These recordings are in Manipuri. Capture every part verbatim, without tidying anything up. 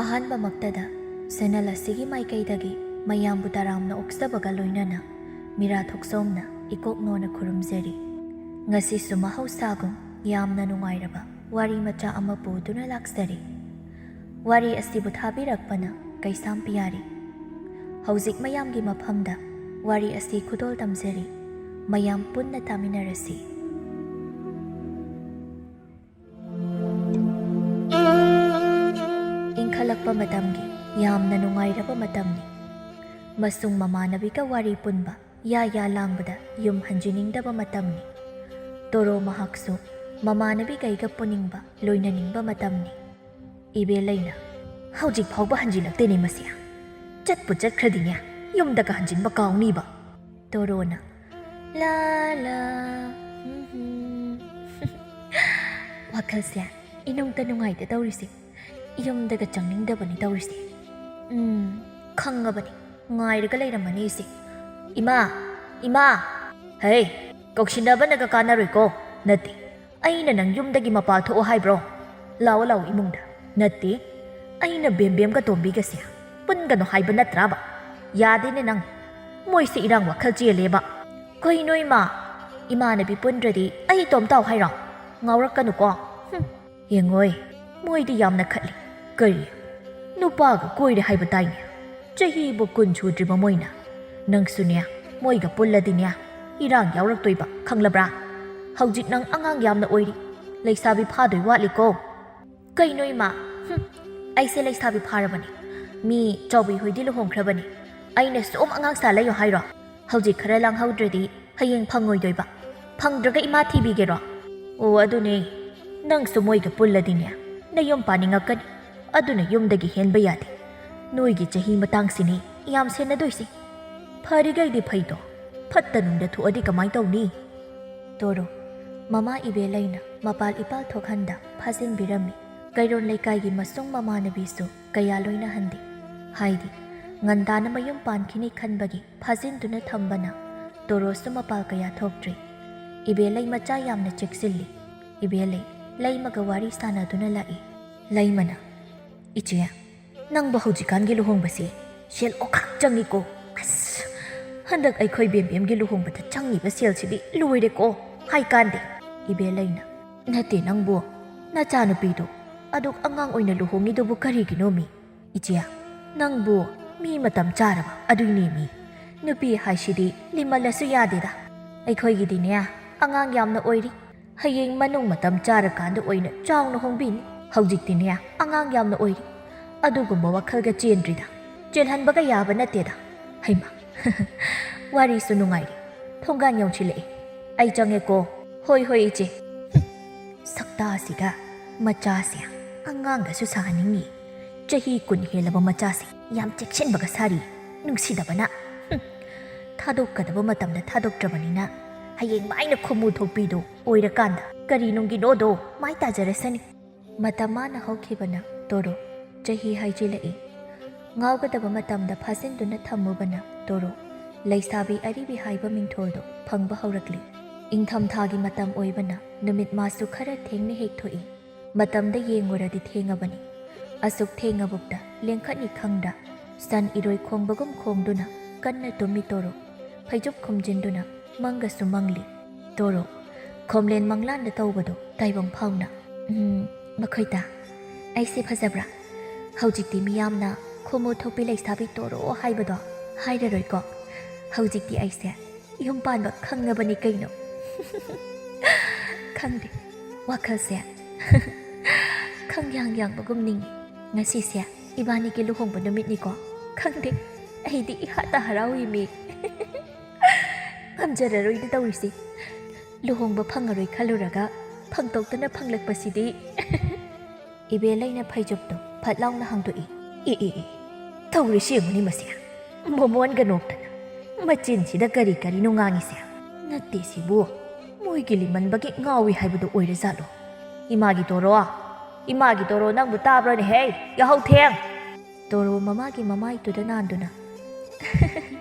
ꯑꯍꯥꯟꯕꯃꯛꯇꯗ ꯆꯦꯅꯦꯜ ꯑꯁꯤꯒꯤ ꯃꯥꯏꯀꯩꯗꯒꯤ ꯃꯌꯥꯝꯕꯨ ꯇꯔꯥꯝꯅ ꯑꯣꯛꯆꯕꯒ ꯂꯣꯏꯅꯅ ꯃꯤꯔꯥ ꯊꯣꯛꯆꯣꯝꯅ ꯏꯀꯣꯛ ꯅꯣꯟꯅ ꯈꯨꯔꯨꯝꯖꯔꯤ꯫ ꯉꯁꯤꯁꯨ ꯃꯍꯧꯁꯥꯒꯨꯝ ꯌꯥꯝꯅ ꯅꯨꯡꯉꯥꯏꯔꯕ ꯋꯥꯔꯤ ꯃꯆꯥ ꯑꯃ ꯄꯨꯗꯨꯅ ꯂꯥꯛꯆꯔꯤ꯫ ꯋꯥꯔꯤ ꯑꯁꯤꯕꯨ ꯊꯥꯕꯤꯔꯛꯄꯅ ꯀꯩꯁꯥꯝ ꯄꯤꯌꯥꯔꯤ꯫ ꯍꯧꯖꯤꯛ ꯃꯌꯥꯝꯒꯤ ꯃꯐꯝꯗ ꯋꯥꯔꯤ ꯑꯁꯤ ꯈꯨꯗꯣꯜ ꯇꯝꯖꯔꯤ꯫ ꯃꯌꯥꯝ ꯄꯨꯟꯅ ꯇꯥꯃꯤꯟꯅꯔꯁꯤ꯫ ꯏꯪꯈꯠꯂꯛꯄ ꯃꯇꯝꯒꯤ ꯌꯥꯝꯅ ꯅꯨꯡꯉꯥꯏꯔꯕ ꯃꯇꯝꯅꯤ꯫ ꯃꯁꯨꯡ ꯃꯃꯥꯟꯅꯕꯤꯒ ꯋꯥꯔꯤ ꯄꯨꯟꯕ, ꯌꯥ ꯌꯥ ꯂꯥꯡꯕꯗ ꯌꯨꯝ ꯍꯟꯖꯤꯟꯅꯤꯡꯗꯕ ꯃꯇꯝꯅꯤ꯫ ꯇꯣꯔꯣ ꯃꯍꯥꯛꯁꯨ ꯃꯃꯥꯟꯅꯕꯤꯈꯩꯒ ꯄꯨꯅꯤꯡꯕ, ꯂꯣꯏꯅꯅꯤꯡꯕ ꯃꯇꯝꯅꯤ꯫ ꯏꯕꯦꯂꯩꯅ, "ꯍꯧꯖꯤꯛ ꯐꯥꯎꯕ ꯍꯟꯖꯤꯜꯂꯛꯇꯦꯅꯦ ꯃꯁꯤ꯫ ꯆꯠꯄꯨ ꯆꯠꯈ꯭ꯔꯗꯤꯅꯦ, ꯌꯨꯝꯗꯒ ꯍꯟꯖꯤꯟꯕ ꯀꯥꯎꯅꯤꯕ꯫" ꯇꯣꯔꯣꯅ, "ꯂꯥ ꯂꯥ, ꯍꯨꯝ ꯍꯨꯝ꯫ ꯋꯥꯈꯜꯁꯦ ꯏꯅꯨꯡꯇ ꯅꯨꯡꯉꯥꯏꯇ ꯇꯧꯔꯤꯁꯦ, ꯌꯨꯝꯗꯒ ꯆꯪꯅꯤꯡꯗꯕꯅꯤ ꯇꯧꯔꯤꯁꯦ꯫ ꯎꯝ, ꯈꯪꯉꯕꯅꯤ, ꯉꯥꯏꯔꯒ ꯂꯩꯔꯝꯃꯅꯤ ꯑꯩꯁꯦ꯫ ꯏꯃꯥ, ꯏꯃꯥ!" "ꯍꯩ, ꯀꯧꯁꯤꯟꯅꯕꯅꯒ ꯀꯥꯟꯅꯔꯣꯏꯀꯣ꯫ ꯅꯠꯇꯦ, ꯑꯩꯅ ꯅꯪ ꯌꯨꯝꯗꯒꯤ ꯃꯄꯥꯜ ꯊꯣꯛꯑꯣ ꯍꯥꯏꯕ꯭ꯔꯣ? ꯂꯥꯛꯑꯣ, ꯂꯥꯛꯑꯣ ꯏꯃꯨꯡꯗ꯫ ꯅꯠꯇꯦ, ꯑꯩꯅ ꯕꯦꯝꯕꯦꯝꯒ ꯇꯣꯝꯕꯤꯒꯁꯦ ꯄꯨꯟꯒꯅꯨ ꯍꯥꯏꯕ ꯅꯠꯇ꯭ꯔꯥꯕ? ꯌꯥꯗꯦꯅꯦ ꯅꯪ꯫ ꯃꯣꯏꯁꯦ ꯏꯔꯥꯡ ꯋꯥꯈꯜ ꯆꯦꯜꯂꯦꯕ꯫" "ꯀꯩꯅꯣ ꯏꯃꯥ? ꯏꯃꯥꯟꯅꯕꯤ ꯄꯨꯟꯗ꯭ꯔꯗꯤ ꯑꯩ ꯏꯇꯣꯝ ꯇꯥꯎ ꯍꯥꯏꯔꯣ? ꯉꯥꯎꯔꯛꯀꯅꯨꯀꯣ꯫ ꯍꯨꯝ꯫ ꯌꯦꯡꯉꯣꯏ, ꯃꯣꯏꯗꯤ ꯌꯥꯝꯅ ꯈꯠꯂꯤ꯫ ꯀꯔꯤ? ꯅꯨꯄꯥꯒ ꯀꯣꯏꯔꯦ ꯍꯥꯏꯕ ꯇꯥꯏꯅꯦ꯫ ꯆꯍꯤꯕꯨ ꯀꯨꯟ ꯁꯨꯗ꯭ꯔꯤꯕ ꯃꯣꯏꯅ꯫ ꯅꯪꯁꯨꯅꯦ, ꯃꯣꯏꯒ ꯄꯨꯜꯂꯗꯤꯅꯦ, ꯏꯔꯥꯡ ꯌꯥꯎꯔꯛꯇꯣꯏꯕ, ꯈꯪꯂꯕ꯭ꯔꯥ? ꯍꯧꯖꯤꯛ ꯅꯪ ꯑꯉꯥꯡ ꯌꯥꯝꯅ ꯑꯣꯏꯔꯤ꯫ ꯂꯩꯁꯥꯕꯤ ꯐꯥꯗꯣꯏ ꯋꯥꯠꯂꯤꯀꯣ꯫" "ꯀꯩꯅꯣ ꯏꯃꯥ? ꯍꯨꯝ, ꯑꯩꯁꯦ ꯂꯩꯁꯥꯕꯤ ꯐꯥꯔꯕꯅꯦ꯫ ꯃꯤ ꯆꯥꯎꯕꯤ ꯍꯣꯏꯗꯤ ꯂꯨꯍꯣꯡꯈ꯭ꯔꯕꯅꯦ꯫ ꯑꯩꯅ ꯁꯨꯝ ꯑꯉꯥꯡ ꯁꯥ ꯂꯩꯌꯣ ꯍꯥꯏꯔꯣ? ꯍꯧꯖꯤꯛ ꯈꯔ ꯂꯥꯡꯍꯧꯗ꯭ꯔꯗꯤ ꯍꯌꯦꯡ ꯐꯪꯉꯣꯏꯗꯣꯏꯕ꯫ ꯐꯪꯗ꯭ꯔꯒ ꯏꯃꯥ ꯊꯤꯕꯤꯒꯦꯔꯣ?" "ꯑꯣ, ꯑꯗꯨꯅꯦ꯫ ꯅꯪꯁꯨ ꯃꯣꯏꯒ ꯄꯨꯜꯂꯗꯤꯅꯦ, ꯅꯌꯨꯝ ꯄꯥꯅꯤꯡꯉꯛꯀꯅꯤ꯫ ꯑꯗꯨꯅ ꯌꯨꯝꯗꯒꯤ ꯍꯦꯟꯕ ꯌꯥꯗꯦ꯫ ꯅꯣꯏꯒꯤ ꯆꯍꯤ ꯃꯇꯥꯡꯁꯤꯅꯤ ꯌꯥꯝ ꯁꯦꯟꯅꯗꯣꯏꯁꯦ꯫ ꯐꯔꯤꯈꯩꯗꯤ ꯐꯩꯗꯣ, ꯐꯠꯇ ꯅꯨꯡꯗ ꯊꯣꯛꯑꯗꯤ ꯀꯃꯥꯏ ꯇꯧꯅꯤ?" ꯇꯣꯔꯣ, ꯃꯃꯥ ꯏꯕꯦꯂꯩꯅ ꯃꯄꯥꯜ ꯏꯄꯥꯜ ꯊꯣꯛꯍꯟꯗ ꯐꯥꯖꯤꯟꯕꯤꯔꯝꯃꯤ꯫ ꯀꯩꯔꯣꯜ ꯂꯩꯀꯥꯏꯒꯤ ꯃꯁꯨꯡ ꯃꯃꯥꯟꯅꯕꯤꯁꯨ ꯀꯌꯥ ꯂꯣꯏꯅꯍꯟꯗꯦ꯫ ꯍꯥꯏꯗꯤ, ꯉꯟꯇꯥꯅ ꯃꯌꯨꯝ ꯄꯥꯟꯈꯤꯅꯤ ꯈꯟꯕꯒꯤ ꯐꯥꯖꯤꯟꯗꯨꯅ ꯊꯝꯕꯅ ꯇꯣꯔꯣꯁꯨ ꯃꯄꯥꯜ ꯀꯌꯥ ꯊꯣꯛꯇ꯭ꯔꯤ꯫ ꯏꯕꯦꯂꯩ ꯃꯆꯥ ꯌꯥꯝꯅ ꯆꯦꯛꯁꯤꯜꯂꯤ꯫ ꯏꯕꯦꯂꯩ ꯂꯩꯃꯒ ꯋꯥꯔꯤ ꯁꯥꯟꯅꯗꯨꯅ ꯂꯥꯛꯏ꯫ ꯂꯩꯃꯅ, "ꯏꯆꯦ, "ꯅꯪꯕꯨ ꯍꯧꯖꯤꯛꯀꯥꯟꯒꯤ ꯂꯨꯍꯣꯡꯕꯁꯤ ꯁꯦꯜ ꯑꯣꯈꯥꯛ ꯆꯪꯉꯤꯀꯣ꯫ ꯑꯁ, ꯍꯟꯗꯛ ꯑꯩꯈꯣꯏ ꯕꯦꯝꯕꯦꯝꯒꯤ ꯂꯨꯍꯣꯡꯕꯗ ꯆꯪꯉꯤꯕ ꯁꯦꯜꯁꯤꯗꯤ ꯂꯣꯏꯔꯦꯀꯣ" ꯍꯥꯏꯀꯥꯟꯗꯦ꯫ ꯏꯕꯦꯂꯩꯅ, "ꯅꯠꯇꯦ ꯅꯪꯕꯨ, ꯅꯆꯥꯅꯨꯄꯤꯗꯨ ꯑꯗꯨꯛ ꯑꯉꯥꯡ ꯑꯣꯏꯅ ꯂꯨꯍꯣꯡꯉꯤꯗꯨꯕꯨ ꯀꯔꯤꯒꯤꯅꯣꯃꯤ? ꯏꯆꯦ, ꯅꯪꯕꯨ ꯃꯤ ꯃꯇꯝ ꯆꯥꯔꯕ ꯑꯗꯨꯏꯅꯦꯃꯤ꯫ ꯅꯨꯄꯤ ꯍꯥꯏꯁꯤꯗꯤ ꯂꯤꯃꯜꯂꯁꯨ ꯌꯥꯗꯦꯗ꯫ ꯑꯩꯈꯣꯏꯒꯤꯗꯤꯅꯦ, ꯑꯉꯥꯡ ꯌꯥꯝꯅ ꯑꯣꯏꯔꯤ꯫ ꯍꯌꯦꯡ ꯃꯅꯨꯡ ꯃꯇꯝ ꯆꯥꯔꯀꯥꯟꯗ ꯑꯣꯏꯅ ꯆꯥꯎꯅ ꯍꯣꯡꯕꯤꯅꯤ꯫ ꯍꯧꯖꯤꯛꯇꯤꯅꯦ, ꯑꯉꯥꯡ ꯌꯥꯝꯅ ꯑꯣꯏꯔꯤ꯫ ꯑꯗꯨꯒꯨꯝꯕ ꯋꯥꯈꯜꯒ ꯆꯦꯟꯗ꯭ꯔꯤꯗ꯫ ꯆꯦꯜꯍꯟꯕꯒ ꯌꯥꯕ ꯅꯠꯇꯦꯗ꯫ ꯍꯩꯃꯥ, ꯋꯥꯔꯤꯁꯨ ꯅꯨꯡꯉꯥꯏꯔꯤ꯫ ꯊꯣꯡꯒꯥꯟ ꯌꯧꯁꯤꯜꯂꯛꯑꯦ꯫ ꯑꯩ ꯆꯪꯉꯦꯀꯣ꯫ ꯍꯣꯏ, ꯍꯣꯏ, ꯏꯆꯦ꯫ ꯁꯛꯇꯥꯁꯤꯒ ꯃꯆꯥꯁꯦ ꯑꯉꯥꯡꯒꯁꯨ ꯁꯥꯍꯟꯅꯤꯡꯉꯤ꯫ ꯆꯍꯤ ꯀꯨꯟ ꯍꯦꯜꯂꯕ ꯃꯆꯥꯁꯦ ꯌꯥꯝ ꯆꯦꯛꯁꯤꯟꯕꯒ ꯁꯥꯔꯤ꯫ ꯅꯨꯡꯁꯤꯗꯕꯅ꯫ ꯍꯨꯝ꯫ ꯊꯥꯗꯣꯛꯀꯗꯕ ꯃꯇꯝꯗ ꯊꯥꯗꯣꯛꯇ꯭ꯔꯕꯅꯤꯅ ꯍꯌꯦꯡ ꯃꯥꯏꯅ ꯈꯨꯃꯨ ꯊꯣꯛꯄꯤꯗꯣ ꯑꯣꯏꯔꯀꯥꯟꯗ ꯀꯔꯤ ꯅꯨꯡꯒꯤꯅꯣꯗꯣ ꯃꯥꯏ ꯇꯥꯖꯔꯁꯅꯤ꯫ ꯃꯇꯝ ꯃꯥꯅ ꯍꯧꯈꯤꯕꯅ ꯇꯣꯔꯣ꯫ ꯆꯍꯤ ꯍꯥꯏꯖꯤꯜꯂꯛꯏ꯫ ꯉꯥꯎꯒꯗꯕ ꯃꯇꯝꯗ ꯐꯥꯖꯤꯟꯗꯨꯅ ꯊꯝꯃꯨꯕꯅ ꯇꯣꯔꯣ꯫ ꯂꯩꯁꯥꯕꯤ ꯑꯔꯤꯕꯤ ꯍꯥꯏꯕ ꯃꯤꯡꯊꯣꯜꯗꯣ ꯐꯪꯕ ꯍꯧꯔꯛꯂꯤ꯫ ꯏꯪꯊꯝꯊꯥꯒꯤ ꯃꯇꯝ ꯑꯣꯏꯕꯅ ꯅꯨꯃꯤꯠ ꯃꯥꯁꯨ ꯈꯔ ꯊꯦꯡꯅ ꯍꯦꯛ ꯊꯣꯛꯏ꯫ ꯃꯇꯝꯗ ꯌꯦꯡꯉꯨꯔꯗꯤ ꯊꯦꯡꯉꯕꯅꯤ꯫ ꯑꯁꯨꯛ ꯊꯦꯡꯉꯕꯨꯛꯇ ꯂꯦꯡꯈꯠꯅꯤ ꯈꯪꯗ ꯁꯟ ꯏꯔꯣꯏ ꯈꯣꯡꯕꯒꯨꯝ ꯈꯣꯡꯗꯨꯅ ꯀꯟꯅ ꯇꯨꯝꯃꯤ ꯇꯣꯔꯣ꯫ ꯐꯩꯖꯨꯞ ꯈꯨꯝꯖꯤꯟꯗꯨꯅ ꯃꯪꯒꯁꯨ ꯃꯪꯂꯤ꯫ ꯇꯣꯔꯣ꯫ ꯈꯣꯝꯂꯦꯟ ꯃꯪꯂꯥꯟꯗ ꯇꯧꯕꯗꯣ ꯇꯥꯏꯕꯪ ꯐꯥꯎꯅ꯫ "ꯎꯝ, ꯃꯈꯣꯏꯗ ꯑꯩꯁꯦ ꯐꯖꯕ꯭ꯔꯥ? ꯍꯧꯖꯤꯛꯇꯤ ꯃꯤꯌꯥꯝꯅ ꯈꯨꯃꯨ ꯊꯣꯛꯄꯤ ꯂꯩꯁꯥꯕꯤ ꯇꯣꯔꯣ ꯍꯥꯏꯕꯗꯣ ꯍꯥꯏꯔꯔꯣꯏꯀꯣ꯫ ꯍꯧꯖꯤꯛꯇꯤ ꯑꯩꯁꯦ ꯌꯨꯝ ꯄꯥꯟꯕ ꯈꯪꯉꯕꯅꯤ ꯀꯩꯅꯣ꯫" ꯈꯪꯗꯦ, ꯋꯥꯈꯜꯁꯦ ꯈꯪꯌꯥꯡ ꯌꯥꯡꯕꯒꯨꯝ ꯅꯤꯡꯉꯤ꯫ ꯉꯁꯤꯁꯦ ꯏꯕꯥꯅꯤꯒꯤ ꯂꯨꯍꯣꯡꯕ ꯅꯨꯃꯤꯠꯅꯤꯀꯣ꯫ ꯈꯪꯗꯦ, ꯑꯩꯗꯤ ꯏꯍꯥꯇ ꯍꯔꯥꯎꯏ ꯃꯤ꯫ ꯉꯝꯖꯔꯔꯣꯏꯗ ꯇꯧꯔꯤꯁꯤ꯫ ꯂꯨꯍꯣꯡꯕ ꯐꯪꯉꯔꯣꯏ ꯈꯜꯂꯨꯔꯒ ꯐꯪꯗꯣꯛꯇꯅ ꯐꯪꯂꯛꯄꯁꯤꯗꯤ꯫ ꯏꯕꯦꯂꯩꯅ ꯐꯩꯖꯨꯞꯇꯣ ꯐꯠ ꯂꯥꯎꯅ ꯍꯥꯡꯗꯣꯛꯏ꯫ "ꯏ, ꯏ, ꯏ, ꯇꯧꯔꯤꯁꯤ ꯌꯦꯡꯉꯨꯅꯤ ꯃꯁꯤ꯫ ꯃꯣꯃꯣꯟꯒ ꯅꯣꯛꯇꯅ ꯃꯆꯤꯟꯁꯤꯗ ꯀꯔꯤ ꯀꯔꯤꯅꯣ ꯉꯥꯡꯉꯤꯁꯦ꯫ ꯅꯠꯇꯦ ꯁꯤꯕꯨ, ꯃꯣꯏꯒꯤ ꯂꯤꯃꯟꯕꯒꯤ ꯉꯥꯎꯏ ꯍꯥꯏꯕꯗꯨ ꯑꯣꯏꯔꯖꯥꯠꯂꯣ? ꯏꯃꯥꯒꯤ ꯇꯣꯔꯣ, ꯏꯃꯥꯒꯤ ꯇꯣꯔꯣ, ꯅꯪꯕꯨ ꯇꯥꯕ꯭ꯔꯣꯅꯦꯍꯦ? ꯌꯥꯍꯧ ꯊꯦꯡ!" ꯇꯣꯔꯣ ꯃꯃꯥꯒꯤ ꯃꯃꯥꯏꯗꯨꯗ ꯅꯥꯟꯗꯨꯅ,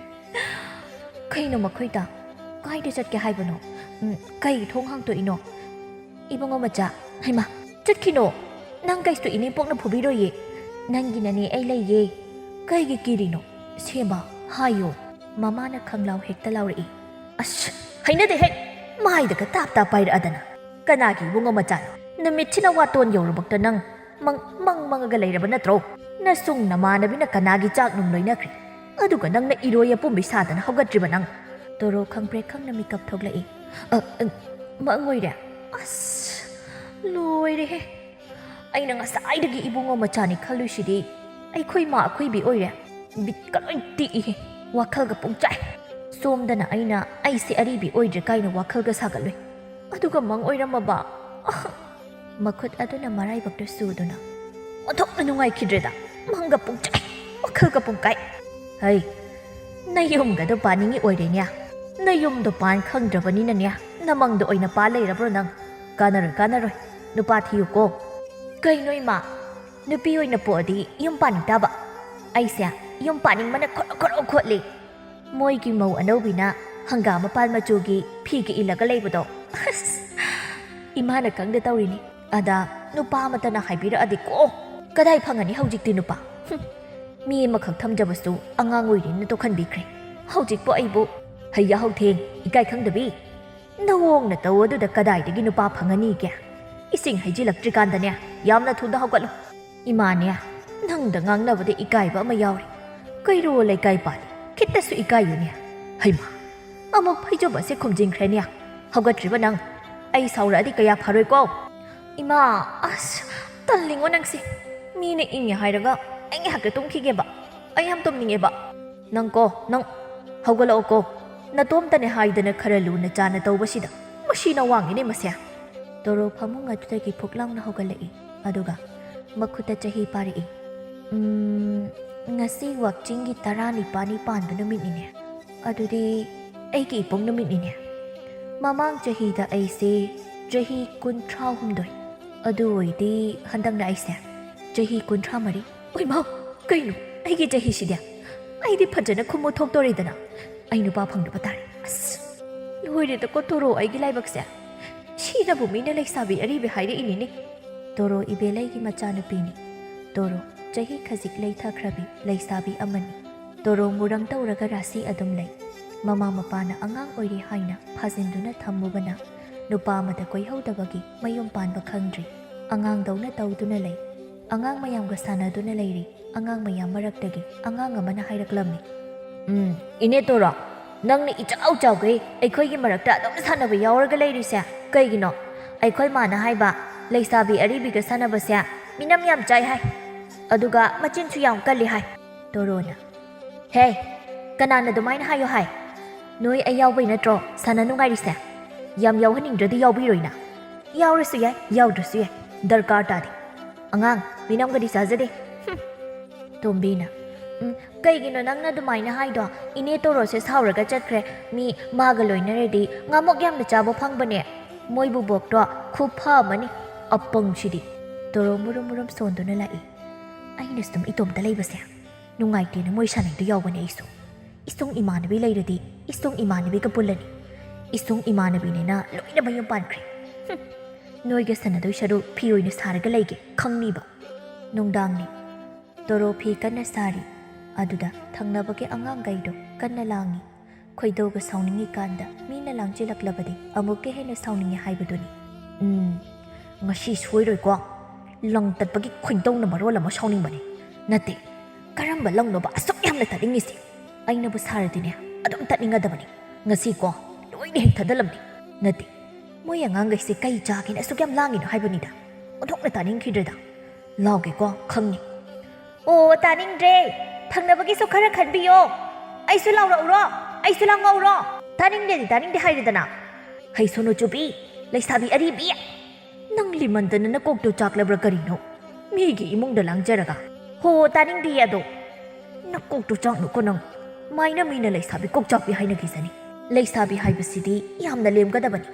"ꯀꯩꯅꯣ ꯃꯈꯣꯏꯗ? ꯀꯥꯏꯗ ꯆꯠꯀꯦ ꯍꯥꯏꯕꯅꯣ? ꯎꯝ, ꯀꯩ ꯊꯣꯡ ꯍꯥꯡꯗꯣꯛꯏꯅꯣ? ꯏꯕꯨꯡꯉꯣ ꯃꯆꯥ, ꯍꯩꯃꯥ, ꯆꯠꯈꯤꯅꯣ꯫ ꯅꯪ ꯀꯩꯁꯨ ꯏꯅꯦꯝꯄꯣꯛꯅ ꯐꯨꯕꯤꯔꯣꯏꯌꯦ꯫ "ꯅꯪꯒꯤꯅꯅꯦ ꯑꯩ ꯂꯩꯌꯦ꯫ ꯀꯩꯒꯤ ꯀꯤꯔꯤꯅꯣ? ꯁꯦꯝꯕ, ꯍꯥꯏꯌꯣ꯫" ꯃꯃꯥꯅ ꯈꯪꯂꯥꯎ ꯍꯦꯛꯇ ꯂꯥꯎꯔꯛꯏ꯫ "ꯑꯁ, ꯍꯩꯅꯗꯦ ꯍꯦꯛ! ꯃꯥꯏꯗꯒ ꯇꯥꯞ ꯇꯥꯞ ꯄꯥꯏꯔꯛꯑꯗꯅ꯫ ꯀꯅꯥꯒꯤ ꯏꯕꯨꯡꯉꯣ ꯃꯆꯥꯅꯣ? ꯅꯨꯃꯤꯠꯁꯤꯅ ꯋꯥꯇꯣꯟ ꯌꯧꯔꯕꯛꯇ ꯅꯪ ꯃꯪ, ꯃꯪ ꯃꯪꯉꯒ ꯂꯩꯔꯕ ꯅꯠꯇ꯭ꯔꯣ? ꯅꯁꯨꯡ ꯅꯃꯥꯟꯅꯕꯤꯅ ꯀꯅꯥꯒꯤ ꯆꯥꯛ ꯅꯨꯡ ꯂꯣꯏꯅꯈ꯭ꯔꯦ? ꯑꯗꯨꯒ ꯅꯪꯅ ꯏꯔꯣꯏ ꯑꯄꯨꯝꯕꯤ ꯁꯥꯗꯅ ꯍꯧꯒꯠꯇ꯭ꯔꯤꯕ ꯅꯪ?" ꯇꯣꯔꯣ ꯈꯪꯄ꯭ꯔꯦꯛ ꯈꯪꯅ ꯃꯤꯀꯞ ꯊꯣꯛꯂꯛꯏ꯫ "ꯑ, ꯑ, ꯃꯪ ꯑꯣꯏꯔꯦ? ꯑꯁ, ꯂꯣꯏꯔꯦꯍꯦ! ꯑꯩꯅ ꯉꯁꯥꯏꯗꯒꯤ ꯏꯕꯨꯡꯉꯣ ꯃꯆꯥꯅꯤ ꯈꯜꯂꯨꯏꯁꯤꯗꯤ꯫ ꯑꯩꯈꯣꯏ ꯃꯥ ꯑꯩꯈꯣꯏꯕꯤ ꯑꯣꯏꯔꯦ꯫ ꯕꯤꯠꯀ ꯂꯣꯏ ꯇꯦꯛꯏꯍꯦ꯫ ꯋꯥꯈꯜꯒ ꯄꯨꯡꯆꯥꯏ꯫ ꯁꯣꯝꯗꯅ ꯑꯩꯅ ꯑꯩꯁꯦ ꯑꯔꯤꯕꯤ ꯑꯣꯏꯗ꯭ꯔꯦ ꯀꯥꯏꯅ ꯋꯥꯈꯜꯒ ꯁꯥꯒꯠꯂꯨꯏ꯫ ꯑꯗꯨꯒ ꯃꯪ ꯑꯣꯏꯔꯝꯃꯕ꯫" ꯃꯈꯨꯠ ꯑꯗꯨꯅ ꯃꯔꯥꯏꯕꯛꯇ ꯁꯨꯗꯨꯅ, "ꯑꯣꯟꯊꯣꯛꯅ ꯅꯨꯡꯉꯥꯏꯈꯤꯗ꯭ꯔꯦꯗ꯫ ꯃꯪꯒ ꯄꯨꯡꯆꯥꯏ, ꯋꯥꯈꯜꯒ ꯄꯨꯡꯀꯥꯏ꯫ ꯍꯩ, ꯅꯌꯨꯝꯒꯗꯣ ꯄꯥꯅꯤꯡꯉꯤ ꯑꯣꯏꯔꯦꯅꯦ꯫ ꯅꯌꯨꯝꯗꯣ ꯄꯥꯟ ꯈꯪꯗ꯭ꯔꯕꯅꯤꯅꯅꯦ, ꯅꯃꯪꯗ ꯑꯣꯏꯅ ꯄꯥ ꯂꯩꯔꯕ꯭ꯔꯣ ꯅꯪ? ꯀꯥꯟꯅꯔꯣꯏ, ꯀꯥꯟꯅꯔꯣꯏ꯫ ꯅꯨꯄꯥ ꯊꯤꯌꯨꯀꯣ꯫" "ꯀꯩꯅꯣ ꯏꯃꯥ? ꯅꯨꯄꯤ ꯑꯣꯏꯅ ꯄꯣꯛꯑꯗꯤ ꯌꯨꯝ ꯄꯥꯅꯤꯡ ꯇꯥꯕ꯫ ꯑꯩꯁꯦ ꯌꯨꯝ ꯄꯥꯅꯤꯡꯕꯅ ꯈꯣꯔꯣ ꯈꯣꯔꯣ ꯈꯣꯠꯂꯤ꯫ ꯃꯣꯏꯒꯤ ꯃꯧ ꯑꯅꯧꯕꯤꯅ ꯍꯪꯒꯥꯝ ꯃꯄꯥꯟ ꯃꯆꯨꯒꯤ ꯐꯤꯒ ꯏꯜꯂꯒ ꯂꯩꯕꯗꯣ꯫ ꯑꯁ, ꯏꯃꯥꯅ ꯈꯪꯗ ꯇꯧꯔꯤꯅꯤ꯫ ꯑꯗ ꯅꯨꯄꯥ ꯑꯃꯠꯇꯅ ꯍꯥꯏꯕꯤꯔꯛꯑꯗꯤꯀꯣ, ꯀꯗꯥꯏ ꯐꯪꯉꯅꯤ ꯍꯧꯖꯤꯛꯇꯤ ꯅꯨꯄꯥ? ꯍꯨꯝ, ꯃꯤ ꯑꯃꯈꯛ ꯊꯝꯖꯕꯁꯨ ꯑꯉꯥꯡ ꯑꯣꯏꯔꯤꯅ ꯇꯣꯛꯍꯟꯕꯤꯈ꯭ꯔꯦ꯫ ꯍꯧꯖꯤꯛꯄꯨ ꯑꯩꯕꯨ ꯍꯩ ꯌꯥꯍꯧ ꯊꯦꯡ, ꯏꯀꯥꯏ ꯈꯪꯗꯕꯤ꯫ ꯅꯋꯣꯡ ꯅꯇꯧ ꯑꯗꯨꯗ ꯀꯗꯥꯏꯗꯒꯤ ꯅꯨꯄꯥ ꯐꯪꯉꯅꯤꯒꯦ? ꯏꯁꯤꯡ ꯍꯩꯖꯤꯜꯂꯛꯇ꯭ꯔꯤꯀꯥꯟꯗꯅꯦ, ꯌꯥꯝꯅ ꯊꯨꯅ ꯍꯧꯒꯠꯂꯨ꯫ ꯏꯃꯥꯅꯦ, ꯅꯪꯗ ꯉꯥꯡꯅꯕꯗ ꯏꯀꯥꯏꯕ ꯑꯃ ꯌꯥꯎꯔꯤ꯫ ꯀꯩꯔꯣ ꯂꯩꯀꯥꯏ ꯄꯥꯜꯂꯤ, ꯈꯤꯠꯇꯁꯨ ꯏꯀꯥꯏꯌꯨꯅꯦ꯫ ꯍꯩꯃꯥ, ꯑꯃꯨꯛ ꯐꯩꯖꯨꯞ ꯑꯁꯦ ꯈꯨꯝꯖꯤꯟꯈ꯭ꯔꯦꯅꯦ꯫ ꯍꯧꯒꯠꯇ꯭ꯔꯤꯕ ꯅꯪ? ꯑꯩ ꯁꯥꯎꯔꯛꯑꯗꯤ ꯀꯌꯥ ꯐꯔꯣꯏꯀꯣ꯫" "ꯏꯃꯥ, ꯑꯁ, ꯇꯜꯂꯤꯉꯣ ꯅꯪꯁꯦ꯫ ꯃꯤꯅ ꯏꯪꯉꯦ ꯍꯥꯏꯔꯒ ꯑꯩ ꯉꯥꯏꯍꯥꯛꯇ ꯇꯨꯝꯈꯤꯒꯦꯕ꯫ ꯑꯩ ꯌꯥꯝ ꯇꯨꯝꯅꯤꯡꯉꯦꯕ꯫" "ꯅꯪ ꯀꯣ, ꯅꯪ ꯍꯧꯒꯠꯂꯛꯑꯣꯀꯣ꯫ ꯅꯇꯣꯝꯇꯅꯦ ꯍꯥꯏꯗꯅ ꯈꯔ ꯂꯨꯅ ꯆꯥꯅ ꯇꯧꯕꯁꯤꯗ ꯃꯁꯤꯅ ꯋꯥꯡꯉꯤꯅꯦ ꯃꯁꯦ꯫" ꯇꯣꯔꯣ ꯐꯃꯨꯡ ꯑꯗꯨꯗꯒꯤ ꯐꯨꯛ ꯂꯥꯎꯅ ꯍꯧꯒꯠꯂꯛꯏ꯫ ꯑꯗꯨꯒ ꯃꯈꯨꯠꯇ ꯆꯍꯤ ꯄꯥꯔꯛꯏ꯫ "ꯎꯝ, ꯉꯁꯤ ꯋꯥꯛꯆꯤꯡꯒꯤ ꯇꯔꯥꯅꯤꯄꯥꯜꯅꯤ ꯄꯥꯟꯕ ꯅꯨꯃꯤꯠꯅꯤꯅꯦ꯫ ꯑꯗꯨꯗꯤ ꯑꯩꯒꯤ ꯏꯄꯣꯛ ꯅꯨꯃꯤꯠꯅꯤꯅꯦ꯫ ꯃꯃꯥꯡ ꯆꯍꯤꯗ ꯑꯩꯁꯦ ꯆꯍꯤ ꯀꯨꯟꯊ꯭ꯔꯥ ꯍꯨꯝꯗꯣꯏ꯫ ꯑꯗꯨ ꯑꯣꯏꯗꯤ ꯍꯟꯗꯛꯅ ꯑꯩꯁꯦ ꯆꯍꯤ ꯀꯨꯟꯊ꯭ꯔꯥ ꯃꯔꯤ꯫ ꯑꯣꯏꯃꯥ, ꯀꯩꯅꯣ ꯑꯩꯒꯤ ꯆꯍꯤꯁꯤꯗꯤ? ꯑꯩꯗꯤ ꯐꯖꯅ ꯈꯨꯝꯃꯨ ꯊꯣꯛꯇꯣꯔꯦꯗꯅ꯫ ꯑꯩ ꯅꯨꯄꯥ ꯐꯪꯗꯕ ꯇꯥꯔꯦ꯫ ꯑꯁ, ꯂꯣꯏꯔꯦꯗꯀꯣ ꯇꯣꯔꯣ ꯑꯩꯒꯤ ꯂꯥꯏꯕꯛꯁꯦ꯫ ꯁꯤꯗꯕꯨ ꯃꯤꯅ ꯂꯩꯁꯥꯕꯤ ꯑꯔꯤꯕꯤ ꯍꯥꯏꯔꯛꯏꯅꯤꯅꯦ꯫" ꯇꯣꯔꯣ ꯏꯕꯦꯂꯩꯒꯤ ꯃꯆꯥꯅꯨꯄꯤꯅꯤ꯫ ꯇꯣꯔꯣ ꯆꯍꯤ ꯈꯖꯤꯛ ꯂꯩꯊꯈ꯭ꯔꯕꯤ ꯂꯩꯁꯥꯕꯤ ꯑꯃꯅꯤ꯫ ꯇꯣꯔꯣ ꯃꯨꯔꯪ ꯇꯧꯔꯒ ꯔꯥꯁꯤ ꯑꯗꯨꯝ ꯂꯩ꯫ ꯃꯃꯥ ꯃꯄꯥꯅ ꯑꯉꯥꯡ ꯑꯣꯏꯔꯤ ꯍꯥꯏꯅ ꯐꯥꯖꯤꯟꯗꯨꯅ ꯊꯝꯃꯨꯕꯅ ꯅꯨꯄꯥ ꯑꯃꯗ ꯀꯣꯏꯍꯧꯗꯕꯒꯤ ꯃꯌꯨꯝ ꯄꯥꯟꯕ ꯈꯪꯗ꯭ꯔꯤ꯫ ꯑꯉꯥꯡꯗꯧꯅ ꯇꯧꯗꯨꯅ ꯂꯩ꯫ ꯑꯉꯥꯡ ꯃꯌꯥꯝꯒ ꯁꯥꯟꯅꯗꯨꯅ ꯂꯩꯔꯤ꯫ ꯑꯉꯥꯡ ꯃꯌꯥꯝ ꯃꯔꯛꯇꯒꯤ ꯑꯉꯥꯡ ꯑꯃꯅ ꯍꯥꯏꯔꯛꯂꯝꯃꯤ, "ꯎꯝ, ꯏꯅꯦ ꯇꯣꯔꯣ, ꯅꯪꯅ ꯏꯆꯥꯎ ꯆꯥꯎꯈꯩ ꯑꯩꯈꯣꯏꯒꯤ ꯃꯔꯛꯇ ꯑꯗꯨꯝ ꯁꯥꯟꯅꯕ ꯌꯥꯎꯔꯒ ꯂꯩꯔꯤꯁꯦ ꯀꯩꯒꯤꯅꯣ? ꯑꯩꯈꯣꯏ ꯃꯥꯅ ꯍꯥꯏꯕ, ꯂꯩꯁꯥꯕꯤ ꯑꯔꯤꯕꯤꯒ ꯁꯥꯟꯅꯕꯁꯦ ꯃꯤꯅꯝ ꯌꯥꯝ ꯆꯥꯏ ꯍꯥꯏ꯫ ꯑꯗꯨꯒ ꯃꯆꯤꯟꯁꯨ ꯌꯥꯝ ꯀꯜꯂꯤ ꯍꯥꯏ"꯫ ꯇꯣꯔꯣꯅ, "ꯍꯦ, ꯀꯅꯥꯅ ꯑꯗꯨꯃꯥꯏꯅ ꯍꯥꯏꯌꯣ ꯍꯥꯏ? ꯅꯣꯏ ꯑꯩ ꯌꯥꯎꯕꯩ ꯅꯠꯇ꯭ꯔꯣ ꯁꯥꯟꯅ ꯅꯨꯡꯉꯥꯏꯔꯤꯁꯦ? ꯌꯥꯝ ꯌꯥꯎꯍꯟꯅꯤꯡꯗ꯭ꯔꯗꯤ ꯌꯥꯎꯕꯤꯔꯣꯏꯅ꯫ ꯌꯥꯎꯔꯁꯨ ꯌꯥꯏ, ꯌꯥꯎꯗ꯭ꯔꯁꯨ ꯌꯥꯏ, ꯗꯔꯀꯥꯔ ꯇꯥꯗꯦ꯫ ꯑꯉꯥꯡ, ꯃꯤꯅꯝꯒꯗꯤ ꯆꯥꯖꯗꯦ꯫ ꯍꯨꯝ"꯫ ꯇꯣꯝꯕꯤꯅ, "ꯎꯝ, ꯀꯩꯒꯤꯅꯣ ꯅꯪꯅ ꯑꯗꯨꯃꯥꯏꯅ ꯍꯥꯏꯗꯣ? ꯏꯅꯦ ꯇꯣꯔꯣꯁꯦ ꯁꯥꯎꯔꯒ ꯆꯠꯈ꯭ꯔꯦ꯫ ꯃꯤ ꯃꯥꯒ ꯂꯣꯏꯅꯔꯗꯤ ꯉꯥꯃꯣꯛ ꯌꯥꯝꯅ ꯆꯥꯕ ꯐꯪꯕꯅꯦ꯫ ꯃꯣꯏ ꯕꯨꯕꯣꯛꯇꯣ ꯈꯨꯐ ꯑꯃꯅꯤ꯫ ꯑꯄꯪꯁꯤꯗꯤ"꯫ ꯇꯣꯔꯣ ꯃꯨꯔꯨꯝ ꯃꯨꯔꯨꯝ ꯁꯣꯟꯗꯨꯅ ꯂꯥꯛꯏ꯫ ꯑꯩꯅ ꯁꯨꯝ ꯏꯇꯣꯝꯇ ꯂꯩꯕꯁꯦ ꯅꯨꯡꯉꯥꯏꯇꯦꯅ ꯃꯣꯏ ꯁꯥꯟꯅꯩꯗꯣ ꯌꯥꯎꯕꯅꯦ ꯑꯩꯁꯨ꯫ ꯏꯁꯨꯡ ꯏꯃꯥꯟꯅꯕꯤ ꯂꯩꯔꯗꯤ ꯏꯁꯨꯡ ꯏꯃꯥꯟꯅꯕꯤꯒ ꯄꯨꯜꯂꯅꯤ꯫ ꯏꯁꯨꯡ ꯏꯃꯥꯟꯅꯕꯤꯅꯦꯅ ꯂꯣꯏꯅ ꯃꯌꯨꯝ ꯄꯥꯟꯈ꯭ꯔꯦ꯫ ꯍꯨꯝ꯫ ꯅꯣꯏꯒ ꯁꯥꯟꯅꯗꯣꯏ ꯁꯔꯨꯛ ꯐꯤ ꯑꯣꯏꯅ ꯁꯥꯔꯒ ꯂꯩꯒꯦ ꯈꯪꯅꯤꯕ꯫ ꯅꯨꯡꯗꯥꯡꯅꯤ꯫ ꯇꯣꯔꯣ ꯐꯤ ꯀꯟꯅ ꯁꯥꯔꯤ꯫ ꯑꯗꯨꯗ ꯊꯪꯅꯕꯒꯤ ꯑꯉꯥꯡꯈꯩꯗꯣ ꯀꯟꯅ ꯂꯥꯡꯉꯤ꯫ ꯈꯣꯏꯗꯧꯒ ꯁꯥꯎꯅꯤꯡꯉꯤꯀꯥꯟꯗ ꯃꯤꯅ ꯂꯥꯡꯖꯤꯜꯂꯛꯂꯕꯗꯤ ꯑꯃꯨꯛꯀ ꯍꯦꯟꯅ ꯁꯥꯎꯅꯤꯡꯉꯤ ꯍꯥꯏꯕꯗꯨꯅꯤ꯫ ꯎꯝ, ꯉꯁꯤ ꯁꯣꯏꯔꯣꯏꯀꯣ꯫ ꯂꯪ ꯇꯠꯄꯒꯤ ꯈꯣꯏꯗꯧꯅ ꯃꯔꯣꯜ ꯑꯃ ꯁꯥꯎꯅꯤꯡꯕꯅꯦ꯫ ꯅꯠꯇꯦ, ꯀꯔꯝꯕ ꯂꯪꯅꯣꯕ ꯑꯁꯨꯛ ꯌꯥꯝꯅ ꯇꯠꯅꯤꯡꯉꯤꯁꯦ? ꯑꯩꯅꯕꯨ ꯁꯥꯔꯗꯤꯅꯦ ꯑꯗꯨꯝ ꯇꯠꯅꯤꯡꯉꯗꯕꯅꯤ꯫ ꯉꯁꯤꯀꯣ ꯂꯣꯏꯅ ꯍꯦꯛ ꯊꯗꯠꯂꯝꯅꯤ꯫ ꯅꯠꯇꯦ, ꯃꯣꯏ ꯑꯉꯥꯡꯈꯩꯁꯦ ꯀꯩ ꯆꯥꯒꯦꯅ ꯑꯁꯨꯛ ꯌꯥꯝ ꯂꯥꯡꯉꯤꯅꯣ ꯍꯥꯏꯕꯅꯤꯗ꯫ ꯑꯣꯟꯊꯣꯛꯅ ꯇꯥꯅꯤꯡꯈꯤꯗ꯭ꯔꯦꯗ꯫ ꯂꯥꯎꯒꯦꯀꯣ, ꯈꯪꯉꯤ꯫ ꯑꯣ, ꯇꯥꯅꯤꯡꯗ꯭ꯔꯦ꯫ ꯊꯪꯅꯕꯒꯤꯁꯨ ꯈꯔ ꯈꯟꯕꯤꯌꯣ꯫ ꯑꯩꯁꯨ ꯂꯥꯎꯔꯛꯎꯔꯣ? ꯑꯩꯁꯨ ꯂꯥꯎꯉꯛꯎꯔꯣ? ꯇꯥꯅꯤꯡꯗꯦꯗꯤ ꯇꯥꯅꯤꯡꯗꯦ ꯍꯥꯏꯔꯦꯗꯅ꯫ ꯍꯩꯁꯨꯅꯨ ꯆꯨꯕꯤ, ꯂꯩꯁꯥꯕꯤ ꯑꯔꯤꯕꯤ꯫ ꯅꯪ ꯂꯤꯃꯟꯗꯅ ꯅꯀꯣꯛꯇꯣ ꯆꯥꯛꯂꯕ꯭ꯔꯥ ꯀꯔꯤꯅꯣ? ꯃꯤꯒꯤ ꯏꯃꯨꯡꯗ ꯂꯥꯡꯖꯔꯒ꯫ ꯍꯣ, ꯇꯥꯅꯤꯡꯗꯤꯌꯦ ꯑꯗꯣ꯫ ꯅꯀꯣꯛꯇꯣ ꯆꯥꯛꯅꯨꯀꯣ ꯅꯪ꯫ ꯃꯥꯏꯅ ꯃꯤꯅ ꯂꯩꯁꯥꯕꯤ ꯀꯣꯛꯆꯥꯛꯄꯤ ꯍꯥꯏꯅꯈꯤꯁꯅꯤ꯫ ꯂꯩꯁꯥꯕꯤ ꯍꯥꯏꯕꯁꯤꯗꯤ ꯌꯥꯝꯅ ꯂꯦꯝꯒꯗꯕꯅꯤ꯫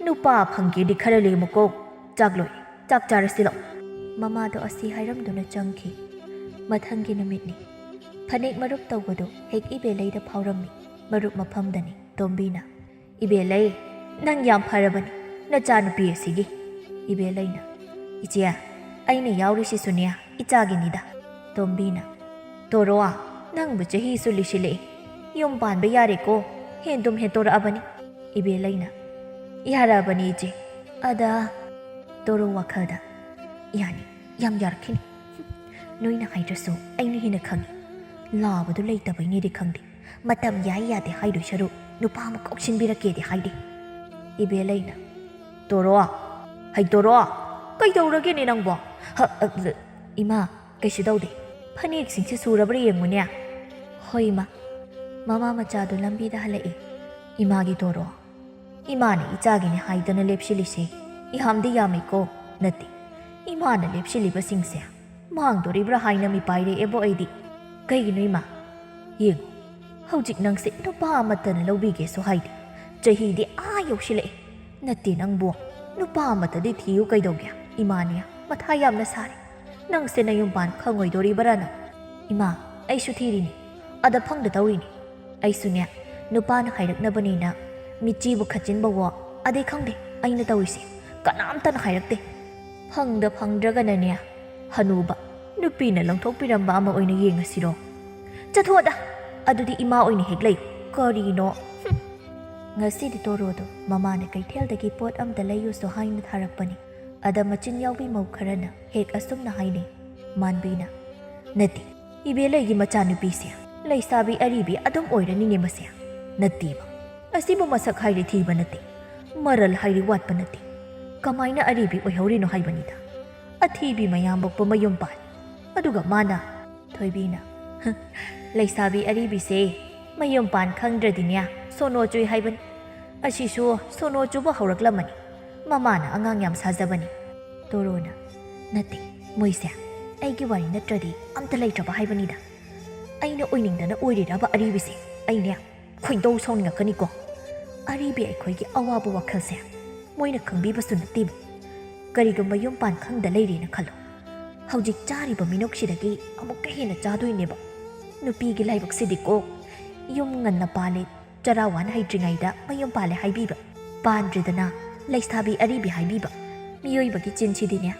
ꯅꯨꯄꯥ ꯐꯪꯒꯦꯗꯤ ꯈꯔ ꯂꯦꯝꯃꯨꯀꯣ꯫ ꯆꯥꯛꯂꯣꯏ, ꯆꯥꯛ ꯆꯥꯔꯁꯤ ꯂꯥꯛꯑꯣ꯫ ꯃꯃꯥꯗꯣ ꯑꯁꯤ ꯍꯥꯏꯔꯝꯗꯨꯅ ꯆꯪꯈꯤ꯫ ꯃꯊꯪꯒꯤ ꯅꯨꯃꯤꯠꯅꯤ꯫ ꯐꯅꯦꯛ ꯃꯔꯨꯞ ꯇꯧꯕꯗꯨ ꯍꯦꯛ ꯏꯕꯦꯂꯩꯗ ꯐꯥꯎꯔꯝꯃꯤ꯫ ꯃꯔꯨꯞ ꯃꯐꯝꯗꯅꯤ꯫ ꯇꯣꯝꯕꯤꯅ, "ꯏꯕꯦꯂꯩ, ꯅꯪ ꯌꯥꯝ ꯐꯔꯕꯅꯤ, ꯅꯆꯥꯅꯨꯄꯤ ꯑꯁꯤꯒꯤ"꯫ ꯏꯕꯦꯂꯩꯅ, "ꯏꯆꯦ, ꯑꯩꯅ ꯌꯥꯎꯔꯤꯁꯤꯁꯨꯅꯦ ꯏꯆꯥꯒꯤꯅꯤꯗ꯫ ꯇꯣꯝꯕꯤꯅ, "ꯇꯣꯔꯣ, ꯅꯪꯕꯨ ꯆꯍꯤꯁꯨ ꯂꯤꯁꯤꯜꯂꯛꯏ, ꯌꯨꯝ ꯄꯥꯟꯕ ꯌꯥꯔꯦꯀꯣ, ꯍꯦꯟꯗꯨꯝ ꯍꯦꯟꯇꯣꯔꯛꯑꯕꯅꯤ꯫" ꯏꯕꯦꯂꯩꯅ, "ꯌꯥꯔꯛꯑꯕꯅꯤ ꯏꯆꯦ, ꯑꯗ..." ꯇꯣꯔꯣ ꯋꯥꯈꯜꯗ, "ꯌꯥꯅꯤ, ꯌꯥꯝ ꯌꯥꯔꯛꯈꯤꯅꯤ꯫ ꯅꯣꯏꯅ ꯍꯥꯏꯗ꯭ꯔꯁꯨ ꯑꯩꯅ ꯍꯦꯟꯅ ꯈꯪꯉꯤ꯫ ꯂꯥꯕꯗꯨ ꯂꯩꯇꯕꯩꯅꯦꯗꯤ ꯈꯪꯗꯦ, ꯃꯇꯝ ꯌꯥꯏ ꯌꯥꯗꯦ ꯍꯥꯏꯗꯣꯏ ꯁꯔꯨꯛ ꯅꯨꯄꯥ ꯑꯃ ꯀꯣꯛ ꯁꯤꯟꯕꯤꯔꯛꯀꯦꯗꯤ ꯍꯥꯏꯗꯦ꯫" ꯏꯕꯦꯂꯩꯅ, "ꯇꯣꯔꯣ, ꯍꯩ ꯇꯣꯔꯣ, ꯀꯩꯗꯧꯔꯒꯦꯅꯦ ꯅꯪꯕꯣ?" ꯍ, ꯑ, ꯏꯃꯥ, ꯀꯩꯁꯨ ꯇꯧꯗꯦ꯫ ꯐꯅꯦꯛꯁꯤꯡꯁꯦ ꯁꯨꯔꯕ꯭ꯔꯥ ꯌꯦꯡꯉꯨꯅꯦ꯫ ꯍꯣꯏ, ꯏꯃꯥ꯫ ꯃꯃꯥ ꯃꯆꯥꯗꯨ ꯂꯝꯕꯤꯗ ꯍꯜꯂꯛꯏ꯫ ꯏꯃꯥꯒꯤ ꯇꯣꯔꯣ꯫ ꯏꯃꯥꯅ ꯏꯆꯥꯒꯤꯅꯦ ꯍꯥꯏꯗꯅ ꯂꯦꯞꯁꯤꯜꯂꯤꯁꯦ ꯌꯥꯝꯗꯤ ꯌꯥꯝꯃꯤꯀꯣ꯫ ꯅꯠꯇꯦ, ꯏꯃꯥꯅ ꯂꯦꯞꯁꯤꯜꯂꯤꯕꯁꯤꯡꯁꯦ ꯃꯥꯡꯗꯣꯔꯤꯕ꯭ꯔꯥ ꯍꯥꯏꯅ ꯃꯤꯄꯥꯏꯔꯛꯑꯦꯕꯣ ꯑꯩꯗꯤ꯫ ꯀꯩꯒꯤꯅꯣ ꯏꯃꯥ? ꯌꯦꯡꯉꯨ, ꯍꯧꯖꯤꯛ ꯅꯪꯁꯦ ꯅꯨꯄꯥ ꯑꯃꯠꯇꯅ ꯂꯧꯕꯤꯒꯦꯁꯨ ꯍꯥꯏꯗꯦ꯫ ꯆꯍꯤꯗꯤ ꯑꯥ ꯌꯧꯁꯤꯜꯂꯛꯑꯦ꯫ ꯅꯠꯇꯦ ꯅꯪꯕꯨ, ꯅꯨꯄꯥ ꯑꯃꯠꯇꯗꯤ ꯊꯤꯌꯨ ꯀꯩꯗꯧꯒꯦ? ꯏꯃꯥꯅꯦ ꯃꯊꯥ ꯌꯥꯝꯅ ꯁꯥꯔꯦ꯫ ꯅꯪꯁꯦ ꯅꯌꯨꯝ ꯄꯥꯟ ꯈꯪꯉꯣꯏꯗꯣꯔꯤꯕ꯭ꯔꯥ ꯅꯪ? ꯏꯃꯥ, ꯑꯩꯁꯨ ꯊꯤꯔꯤꯅꯤ꯫ ꯑꯗ ꯐꯪꯗ ꯇꯧꯔꯤꯅꯤ꯫ ꯑꯩꯁꯨꯅꯦ, ꯅꯨꯄꯥꯅ ꯍꯥꯏꯔꯛꯅꯕꯅꯤꯅ ꯃꯤꯠꯆꯤꯕꯨ ꯈꯠꯆꯤꯟꯕꯋꯣ, ꯑꯗꯩ ꯈꯪꯗꯦ ꯑꯩꯅ ꯇꯧꯔꯤꯁꯦ꯫ ꯀꯅꯥꯝꯇꯅ ꯍꯥꯏꯔꯛꯇꯦ꯫ ꯐꯪꯗ ꯐꯪꯗ꯭ꯔꯒꯅꯅꯦ, ꯍꯅꯨꯕ, ꯅꯨꯄꯤꯅ ꯂꯪꯊꯣꯛꯄꯤꯔꯝꯕ ꯑꯃ ꯑꯣꯏꯅ ꯌꯦꯡꯉꯁꯤꯔꯣ? ꯆꯠꯊꯣꯛꯑꯗ! ꯑꯗꯨꯗꯤ ꯏꯃꯥ ꯑꯣꯏꯅ ꯍꯦꯛ ꯂꯩ꯫ ꯀꯔꯤꯅꯣ? ꯍꯨꯝ꯫ ꯉꯁꯤꯗꯤ ꯇꯣꯔꯣꯗꯣ ꯃꯃꯥꯅ ꯀꯩꯊꯦꯜꯗꯒꯤ ꯄꯣꯠ ꯑꯝꯇ ꯂꯩꯌꯨꯁꯨ ꯍꯥꯏꯅ ꯊꯥꯔꯛꯄꯅꯤ꯫ ꯑꯗ ꯃꯆꯤꯟ ꯌꯥꯎꯕꯤ ꯃꯧ ꯈꯔꯅ ꯍꯦꯛ ꯑꯁꯨꯝꯅ ꯍꯥꯏꯅꯩ꯫ ꯃꯥꯟꯕꯤꯅ, "ꯅꯠꯇꯦ, ꯏꯕꯦꯂꯩꯒꯤ ꯃꯆꯥꯅꯨꯄꯤꯁꯦ ꯂꯩꯁꯥꯕꯤ ꯑꯔꯤꯕꯤ ꯑꯗꯨꯝ ꯑꯣꯏꯔꯅꯤꯅꯦ ꯃꯁꯦ꯫ ꯅꯠꯇꯦꯕ, ꯑꯁꯤꯕꯨ ꯃꯁꯛ ꯍꯥꯏꯔꯤ ꯊꯤꯕ ꯅꯠꯇꯦ, ꯃꯔꯜ ꯍꯥꯏꯔꯤ ꯋꯥꯠꯄ ꯅꯠꯇꯦ꯫ ꯀꯃꯥꯏꯅ ꯑꯔꯤꯕꯤ ꯑꯣꯏꯍꯧꯔꯤꯅꯣ ꯍꯥꯏꯕꯅꯤꯗ꯫ ꯑꯊꯤꯕꯤ ꯃꯌꯥꯝꯕꯣꯛꯄ ꯃꯌꯨꯝ ꯄꯥꯜ꯫ ꯑꯗꯨꯒ ꯃꯥꯅ"꯫ ꯊꯣꯏꯕꯤꯅ, "ꯍ, ꯂꯩꯁꯥꯕꯤ ꯑꯔꯤꯕꯤꯁꯦ ꯃꯌꯨꯝ ꯄꯥꯟ ꯈꯪꯗ꯭ꯔꯗꯤꯅꯦ ꯁꯣꯅꯣ ꯆꯨꯏ ꯍꯥꯏꯕꯅꯤ꯫ ꯑꯁꯤꯁꯨ ꯁꯣꯅꯣ ꯆꯨꯕ ꯍꯧꯔꯛꯂꯝꯃꯅꯤ꯫ ꯃꯃꯥꯅ ꯑꯉꯥꯡ ꯌꯥꯝ ꯁꯥꯖꯕꯅꯤ꯫" ꯇꯣꯔꯣꯅ, "ꯅꯠꯇꯦ, ꯃꯣꯏꯁꯦ ꯑꯩꯒꯤ ꯋꯥꯔꯤ ꯅꯠꯇ꯭ꯔꯗꯤ ꯑꯝꯇ ꯂꯩꯇ꯭ꯔꯕ ꯍꯥꯏꯕꯅꯤꯗ꯫ ꯑꯩꯅ ꯑꯣꯏꯅꯤꯡꯗꯅ ꯑꯣꯏꯔꯤꯔꯕ ꯑꯔꯤꯕꯤꯁꯦ? ꯑꯩꯅꯦ ꯈꯣꯏꯗꯧ ꯁꯥꯎꯅꯤꯡꯉꯛꯀꯅꯤꯀꯣ꯫ ꯑꯔꯤꯕꯤ ꯑꯩꯈꯣꯏꯒꯤ ꯑꯋꯥꯕ ꯋꯥꯈꯜꯁꯦ ꯃꯣꯏꯅ ꯈꯪꯕꯤꯕꯁꯨ ꯅꯠꯇꯦꯕ꯫ ꯀꯔꯤꯒꯨꯝꯕ ꯌꯨꯝ ꯄꯥꯟ ꯈꯪꯗ ꯂꯩꯔꯦꯅ ꯈꯜꯂꯣ, ꯍꯧꯖꯤꯛ ꯆꯥꯔꯤꯕ ꯃꯤꯅꯣꯛꯁꯤꯗꯒꯤ ꯑꯃꯨꯛꯀ ꯍꯦꯟꯅ ꯆꯥꯗꯣꯏꯅꯦꯕ꯫ ꯅꯨꯄꯤꯒꯤ ꯂꯥꯏꯕꯛꯁꯤꯗꯤꯀꯣ, ꯌꯨꯝ ꯉꯟꯅ ꯄꯥꯜꯂꯦ, ꯆꯔꯥ ꯋꯥꯟ ꯍꯩꯇ꯭ꯔꯤꯉꯩꯗ ꯃꯌꯨꯝ ꯄꯥꯜꯂꯦ ꯍꯥꯏꯕꯤꯕ, ꯄꯥꯟꯗ꯭ꯔꯦꯗꯅ ꯂꯩꯁꯥꯕꯤ ꯑꯔꯤꯕꯤ ꯍꯥꯏꯕꯤꯕ꯫ ꯃꯤꯑꯣꯏꯕꯒꯤ ꯆꯤꯟꯁꯤꯗꯤꯅꯦ,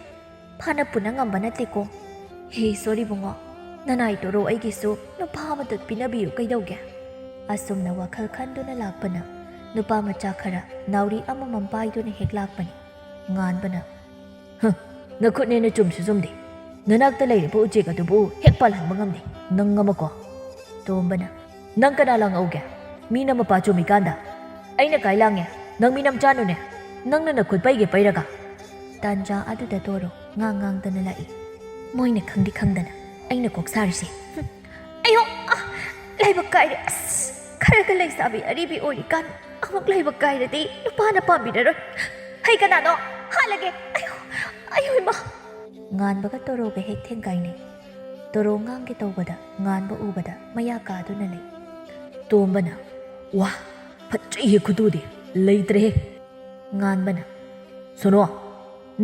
ꯐꯅ ꯄꯨꯅ ꯉꯝꯕ ꯅꯠꯇꯦꯀꯣ꯫ "ꯍꯦ ꯁꯣꯔꯤ ꯕꯨꯡꯉꯣ, ꯅꯅꯥꯏ ꯇꯣꯔꯣ ꯑꯩꯒꯤꯁꯨ ꯅꯨꯄꯥ ꯑꯃꯇ ꯄꯤꯅꯕꯤꯌꯨ ꯀꯩꯗꯧꯒꯦ?" ꯑꯁꯨꯝꯅ ꯋꯥꯈꯜ ꯈꯟꯗꯨꯅ ꯂꯥꯛꯄꯅ ꯅꯨꯄꯥ ꯃꯆꯥ ꯈꯔ ꯅꯥꯎꯔꯤ ꯑꯃꯃꯝ ꯄꯥꯏꯗꯨꯅ ꯍꯦꯛ ꯂꯥꯛꯄꯅꯤ꯫ ꯉꯥꯟꯕꯅ, "ꯍ, ꯅꯈꯨꯠꯅꯦꯅ ꯆꯨꯝꯁꯨ ꯆꯨꯝꯗꯦ꯫ ꯅꯅꯥꯛꯇ ꯂꯩꯔꯤꯕ ꯎꯆꯦꯛ ꯑꯗꯨꯕꯨ ꯍꯦꯛ ꯄꯥꯜꯍꯟꯕ ꯉꯝꯗꯦ꯫ ꯅꯪ ꯑꯃꯀꯣ?" ꯇꯣꯝꯕꯅ, "ꯅꯪ ꯀꯅꯥ ꯂꯥꯡꯉꯛꯎꯒꯦ? ꯃꯤꯅ ꯃꯄꯥ ꯆꯨꯝꯃꯤꯀꯥꯟꯗ ꯑꯩꯅ ꯀꯥꯏ ꯂꯥꯡꯉꯦ? ꯅꯪ ꯃꯤꯅꯝ ꯆꯥꯅꯨꯅꯦ꯫ ꯅꯪꯅ ꯅꯈꯨꯠ ꯄꯩꯒꯦ ꯄꯩꯔꯒ?" ꯇꯥꯟꯖꯥ ꯑꯗꯨꯗ ꯇꯣꯔꯣ ꯉꯥꯡ ꯉꯥꯡꯗꯅ ꯂꯥꯛꯏ꯫ ꯃꯣꯏꯅ ꯈꯪꯗꯤ ꯈꯪꯗꯅ ꯑꯩꯅ ꯀꯣꯛ ꯁꯥꯔꯤꯁꯦ꯫ ꯍꯨꯝ꯫ ꯑꯌꯣ! ꯑ! ꯂꯥꯏꯕꯛ ꯀꯥꯏꯔꯦ꯫ ꯑꯁ! ꯈꯔꯒ ꯂꯩꯁꯥꯕꯤ ꯑꯔꯤꯕꯤ ꯑꯣꯏꯔꯤꯀꯥꯟ ꯑꯃꯨꯛ ꯂꯥꯏꯕꯛ ꯀꯥꯏꯔꯗꯤ ꯅꯨꯄꯥꯅ ꯄꯥꯝꯕꯤꯔꯔꯣꯏ꯫ "ꯍꯩ ꯀꯅꯥꯅꯣ? ꯍꯥꯠꯂꯒꯦ꯫ ꯑꯌꯣ! ꯑꯌꯣ ꯏꯃꯥ!" ꯉꯥꯟꯕꯒ ꯇꯣꯔꯣꯒ ꯍꯦꯛ ꯊꯦꯡꯒꯥꯏꯅꯩ꯫ ꯇꯣꯔꯣ ꯉꯥꯡꯒꯦ ꯇꯧꯕꯗ ꯉꯥꯟꯕ ꯎꯕꯗ ꯃꯌꯥ ꯀꯥꯗꯨꯅ ꯂꯩ꯫ ꯇꯣꯝꯕꯅ, "ꯋꯥ! ꯐꯠꯖꯩꯍꯦ ꯈꯨꯇꯨꯗꯤ꯫ ꯂꯩꯇ꯭ꯔꯦꯍꯦ!" ꯉꯥꯟꯕꯅ, "ꯁꯣꯅꯣ,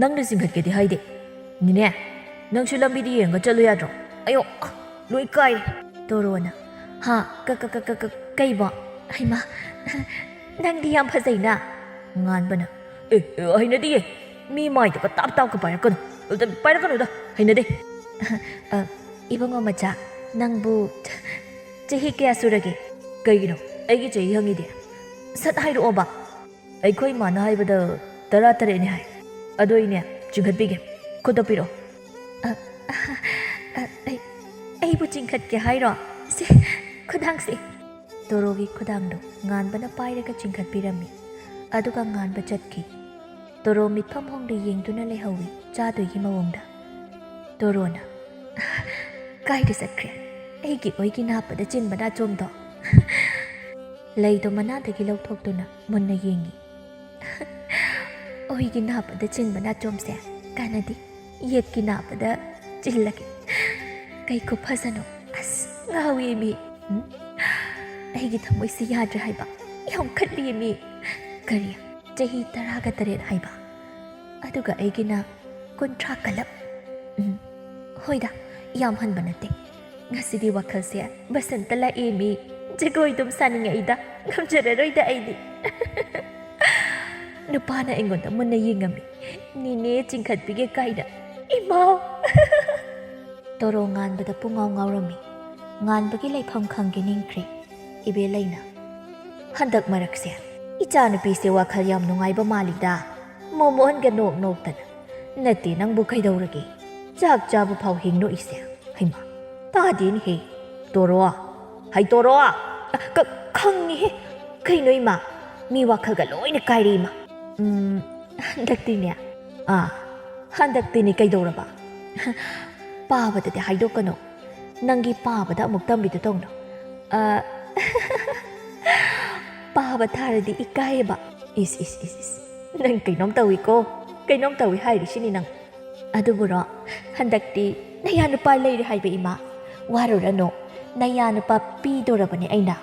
ꯅꯪꯅ ꯆꯤꯡꯈꯠꯀꯦꯗꯤ ꯍꯥꯏꯗꯦ꯫ ꯅꯤꯅꯦ, ꯅꯪꯁꯨ ꯂꯝꯕꯤꯗ ꯌꯦꯡꯉ ꯆꯠꯂꯨ ꯌꯥꯗ꯭ꯔꯣ? ꯑꯌꯣ, ꯑ, ꯂꯣꯏ ꯀꯥꯏꯔꯦ!" ꯇꯣꯔꯣꯅ, "ꯍꯥ? ꯀ-, ꯀ-, ꯀ-, ꯀ-, ꯀ-, ꯀꯩꯕꯣ? ꯍꯩꯃꯥ, ꯅꯪꯗꯤ ꯌꯥꯝ ꯐꯖꯩꯅ!" ꯉꯥꯟꯕꯅ, "ꯑꯦ, ꯑꯦ, ꯍꯩꯅꯗꯤꯌꯦ꯫ ꯃꯤ ꯃꯥꯏꯗꯒ ꯇꯥꯞ ꯇꯥꯞꯀ ꯄꯥꯏꯔꯛꯀꯅꯨ꯫ ꯑꯗ ꯄꯥꯏꯔꯛꯀꯅꯨꯗ, ꯍꯩꯅꯗꯦ!" "ꯑ, ꯏꯕꯨꯡꯉꯣ ꯃꯆꯥ, ꯅꯪꯕꯨ ꯆꯍꯤ ꯀꯌꯥ ꯁꯨꯔꯒꯦ?" "ꯀꯩꯒꯤꯅꯣ? ꯑꯩꯒꯤ ꯆꯍꯤ ꯍꯪꯉꯤꯗꯤ?" "ꯁꯠ ꯍꯥꯏꯔꯛꯑꯣꯕ!" "ꯑꯩꯈꯣꯏ ꯃꯥꯅ ꯍꯥꯏꯕꯗ ꯇꯔꯥ ꯇꯔꯦꯠꯅꯤ ꯍꯥꯏ꯫ ꯑꯗꯣ ꯑꯩꯅꯦ, ꯆꯤꯡꯈꯠꯄꯤꯒꯦ꯫ ꯈꯨꯠꯇꯣ ꯄꯤꯔꯛꯑꯣ꯫" "ꯑ, ꯑ, ꯑ, ꯑꯩ, ꯑꯩꯕꯨ ꯆꯤꯡꯈꯠꯀꯦ ꯍꯥꯏꯔꯣ? ꯁꯦ, ꯈꯨꯗꯥꯡꯁꯦ!" ꯇꯣꯔꯣꯒꯤ ꯈꯨꯗꯥꯡꯗꯣ ꯉꯥꯟꯕꯅ ꯄꯥꯏꯔꯒ ꯆꯤꯡꯈꯠꯄꯤꯔꯝꯃꯤ꯫ ꯑꯗꯨꯒ ꯉꯥꯟꯕ ꯆꯠꯈꯤ꯫ ꯇꯣꯔꯣ ꯃꯤꯠꯐꯝ ꯍꯣꯡꯗ ꯌꯦꯡꯗꯨꯅ ꯂꯩꯍꯧꯏ, ꯆꯥꯗꯣꯏꯒꯤ ꯃꯑꯣꯡꯗ꯫ ꯇꯣꯔꯣꯅ, "ꯀꯥꯏꯗ ꯆꯠꯈ꯭ꯔꯦ ꯑꯩꯒꯤ ꯑꯣꯏꯒꯤ ꯅꯥꯞꯄꯗ ꯆꯤꯟꯕ ꯅꯥꯆꯣꯝꯗꯣ?" ꯂꯩꯗꯣ ꯃꯅꯥꯗꯒꯤ ꯂꯧꯊꯣꯛꯇꯨꯅ ꯃꯨꯟꯅ ꯌꯦꯡꯉꯤ꯫ "ꯑꯣꯏꯒꯤ ꯅꯥꯞꯄꯗ ꯆꯤꯟꯕ ꯅꯥꯆꯣꯝꯁꯦ ꯀꯥꯟꯅꯗꯦ, ꯌꯦꯠꯀꯤ ꯅꯥꯞꯄꯗ ꯆꯤꯜꯂꯒꯦ꯫ ꯀꯩ ꯈꯨꯐꯖꯅꯣ! ꯑꯁ, ꯉꯥꯎꯏ ꯃꯤ꯫ ꯎꯝ? ꯑꯩꯒꯤ ꯊꯃꯣꯏꯁꯤ ꯌꯥꯗ꯭ꯔꯦ ꯍꯥꯏꯕ, ꯌꯥꯝ ꯈꯠꯂꯤ ꯃꯤ꯫ ꯀꯔꯤ, ꯆꯍꯤ ꯇꯔꯥꯒ ꯇꯔꯦꯠ ꯍꯥꯏꯕ, ꯑꯗꯨꯒ ꯑꯩꯒꯤꯅ ꯀꯨꯟꯊ꯭ꯔꯥ ꯀꯂꯞ꯫ ꯎꯝ, ꯍꯣꯏꯗ, ꯌꯥꯝ ꯍꯟꯕ ꯅꯠꯇꯦ꯫ ꯉꯁꯤꯗꯤ ꯋꯥꯈꯜꯁꯦ ꯕꯁꯟꯇ ꯂꯥꯛꯑꯦ ꯃꯤ꯫ ꯖꯒꯣꯏ ꯑꯗꯨꯝ ꯁꯥꯅꯤꯡꯉꯛꯏꯗ, ꯉꯝꯖꯔꯔꯣꯏꯗ ꯑꯩꯗꯤ꯫" ꯅꯨꯄꯥꯅ ꯑꯩꯉꯣꯟꯗ ꯃꯨꯟꯅ ꯌꯦꯡꯉꯝꯃꯤ꯫ "ꯅꯦꯅꯦ ꯆꯤꯡꯈꯠꯄꯤꯒꯦ ꯀꯥꯏꯅ꯫ ꯏꯃꯥꯎ!" ꯇꯣꯔꯣ ꯉꯥꯟꯕꯗ ꯄꯨꯡꯉꯥꯎ ꯉꯥꯎꯔꯝꯃꯤ꯫ ꯉꯥꯟꯕꯒꯤ ꯂꯩꯐꯝ ꯈꯪꯒꯦ ꯅꯤꯡꯈ꯭ꯔꯦ꯫ ꯏꯕꯦꯂꯩꯅ, "ꯍꯟꯗꯛ ꯃꯔꯛꯁꯦ ꯏꯆꯥꯅꯨꯄꯤꯁꯦ ꯋꯥꯈꯜ ꯌꯥꯝ ꯅꯨꯡꯉꯥꯏꯕ ꯃꯥꯜꯂꯤꯗ꯫ ꯃꯣꯃꯣꯟꯒ ꯅꯣꯛ ꯅꯣꯛꯇꯅ꯫ ꯅꯠꯇꯦ, ꯅꯪꯕꯨ ꯀꯩꯗꯧꯔꯒꯦ? ꯆꯥꯛ ꯆꯥꯕ ꯐꯥꯎ ꯍꯦꯛ ꯅꯣꯛꯏꯁꯦ꯫ ꯍꯩꯃꯥ, ꯇꯥꯗꯦꯅꯦꯍꯦ꯫ ꯇꯣꯔꯣ, ꯍꯩ ꯇꯣꯔꯣ꯫ ꯈ-, ꯈꯪꯉꯤꯍꯦ꯫ ꯀꯩꯅꯣ ꯏꯃꯥ? ꯃꯤ ꯋꯥꯈꯜꯒ ꯂꯣꯏꯅ ꯀꯥꯏꯔꯦ ꯏꯃꯥ꯫ ꯎꯝ, ꯍꯟꯗꯛꯇꯤꯅꯦ꯫ ꯑꯥ, ꯍꯟꯗꯛꯇꯤꯅꯦ ꯀꯩꯗꯧꯔꯕ? ꯄꯥꯕꯗꯗꯤ ꯍꯥꯏꯗꯣꯛꯀꯅꯨ꯫ ꯅꯪꯒꯤ ꯄꯥꯕꯗ ꯑꯃꯨꯛ ꯇꯝꯕꯤꯗꯨ ꯇꯧꯅꯨ꯫ ꯑ, ꯄꯥꯕ ꯊꯥꯔꯗꯤ ꯏꯀꯥꯏꯌꯦꯕ꯫ ꯏꯁ, ꯏꯁ, ꯏꯁ, ꯏꯁ꯫ ꯅꯪ ꯀꯩꯅꯣꯝ ꯇꯧꯏꯀꯣ꯫ ꯀꯩꯅꯣꯝ ꯇꯧꯏ ꯍꯥꯏꯔꯤꯁꯤꯅꯤ ꯅꯪ꯫ ꯑꯗꯨꯕꯨꯔꯣ, ꯍꯟꯗꯛꯇꯤ ꯅꯌꯥ ꯅꯨꯄꯥ ꯂꯩꯔꯦ ꯍꯥꯏꯕ ꯏꯃꯥ꯫ ꯋꯥꯔꯨꯔꯅꯨ, ꯅꯌꯥ ꯅꯨꯄꯥ ꯄꯤꯗꯣꯔꯕꯅꯦ ꯑꯩꯅ꯫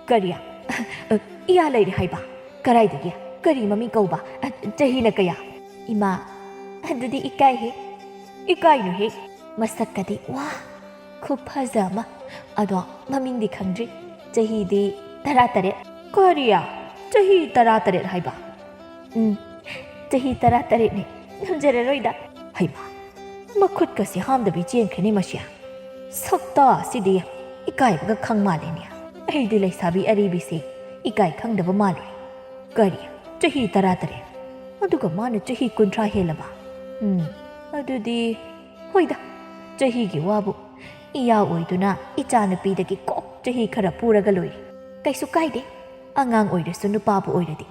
ꯀꯔꯤ? ꯏꯌꯥ ꯂꯩꯔꯦ ꯍꯥꯏꯕ? ꯀꯔꯥꯏꯗꯒꯤ? ꯀꯔꯤ ꯃꯃꯤꯡ ꯀꯧꯕ? ꯆꯍꯤꯅ ꯀꯌꯥ? ꯏꯃꯥ, ꯑꯗꯨꯗꯤ ꯏꯀꯥꯏꯍꯦ꯫ ꯏꯀꯥꯏꯅꯨꯍꯦ꯫ ꯃꯁꯛꯀꯗꯤ ꯋꯥ, ꯈꯨꯐꯖ ꯑꯃ꯫ ꯑꯗꯣ ꯃꯃꯤꯡꯗꯤ ꯈꯪꯗ꯭ꯔꯤ꯫ ꯆꯍꯤꯗꯤ ꯇꯔꯥꯇꯔꯦꯠ꯫ ꯀꯔꯤ? ꯆꯍꯤ ꯇꯔꯥꯇꯔꯦꯠ ꯍꯥꯏꯕ? ꯎꯝ, ꯆꯍꯤ ꯇꯔꯥꯇꯔꯦꯠꯅꯤ꯫ ꯉꯝꯖꯔꯔꯣꯏꯗ꯫ ꯍꯩꯃꯥ, ꯃꯈꯨꯠꯀꯁꯦ ꯍꯥꯝꯗꯕꯤ ꯆꯦꯟꯈ꯭ꯔꯦꯅꯦ ꯃꯁꯤ꯫ ꯁꯛꯇꯥꯁꯤꯗꯤ ꯏꯀꯥꯏꯕꯒ ꯈꯪ ꯃꯥꯜꯂꯦꯅꯦ꯫ ꯑꯩꯗꯤ ꯂꯩꯁꯥꯕꯤ ꯑꯔꯤꯕꯤꯁꯦ ꯏꯀꯥꯏ ꯈꯪꯗꯕ ꯃꯥꯜꯂꯨꯔꯦ꯫ ꯀꯔꯤ? ꯆꯍꯤ ꯇꯔꯥꯇꯔꯦꯠ? ꯑꯗꯨꯒ ꯃꯥꯅ ꯆꯍꯤ ꯀꯨꯟꯊ꯭ꯔꯥ ꯍꯦꯜꯂꯕ? ꯎꯝ, ꯑꯗꯨꯗꯤ ꯍꯣꯏꯗ, ꯆꯍꯤꯒꯤ ꯋꯥꯕꯨ꯫ ꯏꯌꯥ ꯑꯣꯏꯗꯨꯅ ꯏꯆꯥꯅꯨꯄꯤꯗꯒꯤ ꯀꯣꯛ ꯆꯍꯤ ꯈꯔ ꯄꯨꯔꯒ ꯂꯣꯏꯔꯦ꯫ ꯀꯩꯁꯨ ꯀꯥꯏꯗꯦ, ꯑꯉꯥꯡ ꯑꯣꯏꯔꯁꯨ ꯅꯨꯄꯥꯕꯨ ꯑꯣꯏꯔꯗꯤ꯫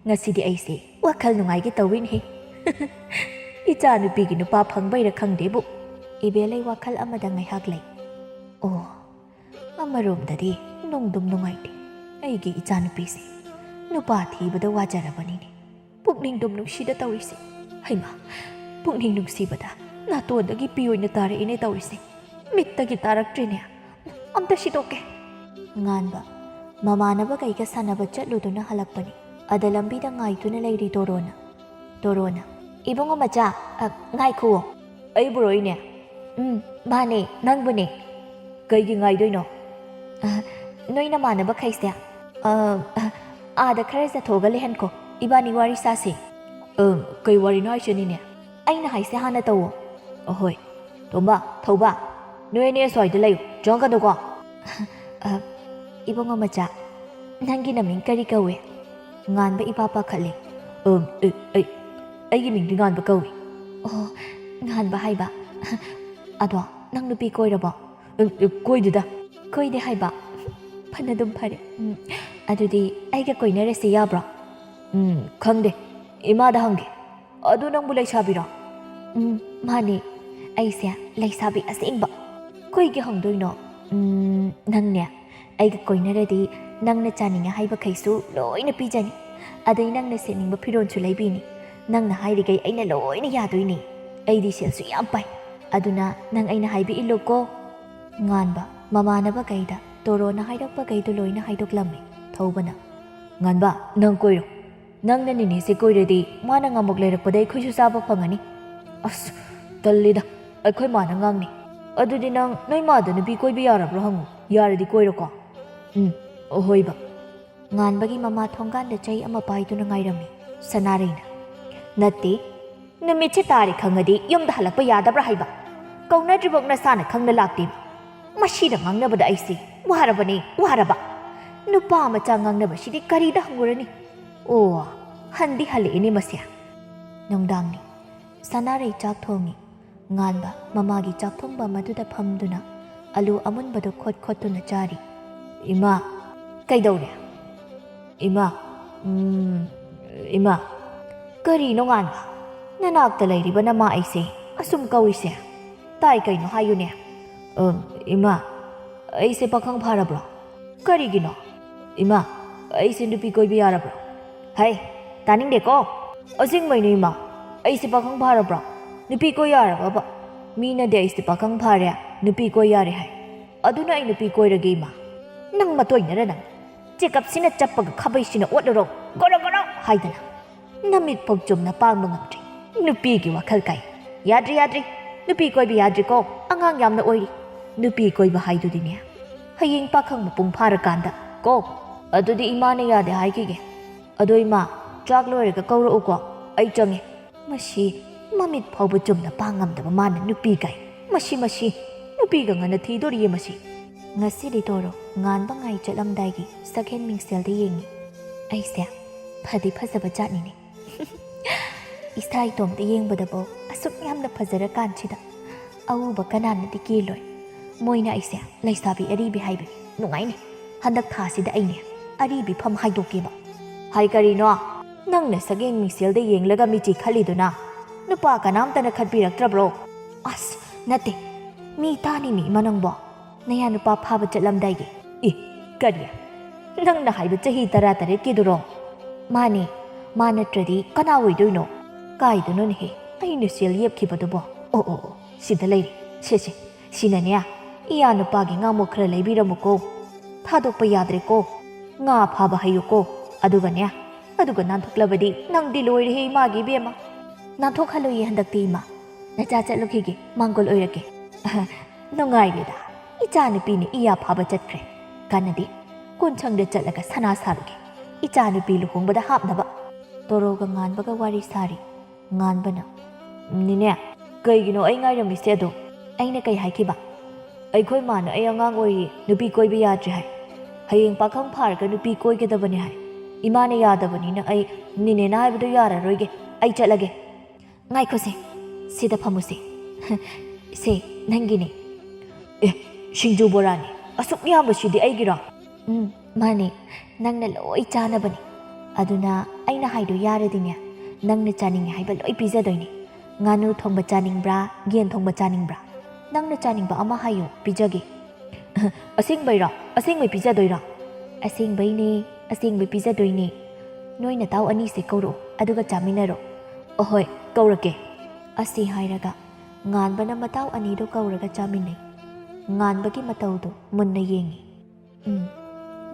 ꯉꯁꯤꯗꯤ ꯑꯩꯁꯦ ꯋꯥꯈꯜ ꯅꯨꯡꯉꯥꯏꯒꯦ ꯇꯧꯋꯤꯅꯦꯍꯦ꯫ ꯏꯆꯥꯅꯨꯄꯤꯒꯤ ꯅꯨꯄꯥ ꯐꯪꯕꯩꯔ ꯈꯪꯗꯦꯕꯨ꯫ ꯏꯕꯦꯂꯩ ꯋꯥꯈꯜ ꯑꯃꯗ ꯉꯥꯏꯍꯥꯛ ꯂꯩ꯫ ꯑꯣ, ꯑꯃꯔꯣꯝꯗꯗꯤ ꯅꯨꯡꯗꯨꯝ ꯅꯨꯡꯉꯥꯏꯇꯦ꯫ ꯑꯩꯒꯤ ꯏꯆꯥꯅꯨꯄꯤꯁꯦ ꯅꯨꯄꯥ ꯊꯤꯕꯗ ꯋꯥꯖꯔꯕꯅꯤꯅꯦ꯫ ꯄꯨꯛꯅꯤꯡꯗꯨꯝ ꯅꯨꯡꯁꯤꯗ ꯇꯧꯔꯤꯁꯦ꯫ ꯍꯩꯃꯥ, ꯄꯨꯛꯅꯤꯡ ꯅꯨꯡꯁꯤꯕꯗ ꯅꯥꯇꯣꯟꯗꯒꯤ ꯄꯤ ꯑꯣꯏꯅ ꯇꯥꯔꯛꯏꯅꯦ ꯇꯧꯔꯤꯁꯦ꯫ ꯃꯤꯠꯇꯒꯤ ꯇꯥꯔꯛꯇ꯭ꯔꯤꯅꯦ꯫ ꯑꯝꯇ ꯁꯤꯗꯣꯛꯀꯦ꯫ ꯉꯥꯟꯕ ꯃꯃꯥꯟꯅꯕ ꯀꯩꯒ ꯁꯥꯟꯅꯕ ꯆꯠꯂꯨꯗꯨꯅ ꯍꯜꯂꯛꯄꯅꯤ꯫ ꯑꯗ ꯂꯝꯕꯤꯗ ꯉꯥꯏꯗꯨꯅ ꯂꯩꯔꯤ ꯇꯣꯔꯣꯅ꯫ ꯇꯣꯔꯣꯅ, "ꯏꯕꯨꯡꯉꯣ ꯃꯆꯥ, ꯑ, ꯉꯥꯏꯈꯨꯑꯣ꯫" "ꯑꯩꯕꯨꯔꯣ ꯏꯅꯦ?" "ꯎꯝ, ꯃꯥꯅꯦ, ꯅꯪꯕꯨꯅꯦ꯫" "ꯀꯩꯒꯤ ꯉꯥꯏꯗꯣꯏꯅꯣ?" "ꯑ, ꯅꯣꯏ ꯅꯃꯥꯟꯅꯕꯈꯩꯁꯦ, ꯑ, ꯑ, ꯑꯥꯗ ꯈꯔ ꯆꯠꯊꯣꯛꯑꯒ ꯂꯩꯍꯟꯈꯣ, ꯏꯕꯥꯅꯤ ꯋꯥꯔꯤ ꯁꯥꯁꯦ꯫" "ꯑ, ꯀꯩ ꯋꯥꯔꯤꯅꯣ ꯍꯥꯏꯁꯦ ꯏꯅꯦ?" "ꯑꯩꯅ ꯍꯥꯏꯁꯦ ꯍꯥꯟꯅ ꯇꯧꯋꯣ꯫" "ꯑꯍꯣꯏ, ꯇꯣꯝꯕ, ꯊꯧꯕ, ꯅꯣꯏ ꯑꯅꯤ ꯑꯁ꯭ꯋꯥꯏꯗ ꯂꯩꯌꯨ, ꯆꯪꯉꯛꯀꯅꯨꯀꯣ꯫ ꯑ, ꯏꯕꯨꯡꯉꯣ ꯃꯆꯥ, ꯅꯪꯒꯤ ꯅꯃꯤꯡ ꯀꯔꯤ ꯀꯧꯏ? ꯉꯥꯟꯕ ꯏꯄꯥ ꯄꯥꯈꯠꯂꯦ꯫ "ꯎꯝ, ꯑꯩ, ꯑꯩ, ꯑꯩꯒꯤ ꯃꯤꯡꯗꯤ ꯉꯥꯟꯕ ꯀꯧꯏ꯫" "ꯑꯣ, ꯉꯥꯟꯕ ꯍꯥꯏꯕ꯫ ꯑꯗꯣ ꯅꯪ ꯅꯨꯄꯤ ꯀꯣꯏꯔꯕꯣ?" "ꯎꯝ, ꯎꯝ, ꯀꯣꯏꯗꯦꯗ꯫" "ꯀꯣꯏꯗꯦ ꯍꯥꯏꯕ? ꯐꯅꯗꯨꯝ ꯐꯔꯦ꯫ ꯎꯝ, ꯑꯗꯨꯗꯤ ꯑꯩꯒ ꯀꯣꯏꯅꯔꯁꯤ ꯌꯥꯕ꯭ꯔꯣ?" "ꯎꯝ, ꯈꯪꯗꯦ, ꯏꯃꯥꯗ ꯍꯪꯒꯦ꯫ ꯑꯗꯨ ꯅꯪꯕꯨ ꯂꯩꯁꯥꯕꯤꯔꯣ?" "ꯎꯝ, ꯃꯥꯅꯦ꯫ ꯑꯩꯁꯦ ꯂꯩꯁꯥꯕꯤ ꯑꯁꯦꯡꯕ꯫" "ꯀꯩꯒꯤ ꯍꯪꯗꯣꯏꯅꯣ? ꯎꯝ, ꯅꯪꯅꯦ, ꯑꯩꯒ ꯀꯣꯏꯅꯔꯗꯤ ꯅꯪꯅ ꯆꯥꯅꯤꯡꯉꯦ ꯍꯥꯏꯕꯈꯩꯁꯨ ꯂꯣꯏꯅ ꯄꯤꯖꯅꯤ꯫ ꯑꯗꯩ ꯅꯪꯅ ꯁꯦꯠꯅꯤꯡꯕ ꯐꯤꯔꯣꯜꯁꯨ ꯂꯩꯕꯤꯅꯤ꯫ ꯅꯪꯅ ꯍꯥꯏꯔꯤꯈꯩ ꯑꯩꯅ ꯂꯣꯏꯅ ꯌꯥꯗꯣꯏꯅꯤ꯫ ꯑꯩꯗꯤ ꯁꯦꯜꯁꯨ ꯌꯥꯝ ꯄꯥꯏ꯫ ꯑꯗꯨꯅ ꯅꯪ ꯑꯩꯅ ꯍꯥꯏꯕ ꯏꯜꯂꯨꯀꯣ꯫" ꯉꯥꯟꯕ ꯃꯃꯥꯟꯅꯕꯈꯩꯗ ꯇꯣꯔꯣꯅ ꯍꯥꯏꯔꯛꯄꯈꯩꯗꯣ ꯂꯣꯏꯅ ꯍꯥꯏꯗꯣꯛꯂꯝꯃꯤ꯫ ꯊꯧꯕꯅ, "ꯉꯥꯟꯕ, ꯅꯪ ꯀꯣꯏꯔꯣ꯫ ꯅꯪꯅ ꯅꯦꯅꯦꯁꯦ ꯀꯣꯏꯔꯗꯤ ꯃꯥꯅ ꯉꯥꯃꯣꯛ ꯂꯩꯔꯛꯄꯗ ꯑꯩꯈꯣꯏꯁꯨ ꯆꯥꯕ ꯐꯪꯉꯅꯤ꯫" "ꯑꯁ, ꯇꯜꯂꯤꯗ, ꯑꯩꯈꯣꯏ ꯃꯥꯅ ꯉꯥꯡꯅꯤ꯫" "ꯑꯗꯨꯗꯤ ꯅꯪ ꯅꯣꯏ ꯃꯥꯗ ꯅꯨꯄꯤ ꯀꯣꯏꯕ ꯌꯥꯔꯕ꯭ꯔꯣ ꯍꯪꯉꯨ, ꯌꯥꯔꯗꯤ ꯀꯣꯏꯔꯣꯀꯣ꯫" "ꯎꯝ, ꯑꯍꯣꯏꯕ꯫" ꯉꯥꯟꯕꯒꯤ ꯃꯃꯥ ꯊꯣꯡꯒꯥꯟꯗ ꯆꯩ ꯑꯃ ꯄꯥꯏꯗꯨꯅ ꯉꯥꯏꯔꯝꯃꯤ꯫ ꯁꯅꯥꯔꯩꯅ, "ꯅꯠꯇꯦ, ꯅꯨꯃꯤꯠꯁꯦ ꯇꯥꯔꯦ ꯈꯪꯉꯗꯤ ꯌꯨꯝꯗ ꯍꯜꯂꯛꯄ ꯌꯥꯗꯕ꯭ꯔꯥ ꯍꯥꯏꯕ? ꯀꯧꯅꯗ꯭ꯔꯤꯐꯥꯎ ꯅꯁꯥꯅ ꯈꯪꯅ ꯂꯥꯛꯇꯦꯕ꯫ ꯃꯁꯤꯗ ꯉꯥꯡꯅꯕꯗ ꯑꯩꯁꯦ ꯋꯥꯔꯕꯅꯦ, ꯋꯥꯔꯕ꯫ ꯅꯨꯄꯥ ꯃꯆꯥ ꯉꯥꯡꯅꯕꯁꯤꯗꯤ ꯀꯔꯤꯗ ꯍꯪꯉꯨꯔꯅꯤ? ꯑꯣ, ꯍꯟꯗꯤ ꯍꯜꯂꯛꯑꯦꯅꯦ ꯃꯁꯦ꯫" ꯅꯨꯡꯗꯥꯡꯅꯤ꯫ ꯁꯅꯥꯔꯩ ꯆꯥꯛ ꯊꯣꯡꯉꯤ꯫ ꯉꯥꯟꯕ ꯃꯃꯥꯒꯤ ꯆꯥꯛꯊꯣꯡꯐꯝ ꯑꯗꯨꯗ ꯐꯝꯗꯨꯅ ꯑꯂꯨ ꯑꯃꯨꯟꯕꯗꯨ ꯈꯣꯠ ꯈꯣꯠꯇꯨꯅ ꯆꯥꯔꯤ꯫ "ꯏꯃꯥ, ꯀꯩꯗꯧꯔꯦ?" "ꯏꯃꯥ, ꯎꯝ, ꯏꯃꯥ꯫" "ꯀꯔꯤꯅꯣ ꯉꯥꯟꯕ? ꯅꯅꯥꯛꯇ ꯂꯩꯔꯤꯕ ꯅꯃꯥ ꯑꯩꯁꯦ ꯑꯁꯨꯝ ꯀꯧꯔꯤꯁꯦ? ꯇꯥꯏ ꯀꯩꯅꯣ ꯍꯥꯏꯌꯨꯅꯦ?" "ꯎꯝ, ꯏꯃꯥ, ꯑꯩꯁꯦ ꯄꯥꯈꯪ ꯐꯥꯔꯕ꯭ꯔꯣ?" "ꯀꯔꯤꯒꯤꯅꯣ?" "ꯏꯃꯥ, ꯑꯩꯁꯦ ꯅꯨꯄꯤ ꯀꯣꯏꯕ ꯌꯥꯔꯕ꯭ꯔꯣ?" "ꯍꯩ, ꯇꯥꯅꯤꯡꯗꯦꯀꯣ꯫ ꯑꯁꯦꯡꯕꯩꯅꯦ ꯏꯃꯥ, ꯑꯩꯁꯦ ꯄꯥꯈꯪ ꯐꯥꯔꯕ꯭ꯔꯣ? ꯅꯨꯄꯤ ꯀꯣꯏ ꯌꯥꯔꯕꯕ? ꯃꯤꯅꯗꯤ ꯑꯩꯁꯦ ꯄꯥꯈꯪ ꯐꯥꯔꯦ, ꯅꯨꯄꯤ ꯀꯣꯏ ꯌꯥꯔꯦ ꯍꯥꯏ꯫ ꯑꯗꯨꯅ ꯑꯩ ꯅꯨꯄꯤ ꯀꯣꯏꯔꯒꯦ ꯏꯃꯥ꯫" "ꯅꯪ ꯃꯇꯣꯏꯅꯔ ꯅꯪ? ꯆꯦꯀꯞꯁꯤꯅ ꯆꯞꯄꯒ ꯈꯥꯕꯩꯁꯤꯅ ꯑꯣꯠꯂꯔꯣ, ꯒꯣꯔꯣ ꯒꯣꯔꯣ ꯍꯥꯏꯗꯅ꯫ ꯅꯃꯤꯠ ꯐꯥꯎ ꯆꯨꯝꯅ ꯄꯥꯡꯕ ꯉꯝꯗ꯭ꯔꯤ꯫ ꯅꯨꯄꯤꯒꯤ ꯋꯥꯈꯜ ꯀꯥꯏ꯫ ꯌꯥꯗ꯭ꯔꯤ, ꯌꯥꯗ꯭ꯔꯤ꯫ ꯅꯨꯄꯤ ꯀꯣꯏꯕ ꯌꯥꯗ꯭ꯔꯤꯀꯣ, ꯑꯉꯥꯡ ꯌꯥꯝꯅ ꯑꯣꯏꯔꯤ꯫ ꯅꯨꯄꯤ ꯀꯣꯏꯕ ꯍꯥꯏꯗꯨꯗꯤꯅꯦ, ꯍꯌꯦꯡ ꯄꯥꯈꯪ ꯃꯄꯨꯡ ꯐꯥꯔꯀꯥꯟꯗ ꯀꯣ꯫ ꯑꯗꯨꯗꯤ ꯏꯃꯥꯅ ꯌꯥꯗꯦ ꯍꯥꯏꯈꯤꯒꯦ꯫ ꯑꯗꯣ ꯏꯃꯥ, ꯆꯥꯛ ꯂꯣꯏꯔꯒ ꯀꯧꯔꯛꯎꯀꯣ, ꯑꯩ ꯆꯪꯉꯦ꯫" ꯃꯁꯤ ꯃꯃꯤꯠ ꯐꯥꯎꯕ ꯆꯨꯝꯅ ꯄꯥꯡ ꯉꯝꯗꯕ ꯃꯥꯅ ꯅꯨꯄꯤ ꯀꯥꯏ꯫ ꯃꯁꯤ, ꯃꯁꯤ, ꯅꯨꯄꯤꯒ ꯉꯟꯅ ꯊꯤꯗꯣꯔꯤꯌꯦ ꯃꯁꯤ꯫ ꯉꯁꯤꯗꯤ ꯇꯣꯔꯣ ꯉꯥꯟꯕ ꯉꯥꯏ ꯆꯠꯂꯝꯗꯥꯏꯒꯤ ꯁꯛꯍꯦꯟ ꯃꯤꯡꯁꯦꯜꯗ ꯌꯦꯡꯉꯤ꯫ ꯑꯩꯁꯦ ꯐꯗꯤ ꯐꯖꯕ ꯖꯥꯠꯅꯤꯅꯦ꯫ ꯏꯁꯥ ꯏꯇꯣꯝꯇ ꯌꯦꯡꯕꯗꯐꯥꯎ ꯑꯁꯨꯛ ꯌꯥꯝꯅ ꯐꯖꯔꯀꯥꯟꯁꯤꯗ ꯑꯎꯕ ꯀꯅꯥꯅꯗꯤ ꯀꯦꯜꯂꯣꯏ? ꯃꯣꯏꯅ ꯑꯩꯁꯦ ꯂꯩꯁꯥꯕꯤ ꯑꯔꯤꯕꯤ ꯍꯥꯏꯕꯅꯤ꯫ ꯅꯨꯡꯉꯥꯏꯅꯤ꯫ ꯍꯟꯗꯛ ꯊꯥꯁꯤꯗ ꯑꯩꯅꯦ ꯑꯔꯤꯕꯤ ꯐꯝ ꯍꯥꯏꯗꯣꯛꯀꯦꯕ꯫ ꯍꯥꯏ ꯀꯔꯤꯅꯣ? ꯅꯪꯅ ꯁꯛꯌꯦꯡ ꯃꯤꯡꯁꯦꯜꯗ ꯌꯦꯡꯂꯒ ꯃꯤꯆꯤ ꯈꯠꯂꯤꯗꯨꯅ? ꯅꯨꯄꯥ ꯀꯅꯥꯝꯇꯅ ꯈꯠꯄꯤꯔꯛꯇ꯭ꯔꯕ꯭ꯔꯣ? ꯑꯁ, ꯅꯠꯇꯦ꯫ ꯃꯤ ꯇꯥꯅꯤ ꯃꯤ ꯏꯃꯥ ꯅꯪꯕꯣ꯫ ꯅꯌꯥ ꯅꯨꯄꯥ ꯐꯥꯕ ꯆꯠꯂꯝꯗꯥꯏꯒꯤ꯫ ꯏ, ꯀꯔꯤ? ꯅꯪꯅ ꯍꯥꯏꯕ ꯆꯍꯤ ꯇꯔꯥ ꯇꯔꯦꯠꯀꯤꯗꯨꯔꯣ? ꯃꯥꯅꯦ꯫ ꯃꯥ ꯅꯠꯇ꯭ꯔꯗꯤ ꯀꯅꯥ ꯑꯣꯏꯗꯣꯏꯅꯣ? ꯀꯥꯏꯗꯅꯣꯅꯦꯍꯦ ꯑꯩꯅ ꯁꯦꯜ ꯌꯦꯞꯈꯤꯕꯗꯨꯕꯣ? ꯑꯣ, ꯑꯣ, ꯑꯣ, ꯁꯤꯗ ꯂꯩꯔꯦ꯫ ꯁꯦ, ꯁꯦ, ꯁꯤꯅꯅꯦ, ꯏꯌꯥ ꯅꯨꯄꯥꯒꯤ ꯉꯥꯃꯣꯛ ꯈꯔ ꯂꯩꯕꯤꯔꯝꯃꯨꯀꯣ꯫ ꯊꯥꯗꯣꯛꯄ ꯌꯥꯗ꯭ꯔꯦꯀꯣ꯫ ꯉꯥ ꯐꯥꯕ ꯍꯩꯌꯨꯀꯣ꯫ ꯑꯗꯨꯒꯅꯦ, ꯑꯗꯨꯒ ꯅꯥꯟꯊꯣꯛꯂꯕꯗꯤ ꯅꯪꯗꯤ ꯂꯣꯏꯔꯦꯍꯦ ꯏꯃꯥꯒꯤ ꯏꯕꯦꯝꯃ꯫ ꯅꯥꯟꯊꯣꯛꯍꯜꯂꯣꯏꯌꯦ ꯍꯟꯗꯛꯇꯤ ꯏꯃꯥ꯫ ꯅꯆꯥ ꯆꯠꯂꯨꯈꯤꯒꯦ, ꯃꯥꯡꯒꯣꯜ ꯑꯣꯏꯔꯒꯦ꯫ ꯅꯨꯡꯉꯥꯏꯔꯦꯗ, ꯏꯆꯥ ꯅꯨꯄꯤꯅ ꯏꯌꯥ ꯐꯥꯕ ꯆꯠꯈ꯭ꯔꯦ꯫ ꯀꯥꯟꯅꯗꯦ, ꯀꯣꯟꯁꯪꯗ ꯆꯠꯂꯒ ꯁꯅꯥ ꯁꯥꯔꯨꯒꯦ, ꯏꯆꯥ ꯅꯨꯄꯤ ꯂꯨꯍꯣꯡꯕꯗ ꯍꯥꯞꯅꯕ꯫ ꯇꯣꯔꯣꯒ ꯉꯥꯟꯕꯒ ꯋꯥꯔꯤ ꯁꯥꯔꯤ꯫ ꯉꯥꯟꯕꯅ, "ꯅꯤꯅꯦ, ꯀꯩꯒꯤꯅꯣ ꯑꯩ ꯉꯥꯏꯔꯝꯃꯤꯁꯦ ꯑꯗꯨꯝ?" ꯑꯩꯅ ꯀꯩ ꯍꯥꯏꯈꯤꯕ? "ꯑꯩꯈꯣꯏ ꯃꯥꯅ ꯑꯩ ꯑꯉꯥꯡ ꯑꯣꯏꯔꯤ, ꯅꯨꯄꯤ ꯀꯣꯏꯕ ꯌꯥꯗ꯭ꯔꯤ ꯍꯥꯏ꯫ ꯍꯌꯦꯡ ꯄꯥꯈꯪ ꯐꯥꯔꯒ ꯅꯨꯄꯤ ꯀꯣꯏꯒꯗꯕꯅꯤ ꯍꯥꯏ꯫ ꯏꯃꯥꯅ ꯌꯥꯗꯕꯅꯤꯅ ꯑꯩ ꯅꯤꯅꯦꯅ ꯍꯥꯏꯕꯗꯣ ꯌꯥꯔꯔꯣꯏꯒꯦ꯫ ꯑꯩ ꯆꯠꯂꯒꯦ꯫" "ꯉꯥꯏꯈꯣꯁꯦ, ꯁꯤꯗ ꯐꯝꯃꯨꯁꯦ꯫ ꯁꯦ, ꯅꯪꯒꯤꯅꯦ꯫" "ꯑꯦ, ꯁꯤꯡꯖꯨ ꯕꯣꯔꯥꯅꯦ꯫ ꯑꯁꯨꯛ ꯌꯥꯝꯕꯁꯤꯗꯤ ꯑꯩꯒꯤꯔꯣ?" "ꯎꯝ, ꯃꯥꯅꯦ, ꯅꯪꯅ ꯂꯣꯏ ꯆꯥꯅꯕꯅꯦ꯫ ꯑꯗꯨꯅ ꯑꯩꯅ ꯍꯥꯏꯗꯣ ꯌꯥꯔꯗꯤꯅꯦ, ꯅꯪꯅ ꯆꯥꯅꯤꯡꯉꯦ ꯍꯥꯏꯕ ꯂꯣꯏ ꯄꯤꯖꯗꯣꯏꯅꯦ꯫ ꯉꯥꯅꯨ ꯊꯣꯡꯕ ꯆꯥꯅꯤꯡꯕ꯭ꯔꯥ, ꯌꯦꯟ ꯊꯣꯡꯕ ꯆꯥꯅꯤꯡꯕ꯭ꯔꯥ? ꯅꯪꯅ ꯆꯥꯅꯤꯡꯕ ꯑꯃ ꯍꯥꯏꯌꯣ, ꯄꯤꯖꯒꯦ꯫" "ꯑꯁꯦꯡꯕꯩꯔꯣ? ꯑꯁꯦꯡꯕꯩ ꯄꯤꯖꯗꯣꯏꯔꯣ?" "ꯑꯁꯦꯡꯕꯩꯅꯦ, ꯑꯁꯦꯡꯕꯩ ꯄꯤꯖꯗꯣꯏꯅꯦ꯫ ꯅꯣꯏ ꯅꯇꯥꯎ ꯑꯅꯤꯁꯦ ꯀꯧꯔꯛꯑꯣ, ꯑꯗꯨꯒ ꯆꯥꯃꯤꯟꯅꯔꯣ꯫" "ꯑꯍꯣꯏ, ꯀꯧꯔꯛꯀꯦ꯫" ꯑꯁꯤ ꯍꯥꯏꯔꯒ ꯉꯥꯟꯕꯅ ꯃꯇꯥꯎ ꯑꯅꯤꯗꯨ ꯀꯧꯔꯒ ꯆꯥꯃꯤꯟꯅꯩ꯫ ꯉꯥꯟꯕꯒꯤ ꯃꯇꯧꯗꯨ ꯃꯨꯟꯅ ꯌꯦꯡꯉꯤ꯫ "ꯎꯝ,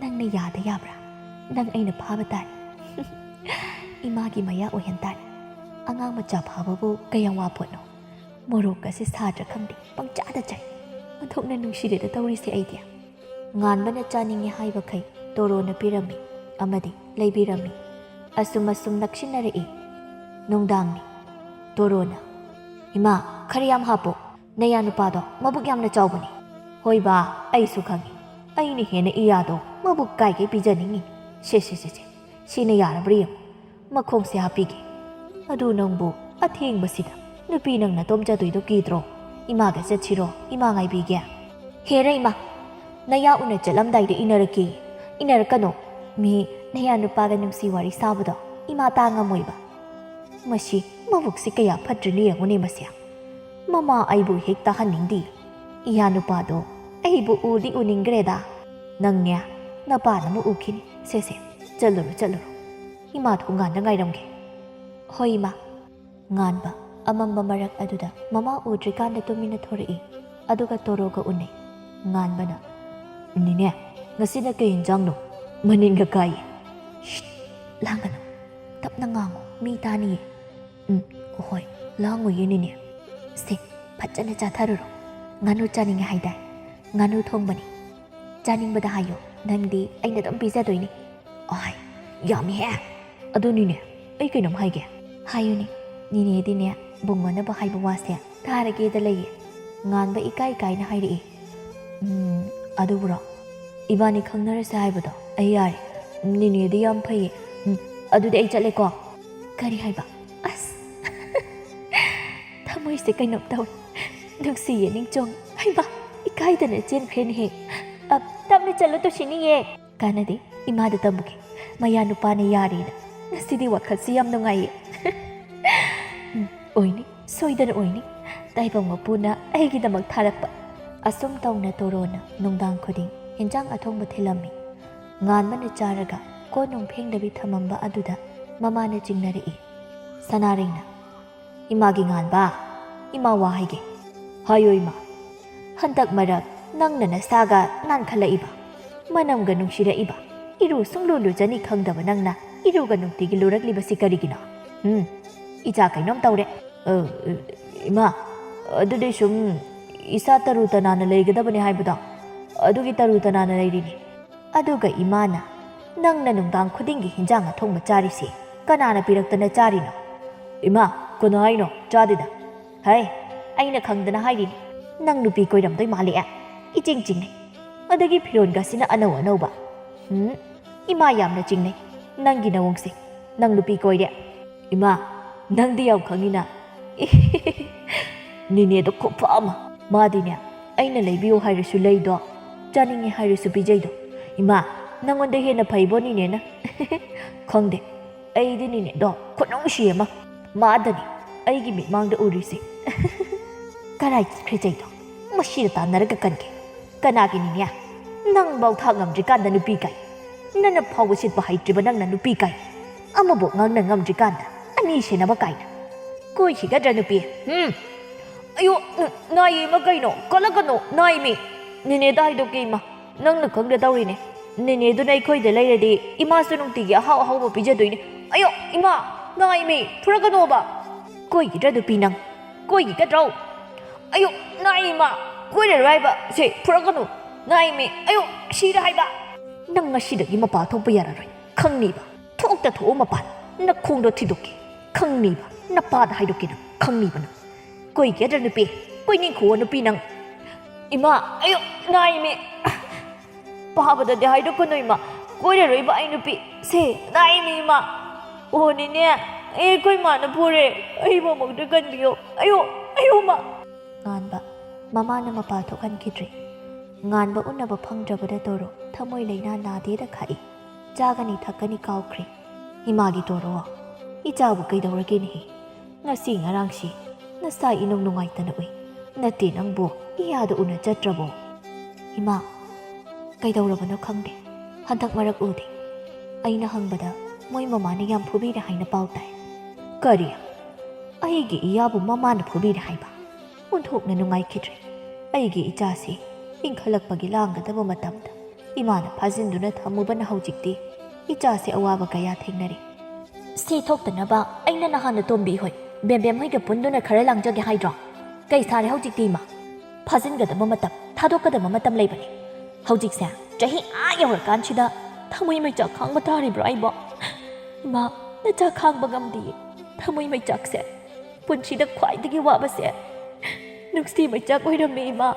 ꯅꯪꯅ ꯌꯥꯗ ꯌꯥꯕ꯭ꯔꯥ? ꯅꯪ ꯑꯩꯅ ꯐꯥꯕ ꯇꯥꯔꯦ꯫" "ꯏꯃꯥꯒꯤ ꯃꯌꯥ ꯑꯣꯏꯍꯟ ꯇꯥꯔꯦ꯫ ꯑꯉꯥꯡ ꯃꯆꯥ ꯐꯥꯕꯕꯨ ꯀꯌꯥꯝ ꯋꯥ ꯄꯣꯠꯅꯣ? ꯃꯣꯔꯣꯛꯀꯁꯦ ꯁꯥꯗ꯭ꯔꯥ ꯈꯪꯗꯦ, ꯄꯪꯆꯥꯗ ꯆꯥꯏ꯫ ꯑꯣꯟꯊꯣꯛꯅ ꯅꯨꯡꯁꯤꯔꯦꯗ ꯇꯧꯔꯤꯁꯦ ꯑꯩꯗꯤ꯫" ꯉꯥꯟꯕꯅ ꯆꯥꯅꯤꯡꯉꯦ ꯍꯥꯏꯕꯈꯩ ꯇꯣꯔꯣꯅ ꯄꯤꯔꯝꯃꯤ ꯑꯃꯗꯤ ꯂꯩꯕꯤꯔꯝꯃꯤ꯫ ꯑꯁꯨꯝ ꯑꯁꯨꯝ ꯅꯛꯁꯤꯟꯅꯔꯛꯏ꯫ ꯅꯨꯡꯗꯥꯡꯅꯤ꯫ ꯇꯣꯔꯣꯅ, "ꯏꯃꯥ, ꯈꯔ ꯌꯥꯝ ꯍꯥꯞꯄꯣ꯫ "ꯅꯌꯥ ꯅꯨꯄꯥꯗꯣ ꯃꯕꯨꯛ ꯌꯥꯝꯅ ꯆꯥꯎꯕꯅꯤ꯫" "ꯍꯣꯏ ꯕꯥ, ꯑꯩꯁꯨ ꯈꯪꯉꯤ꯫ ꯑꯩꯅ ꯍꯦꯟꯅ ꯏꯌꯥꯗꯣ ꯃꯕꯨꯛ ꯀꯥꯏꯒꯩ ꯄꯤꯖꯅꯤꯡꯉꯤ꯫ ꯁꯦ, ꯁꯦ, ꯁꯦ, ꯁꯦ꯫ ꯁꯤꯅ ꯌꯥꯔꯕ꯭ꯔꯥ ꯌꯦꯡꯉꯨ꯫ ꯃꯈꯣꯡꯁꯦ ꯍꯥꯞꯄꯤꯒꯦ꯫ ꯑꯗꯨ ꯅꯪꯕꯨ ꯑꯊꯦꯡꯕꯁꯤꯗ ꯅꯨꯄꯤ ꯅꯪ ꯅꯇꯣꯝ ꯆꯠꯇꯣꯏꯗꯣ ꯀꯤꯗ꯭ꯔꯣ? ꯏꯃꯥꯒ ꯆꯠꯁꯤꯔꯣ? ꯏꯃꯥ ꯉꯥꯏꯕꯤꯒꯦ꯫" "ꯍꯦꯔ ꯏꯃꯥ, ꯅꯌꯥ ꯎꯅ ꯆꯠꯂꯝꯗꯥꯏꯗ ꯏꯟꯅꯔꯛꯀꯦ꯫" "ꯏꯟꯅꯔꯛꯀꯅꯣ꯫ ꯃꯤ ꯅꯌꯥ ꯅꯨꯄꯥꯒ ꯅꯨꯡꯁꯤ ꯋꯥꯔꯤ ꯁꯥꯕꯗꯣ ꯏꯃꯥ ꯇꯥ ꯉꯝꯃꯣꯏꯕ꯫" "ꯃꯁꯤ ꯃꯕꯨꯛꯁꯤ ꯀꯌꯥ ꯐꯠꯇ꯭ꯔꯤꯅꯣ ꯌꯦꯡꯉꯨꯅꯦ ꯃꯁꯦ꯫ ꯃꯃꯥ ꯑꯩꯕꯨ ꯍꯦꯛ ꯇꯥꯍꯟꯅꯤꯡꯗꯦ꯫ ꯏꯌꯥ ꯅꯨꯄꯥꯗꯣ ꯑꯩꯕꯨ ꯎꯗꯤ ꯎꯅꯤꯡꯈ꯭ꯔꯦꯗ꯫" "ꯅꯪꯅꯦ, ꯅꯄꯥꯅ ꯑꯃꯨꯛ ꯎꯈꯤꯅꯤ꯫ ꯁꯦ, ꯁꯦ, ꯆꯠꯂꯨꯔꯣ, ꯆꯠꯂꯨꯔꯣ꯫ ꯏꯃꯥ ꯊꯣꯡꯒꯥꯟꯗ ꯉꯥꯏꯔꯝꯒꯦ꯫" "ꯍꯣꯏ, ꯏꯃꯥ꯫" ꯉꯥꯟꯕ ꯑꯃꯝꯕ ꯃꯔꯛ ꯑꯗꯨꯗ ꯃꯃꯥ ꯎꯗ꯭ꯔꯤꯀꯥꯟꯗ ꯇꯨꯃꯤꯟꯅ ꯊꯣꯔꯛꯏ꯫ ꯑꯗꯨꯒ ꯇꯣꯔꯣꯒ ꯎꯅꯩ꯫ ꯉꯥꯟꯕꯅ, "ꯅꯦꯅꯦ, ꯉꯁꯤꯅ ꯀꯩ ꯌꯦꯟꯖꯥꯡꯅꯣ? ꯃꯅꯤꯡꯒ ꯀꯥꯏꯌꯦ꯫" "ꯁꯤꯠ, ꯂꯥꯡꯒꯅꯨ꯫ ꯇꯞꯅ ꯉꯥꯡꯉꯨ, ꯃꯤ ꯇꯥꯅꯤꯌꯦ꯫" "ꯎꯝ, ꯍꯣꯏ, ꯂꯥꯡꯉꯣꯏꯌꯦ ꯅꯦꯅꯦ꯫ ꯁꯦ, ꯐꯖꯅ ꯆꯥꯊꯔꯨꯔꯣ꯫ ꯉꯥꯅꯨ ꯆꯥꯅꯤꯡꯉꯦ ꯍꯥꯏꯗꯥꯏ? ꯉꯥꯅꯨ ꯊꯣꯡꯕꯅꯤ꯫ ꯆꯥꯅꯤꯡꯕꯗ ꯍꯥꯏꯌꯣ, ꯅꯪꯗꯤ ꯑꯩꯅ ꯑꯗꯨꯝ ꯄꯤꯖꯗꯣꯏꯅꯤ꯫" "ꯑꯥꯏ, ꯌꯥꯝꯃꯤꯍꯦ!" "ꯑꯗꯨꯅꯤꯅꯦ, ꯑꯩ ꯀꯩꯅꯣꯝ ꯍꯥꯏꯒꯦ꯫" "ꯍꯥꯏꯌꯨꯅꯦ꯫" "ꯅꯦꯅꯦꯗꯤꯅꯦ, ꯕꯨꯡꯉꯣꯅꯕ ꯍꯥꯏꯕ ꯋꯥꯁꯦ ꯇꯥꯔꯒꯦꯗ ꯂꯩꯌꯦ꯫" ꯉꯥꯟꯕ ꯏꯀꯥꯏ ꯏꯀꯥꯏꯅ ꯍꯥꯏꯔꯛꯏ꯫ "ꯎꯝ, ꯑꯗꯨꯕꯨꯔꯣ? ꯏꯕꯥꯅꯤ ꯈꯪꯅꯔꯁꯦ ꯍꯥꯏꯕꯗꯣ ꯑꯩ ꯌꯥꯔꯦ꯫ ꯅꯦꯅꯦꯗꯤ ꯌꯥꯝ ꯐꯩꯌꯦ꯫ ꯎꯝ, ꯑꯗꯨꯗꯤ ꯑꯩ ꯆꯠꯂꯦꯀꯣ꯫" "ꯀꯔꯤ ꯍꯥꯏꯕ? ꯑꯁ!" ꯊꯃꯣꯏꯁꯦ ꯀꯩꯅꯣꯝ ꯇꯧꯔꯦ꯫ ꯅꯨꯡꯁꯤꯌꯦ ꯅꯤꯡꯆꯣꯡ꯫ ꯍꯩꯃꯥ, ꯏꯀꯥꯏꯗꯅ ꯆꯦꯟꯈ꯭ꯔꯦꯅꯦꯍꯦ꯫ ꯑ, ꯇꯞꯅ ꯆꯠꯂꯨ ꯇꯨꯁꯤꯅꯤꯌꯦ꯫ "ꯀꯥꯟꯅꯗꯦ, ꯏꯃꯥꯗ ꯇꯝꯃꯨꯒꯦ꯫ ꯃꯌꯥ ꯅꯨꯄꯥꯅ ꯌꯥꯔꯦꯅ꯫ ꯉꯁꯤꯗꯤ ꯋꯥꯈꯜꯁꯤ ꯌꯥꯝ ꯅꯨꯡꯉꯥꯏꯌꯦ꯫" "ꯎꯝ, ꯑꯣꯏꯅꯤ, ꯁꯣꯏꯗꯅ ꯑꯣꯏꯅꯤ꯫ ꯇꯥꯏꯕꯪ ꯃꯄꯨꯅ ꯑꯩꯒꯤꯗꯃꯛ ꯊꯥꯔꯛꯄ꯫" ꯑꯁꯨꯝ ꯇꯧꯅ ꯇꯣꯔꯣꯅ ꯅꯨꯡꯗꯥꯡ ꯈꯨꯗꯤꯡ ꯍꯤꯟꯖꯥꯡ ꯑꯊꯣꯡꯕ ꯊꯤꯜꯂꯝꯃꯤ꯫ ꯉꯥꯟꯕꯅ ꯆꯥꯔꯒ ꯀꯣꯟ ꯅꯨꯡ ꯐꯦꯡꯗꯕꯤ ꯊꯝꯃꯝꯕ ꯑꯗꯨꯗ ꯃꯃꯥꯅ ꯆꯤꯡꯅꯔꯛꯏ꯫ ꯁꯅꯥꯔꯩꯅ, "ꯏꯃꯥꯒꯤ ꯉꯥꯟꯕ, ꯏꯃꯥ ꯋꯥ ꯍꯥꯏꯒꯦ꯫" "ꯍꯥꯏꯌꯣ ꯏꯃꯥ꯫" "ꯍꯟꯗꯛ ꯃꯔꯛ ꯅꯪꯅ ꯅꯁꯥꯒ ꯅꯥꯟꯈꯠꯂꯛꯏꯕ, ꯃꯅꯝꯒ ꯅꯨꯡꯁꯤꯔꯛꯏꯕ, ꯏꯔꯨ ꯁꯨꯡꯂꯨ ꯂꯨꯖꯅꯤ ꯈꯪꯗꯕ ꯅꯪꯅ ꯏꯔꯨꯒ ꯅꯨꯡꯇꯤꯒꯤ ꯂꯨꯔꯛꯂꯤꯕꯁꯤ ꯀꯔꯤꯒꯤꯅꯣ? ꯎꯝ, ꯏꯆꯥ ꯀꯩꯅꯣꯝ ꯇꯧꯔꯦ꯫" "ꯑ, ꯏꯃꯥ, ꯑꯗꯨꯗꯤ ꯁꯨꯝ ꯏꯁꯥ ꯇꯔꯨ ꯇꯅꯥꯟꯅ ꯂꯩꯒꯗꯕꯅꯤ ꯍꯥꯏꯕꯗꯣ, ꯑꯗꯨꯒꯤ ꯇꯔꯨ ꯇꯅꯥꯟꯅ ꯂꯩꯔꯤꯅꯤ꯫" ꯑꯗꯨꯒ ꯏꯃꯥꯅ, "ꯅꯪꯅ ꯅꯨꯡꯗꯥꯡ ꯈꯨꯗꯤꯡꯒꯤ ꯍꯤꯟꯖꯥꯡ ꯑꯊꯣꯡꯕ ꯆꯥꯔꯤꯁꯤ ꯀꯅꯥꯅ ꯄꯤꯔꯛꯇꯅ ꯆꯥꯔꯤꯅꯣ?" "ꯏꯃꯥ, ꯀꯅꯥ ꯍꯥꯏꯅꯣ? ꯆꯥꯗꯦꯗ꯫" "ꯍꯩ, ꯑꯩꯅ ꯈꯪꯗꯅ ꯍꯥꯏꯔꯤꯅꯤ, ꯅꯪ ꯅꯨꯄꯤ ꯀꯣꯏꯔꯝꯗꯣꯏ ꯃꯥꯜꯂꯦ꯫ ꯏꯆꯤꯡ ꯆꯤꯡꯅꯩ꯫ ꯑꯗꯒꯤ ꯐꯤꯔꯣꯟꯒꯁꯤꯅ ꯑꯅꯧ ꯑꯅꯧꯕ꯫ ꯎꯝ, ꯏꯃꯥ ꯌꯥꯝꯅ ꯆꯤꯡꯅꯩ ꯅꯪꯒꯤ ꯅꯋꯣꯡꯁꯦ꯫ ꯅꯪ ꯅꯨꯄꯤ ꯀꯣꯏꯔꯦ? ꯏꯃꯥ, ꯅꯪꯗꯤ ꯌꯥꯝ ꯈꯪꯉꯤꯅ꯫ ꯅꯤꯅꯦꯗꯣ ꯈꯨꯐ ꯑꯃ꯫ ꯃꯥꯗꯤꯅꯦ, ꯑꯩꯅ ꯂꯩꯕꯤꯌꯨ ꯍꯥꯏꯔꯁꯨ ꯂꯩꯗꯣ, ꯆꯥꯅꯤꯡꯉꯦ ꯍꯥꯏꯔꯁꯨ ꯄꯤꯖꯩꯗꯣ꯫ ꯏꯃꯥ, ꯅꯪꯉꯣꯟꯗ ꯍꯦꯟꯅ ꯐꯩꯕꯣ ꯅꯤꯅꯦꯅ꯫ ꯈꯪꯗꯦ, ꯑꯩꯗꯤ ꯅꯤꯅꯦꯗꯣ ꯈꯨꯅꯨꯡꯁꯤ ꯑꯃ꯫ ꯃꯥꯗꯅꯤ ꯑꯩꯒꯤ ꯃꯤꯠꯃꯥꯡꯗ ꯎꯔꯤꯁꯦ꯫ ꯀꯔꯥꯏ ꯆꯠꯈ꯭ꯔꯦ ꯆꯩꯗꯣ? ꯃꯁꯤꯗ ꯇꯥꯟꯅꯔꯒ ꯀꯟꯒꯦ꯫ ꯀꯅꯥꯒꯤꯅꯤꯅꯦ? ꯅꯪꯐꯥꯎ ꯊꯥꯛ ꯉꯝꯗ꯭ꯔꯤꯀꯥꯟꯗ ꯅꯨꯄꯤ ꯀꯥꯏ꯫ ꯅꯪꯅ ꯐꯥꯎꯕ ꯁꯤꯠꯄ ꯍꯩꯇ꯭ꯔꯤꯕ ꯅꯪꯅ ꯅꯨꯄꯤ ꯀꯥꯏ꯫ ꯑꯃꯕꯨ ꯉꯥꯡꯅ ꯉꯝꯗ꯭ꯔꯤꯀꯥꯟꯗ ꯑꯅꯤ ꯁꯦꯟꯅꯕ ꯀꯥꯏꯅ꯫ ꯀꯣꯏꯈꯤꯒꯗ꯭ꯔꯥ ꯅꯨꯄꯤ? ꯎꯝ꯫ ꯑꯌꯣ, ꯅ-, ꯅꯥꯏꯌꯦ ꯏꯃꯥ ꯀꯩꯅꯣ? ꯀꯜꯂꯛꯀꯅꯣ, ꯅꯥꯏꯃꯤ꯫ ꯅꯦꯅꯦꯗ ꯍꯥꯏꯗꯣꯛꯀꯦ ꯏꯃꯥ꯫ ꯅꯪꯅ ꯈꯪꯗ ꯇꯧꯔꯤꯅꯦ꯫ ꯅꯦꯅꯦꯗꯨꯅ ꯑꯩꯈꯣꯏꯗ ꯂꯩꯔꯗꯤ ꯏꯃꯥꯁꯨ ꯅꯨꯡꯇꯤꯒꯤ ꯑꯍꯥꯎ ꯑꯍꯥꯎꯕ ꯄꯤꯖꯗꯣꯏꯅꯦ꯫ ꯑꯌꯣ, ꯏꯃꯥ, ꯅꯥꯏꯃꯤ, ꯐꯨꯔꯛꯀꯅꯣꯕ꯫ ꯀꯣꯏꯈꯤꯗ꯭ꯔꯥ ꯅꯨꯄꯤ ꯅꯪ? ꯀꯣꯏꯈꯤꯒꯗ꯭ꯔꯣ? ꯑꯌꯣ, ꯅꯥꯏ ꯏꯃꯥ, ꯀꯣꯏꯔꯔꯣꯏ ꯍꯥꯏꯕ꯫ ꯁꯦ, ꯐꯨꯔꯛꯀꯅꯨ꯫ ꯅꯥꯏꯃꯤ, ꯑꯌꯣ, ꯁꯤꯔꯦ ꯍꯥꯏꯕ꯫ ꯅꯪ ꯉꯁꯤꯗꯒꯤ ꯃꯄꯥ ꯊꯣꯛꯄ ꯌꯥꯔꯔꯣꯏ, ꯈꯪꯅꯤꯕ? ꯊꯣꯛꯇ ꯊꯣꯛꯑꯣ ꯃꯄꯥꯟ꯫ ꯅꯈꯣꯡꯗꯣ ꯊꯤꯗꯣꯛꯀꯦ, ꯈꯪꯅꯤꯕ? ꯅꯄꯥꯗ ꯍꯥꯏꯗꯣꯛꯀꯦ ꯅꯪ, ꯈꯪꯅꯤꯕ ꯅꯪ? ꯀꯣꯏꯒꯦꯗ꯭ꯔ ꯅꯨꯄꯤ? ꯀꯣꯏꯅꯤꯡꯈꯨꯑꯣ ꯅꯨꯄꯤ ꯅꯪ꯫ ꯏꯃꯥ, ꯑꯌꯣ, ꯅꯥꯏꯃꯤ꯫ ꯄꯥꯕꯗꯗꯤ ꯍꯥꯏꯗꯣꯛꯀꯅꯨ ꯏꯃꯥ, ꯀꯣꯏꯔꯔꯣꯏꯕ ꯑꯩ ꯅꯨꯄꯤ꯫ ꯁꯦ, ꯅꯥꯏꯃꯤ ꯏꯃꯥ꯫ ꯑꯣ ꯅꯦꯅꯦ, ꯑꯩ ꯑꯩꯈꯣꯏ ꯃꯥꯅ ꯐꯨꯔꯦ, ꯑꯩꯕꯨ ꯑꯃꯨꯛꯇ ꯀꯟꯕꯤꯌꯣ꯫ ꯑꯌꯣ, ꯑꯌꯣ ꯃꯥ꯫ ꯉꯥꯟꯕ, ꯃꯃꯥꯅ ꯃꯄꯥ ꯊꯣꯛꯍꯟꯈꯤꯗ꯭ꯔꯦ꯫ ꯉꯥꯟꯕ ꯎꯅꯕ ꯐꯪꯗ꯭ꯔꯕꯗ ꯇꯣꯔꯣ ꯊꯃꯣꯏ ꯂꯩꯅꯥ ꯅꯥꯗꯦꯗ ꯈꯥꯛꯏ꯫ ꯆꯥꯒꯅꯤ ꯊꯛꯀꯅꯤ ꯀꯥꯎꯈ꯭ꯔꯦ꯫ ꯏꯃꯥꯒꯤ ꯇꯣꯔꯣ, ꯏꯆꯥꯕꯨ ꯀꯩꯗꯧꯔꯒꯦꯅꯦꯍꯦ? ꯉꯁꯤ ꯉꯔꯥꯡꯁꯤ ꯅꯁꯥ ꯏꯅꯨꯡ ꯅꯨꯡꯉꯥꯏꯇꯅ ꯎꯏ꯫ ꯅꯠꯇꯦ ꯅꯪꯕꯨ ꯏꯌꯥꯗ ꯎꯅ ꯆꯠꯇ꯭ꯔꯕꯣ? ꯏꯃꯥ, ꯀꯩꯗꯧꯔꯕꯅꯣ ꯈꯪꯗꯦ꯫ ꯍꯟꯗꯛ ꯃꯔꯛ ꯎꯗꯦ꯫ ꯑꯩꯅ ꯍꯪꯕꯗ ꯃꯣꯏ ꯃꯃꯥꯅ ꯌꯥꯝ ꯐꯨꯕꯤꯔꯦ ꯍꯥꯏꯅ ꯄꯥꯎ ꯇꯥꯏ꯫ ꯀꯔꯤ? ꯑꯩꯒꯤ ꯏꯌꯥꯕꯨ ꯃꯃꯥꯅ ꯐꯨꯕꯤꯔꯦ ꯍꯥꯏꯕ? ꯑꯣꯟꯊꯣꯛꯅ ꯅꯨꯡꯉꯥꯏꯈꯤꯗ꯭ꯔꯦ꯫ ꯑꯩꯒꯤ ꯏꯆꯥꯁꯤ ꯏꯟꯈꯠꯂꯛꯄꯒꯤ ꯂꯥꯡꯒꯗꯕ ꯃꯇꯝꯗ ꯏꯃꯥꯅ ꯐꯥꯖꯤꯟꯗꯨꯅ ꯊꯝꯃꯨꯕꯅ ꯍꯧꯖꯤꯛꯇꯤ ꯏꯆꯥꯁꯦ ꯑꯋꯥꯕ ꯀꯌꯥ ꯊꯦꯡꯅꯔꯦ꯫ ꯁꯤ ꯊꯣꯛꯇꯅꯕ ꯑꯩꯅ ꯅꯍꯥꯟ ꯇꯣꯝꯕꯤ ꯍꯣꯏ, ꯕꯦꯝꯕꯦꯝ ꯍꯣꯏꯒ ꯄꯨꯟꯗꯨꯅ ꯈꯔ ꯂꯥꯡꯖꯒꯦ ꯍꯥꯏꯗ꯭ꯔꯣ? ꯀꯩ ꯁꯥꯔꯦ ꯍꯧꯖꯤꯛꯇꯤ ꯏꯃꯥ? ꯐꯥꯖꯤꯟꯒꯗꯕ ꯃꯇꯝ, ꯊꯥꯗꯣꯛꯀꯗꯕ ꯃꯇꯝ ꯂꯩꯕꯅꯤ꯫ ꯍꯧꯖꯤꯛꯁꯦ ꯆꯍꯤ ꯑꯥ ꯌꯧꯔꯀꯥꯟꯁꯤꯗ ꯊꯃꯣꯏ ꯃꯩꯆꯥꯛ ꯈꯥꯡꯕ ꯇꯥꯔꯤꯕ꯭ꯔꯣ ꯑꯩꯕꯣ? ꯏꯃꯥ, ꯅꯆꯥ ꯈꯥꯡꯕ ꯉꯝꯗꯤꯌꯦ꯫ ꯊꯃꯣꯏ ꯃꯩꯆꯥꯛꯁꯦ ꯄꯨꯟꯁꯤꯗ ꯈ꯭ꯋꯥꯏꯗꯒꯤ ꯋꯥꯕꯁꯦ ꯅꯨꯡꯁꯤ ꯃꯩꯆꯥꯛ ꯑꯣꯏꯔꯝꯃꯦ, ꯏꯃꯥ꯫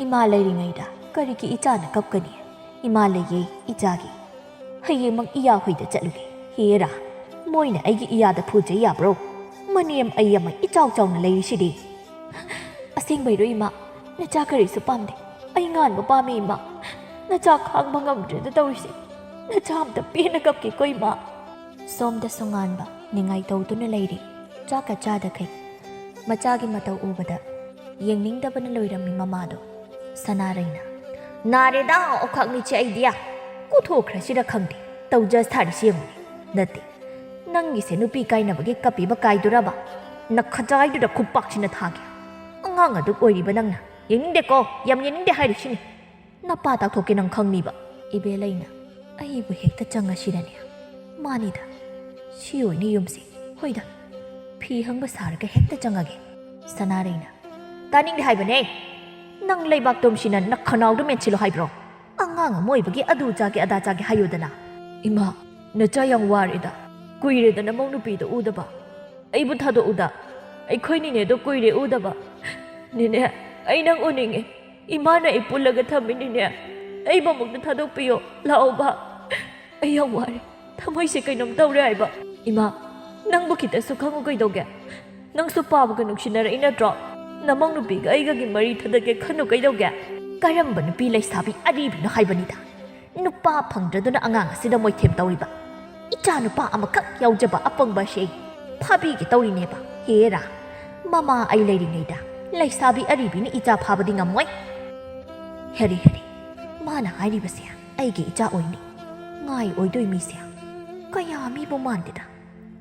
ꯏꯃꯥ ꯂꯩꯔꯤꯉꯩꯗ ꯀꯔꯤꯒꯤ ꯏꯆꯥꯅ ꯀꯞꯀꯅꯤ? ꯏꯃꯥ ꯂꯩꯌꯦ, ꯏꯆꯥꯒꯤ꯫ ꯍꯌꯦꯡꯃꯛ ꯏꯌꯥ ꯍꯣꯏꯗ ꯆꯠꯂꯨꯒꯦ꯫ ꯍꯦꯔꯥ, ꯃꯣꯏꯅ ꯑꯩꯒꯤ ꯏꯌꯥꯗ ꯐꯨꯖꯩ ꯌꯥꯕ꯭ꯔꯣ? ꯃꯅꯦꯝ ꯑꯩ ꯑꯃ ꯏꯆꯥꯎ ꯆꯥꯎꯅ ꯂꯩꯔꯤꯁꯤꯗꯤ꯫ ꯑꯁꯦꯡꯕꯩꯔꯣ, ꯏꯃꯥ? ꯅꯆꯥ ꯀꯔꯤꯁꯨ ꯄꯥꯝꯗꯦ꯫ ꯑꯩ ꯉꯥꯟꯕ ꯄꯥꯝꯃꯤ, ꯏꯃꯥ꯫ ꯅꯆꯥ ꯈꯥꯡꯕ ꯉꯝꯗ꯭ꯔꯦꯗ ꯇꯧꯔꯤꯁꯦ꯫ ꯅꯆꯥ ꯑꯝꯇ ꯄꯦꯟꯅ ꯀꯞꯀꯦꯀꯣ, ꯏꯃꯥ꯫ ꯁꯣꯝꯗꯁꯨ ꯉꯥꯟꯕ ꯅꯤꯡꯉꯥꯏ ꯇꯧꯗꯨꯅ ꯂꯩꯔꯤ꯫ ꯆꯥꯛꯀ ꯆꯥꯗꯈꯩ ꯃꯆꯥꯒꯤ ꯃꯇꯧ ꯎꯕꯗ ꯌꯦꯡꯅꯤꯡꯗꯕꯅ ꯂꯣꯏꯔꯝꯃꯤ ꯃꯃꯥꯗꯣ꯫ ꯁꯅꯥꯔꯩꯅ, "ꯅꯥꯔꯦꯗ ꯑꯣꯈꯥꯛ ꯃꯤꯠꯁꯦ ꯑꯩꯗꯤ꯫ ꯀꯨꯊꯣꯛꯈ꯭ꯔꯁꯤꯔ ꯈꯪꯗꯦ꯫ ꯇꯧꯖ ꯁꯥꯔꯤꯁꯤ ꯌꯦꯡꯉꯨꯅꯦ꯫ ꯅꯠꯇꯦ, ꯅꯪꯒꯤꯁꯦ ꯅꯨꯄꯤ ꯀꯥꯏꯅꯕꯒꯤ ꯀꯞꯄꯤꯕ ꯀꯥꯏꯗꯨꯔꯕ? ꯅꯈꯖꯥꯏꯗꯨꯗ ꯈꯨꯄꯥꯛꯁꯤꯅ ꯊꯥꯒꯦ꯫ ꯑꯉꯥꯡ ꯑꯗꯨ ꯑꯣꯏꯔꯤꯕ ꯅꯪꯅ ꯌꯦꯡꯅꯤꯡꯗꯦꯀꯣ, ꯌꯥꯝ ꯌꯦꯡꯅꯤꯡꯗꯦ ꯍꯥꯏꯔꯤꯁꯤꯅꯤ꯫ ꯅꯄꯥ ꯇꯥꯛꯊꯣꯛꯀꯦ ꯅꯪ ꯈꯪꯅꯤꯕ꯫" ꯏꯕꯦꯂꯩꯅ, "ꯑꯩꯕꯨ ꯍꯦꯛꯇ ꯆꯪꯉꯁꯤꯔꯅꯦ? ꯃꯥꯅꯤꯗ, ꯁꯤ ꯑꯣꯏꯅ ꯌꯨꯝꯁꯤ꯫ ꯍꯣꯏꯗ, ꯐꯤ ꯍꯪꯕ ꯁꯥꯔꯒ ꯍꯦꯛꯇ ꯆꯪꯉꯒꯦ꯫" ꯁꯅꯥꯔꯩꯅ, "ꯇꯥꯅꯤꯡꯗꯦ ꯍꯥꯏꯕꯅꯦ꯫ ꯅꯪ ꯂꯩꯕꯥꯛ ꯇꯨꯝꯁꯤꯅ ꯅꯈꯅꯥꯎꯗꯣ ꯃꯦꯟꯁꯤꯜꯂꯣ ꯍꯥꯏꯕ꯭ꯔꯣ? ꯑꯉꯥꯡ ꯑꯃ ꯑꯣꯏꯕꯒꯤ ꯑꯗꯨ ꯆꯥꯒꯦ ꯑꯗꯥ ꯆꯥꯒꯦ ꯍꯥꯏꯌꯨꯗꯅ꯫" "ꯏꯃꯥ, ꯅꯆꯥ ꯌꯥꯝ ꯋꯥꯔꯦꯗ꯫ ꯀꯨꯏꯔꯦꯗ ꯅꯃꯧ ꯅꯨꯄꯤꯗꯣ ꯎꯗꯕ꯫ ꯑꯩꯕꯨ ꯊꯥꯗꯣꯛꯎꯗ꯫ ꯑꯩꯈꯣꯏ ꯅꯤꯅꯦꯗꯣ ꯀꯨꯏꯔꯦ ꯎꯗꯕ꯫ ꯅꯤꯅꯦ, ꯑꯩ ꯅꯪ ꯎꯅꯤꯡꯉꯦ꯫ ꯏꯃꯥꯅ ꯑꯩ ꯄꯨꯜꯂꯒ ꯊꯝꯃꯤꯅꯤꯅꯦ꯫ ꯑꯩꯕꯨ ꯑꯃꯨꯛꯇ ꯊꯥꯗꯣꯛꯄꯤꯌꯣ꯫ ꯂꯥꯛꯑꯣꯕ꯫ ꯑꯩ ꯌꯥꯝ ꯋꯥꯔꯦ꯫ ꯊꯃꯣꯏꯁꯦ ꯀꯩꯅꯣꯝ ꯇꯧꯔꯦ ꯍꯥꯏꯕ꯫" "ꯏꯃꯥ, ꯅꯪꯕꯨ ꯈꯤꯇꯁꯨ ꯈꯪꯉꯨ ꯀꯩꯗꯧꯒꯦ? ꯅꯪꯁꯨ ꯄꯥꯕꯒ ꯅꯨꯡꯁꯤꯅꯔꯛꯏ ꯅꯠꯇ꯭ꯔꯣ? ꯅꯃꯧ ꯅꯨꯄꯤꯒ ꯑꯩꯒꯒꯤ ꯃꯔꯤ ꯊꯗꯠꯀꯦ ꯈꯟꯅꯨ ꯀꯩꯗꯧꯒꯦ?" "ꯀꯔꯝꯕ ꯅꯨꯄꯤ ꯂꯩꯁꯥꯕꯤ ꯑꯔꯤꯕꯤꯅꯣ ꯍꯥꯏꯕꯅꯤꯗ? ꯅꯨꯄꯥ ꯐꯪꯗ꯭ꯔꯗꯨꯅ ꯑꯉꯥꯡ ꯑꯁꯤꯗ ꯃꯣꯏꯊꯦꯝ ꯇꯧꯔꯤꯕ꯫ ꯏꯆꯥ ꯅꯨꯄꯥ ꯑꯃꯈꯛ ꯌꯥꯎꯖꯕ ꯑꯄꯪꯕ ꯑꯁꯤ ꯑꯩ ꯐꯥꯕꯤꯒꯦ ꯇꯧꯔꯤꯅꯦꯕ꯫ ꯍꯦꯔꯥ, ꯃꯃꯥ ꯑꯩ ꯂꯩꯔꯤꯉꯩꯗ ꯂꯩꯁꯥꯕꯤ ꯑꯔꯤꯕꯤꯅ ꯏꯆꯥ ꯐꯥꯕꯗꯤ ꯉꯝꯃꯣꯏ꯫" ꯍꯦꯔꯤ ꯍꯦꯔꯤ, ꯃꯥꯅ ꯍꯥꯏꯔꯤꯕꯁꯦ ꯑꯩꯒꯤ ꯏꯆꯥ ꯑꯣꯏꯅꯤ꯫ ꯉꯥꯏ ꯑꯣꯏꯗꯣꯏ ꯃꯤꯁꯦ ꯀꯌꯥ ꯃꯤꯕꯨ ꯃꯥꯟꯗꯦꯗ꯫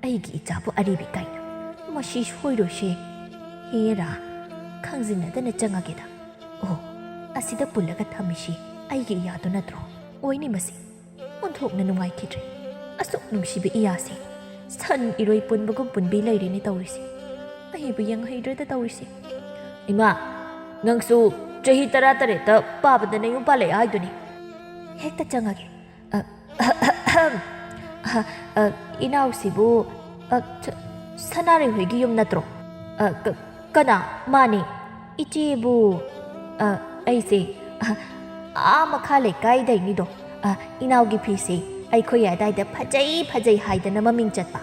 ꯑꯩꯒꯤ ꯏꯆꯥꯕꯨ ꯑꯔꯤꯕꯤ ꯀꯥꯏꯅ꯫ ꯃꯁꯤ ꯁꯣꯏꯔꯣꯏꯁꯦ꯫ ꯍꯦꯔꯥ, ꯈꯪꯖꯤꯟꯅꯗꯅ ꯆꯪꯉꯒꯦꯗ꯫ ꯑꯣ, ꯑꯁꯤꯗ ꯄꯨꯜꯂꯒ ꯊꯝꯃꯤꯁꯤ ꯑꯩꯒꯤ ꯏꯌꯥꯗꯨ ꯅꯠꯇ꯭ꯔꯣ? ꯑꯣꯏꯅꯤ ꯃꯁꯤ꯫ ꯑꯣꯟꯊꯣꯛꯅ ꯅꯨꯡꯉꯥꯏꯈꯤꯗ꯭ꯔꯦ꯫ ꯑꯁꯨꯛ ꯅꯨꯡꯁꯤꯕ ꯏꯌꯥꯁꯦ ꯁꯟ ꯏꯔꯣꯏ ꯄꯨꯟꯕꯒꯨꯝ ꯄꯨꯟꯕꯤ ꯂꯩꯔꯦꯅꯦ ꯇꯧꯔꯤꯁꯦ꯫ ꯑꯩꯕꯨ ꯌꯦꯡꯍꯩꯗ꯭ꯔꯦꯗ ꯇꯧꯔꯤꯁꯦ꯫ ꯏꯃꯥ, ꯅꯪꯁꯨ ꯆꯍꯤ ꯇꯔꯥꯇꯔꯦꯠꯇ ꯄꯥꯕꯗ ꯅꯌꯨꯝ ꯄꯥꯜꯂꯛꯑꯦ ꯍꯥꯏꯗꯨꯅꯤ꯫ ꯍꯦꯛꯇ ꯆꯪꯉꯒꯦ꯫ ꯑ, ꯑ, ꯑ, ꯏꯅꯥꯎꯁꯤꯕꯨ, ꯑ, ꯁ-, ꯁꯅꯥꯔꯩ ꯍꯣꯏꯒꯤ ꯌꯨꯝ ꯅꯠꯇ꯭ꯔꯣ? ꯑ, ꯀ-, "ꯀꯅꯥ? ꯃꯥꯅꯦ꯫ ꯏꯆꯦꯕꯨ?" "ꯑ, ꯑꯩꯁꯦ, ꯑ, ꯑꯥ ꯃꯈꯥ ꯂꯩꯀꯥꯏꯗꯩꯅꯤꯗꯣ꯫ ꯑ, ꯏꯅꯥꯎꯒꯤ ꯐꯤꯁꯦ ꯑꯩꯈꯣꯏ ꯑꯗꯥꯏꯗ ꯐꯖꯩ ꯐꯖꯩ ꯍꯥꯏꯗꯅ ꯃꯃꯤꯡ ꯆꯠꯄ꯫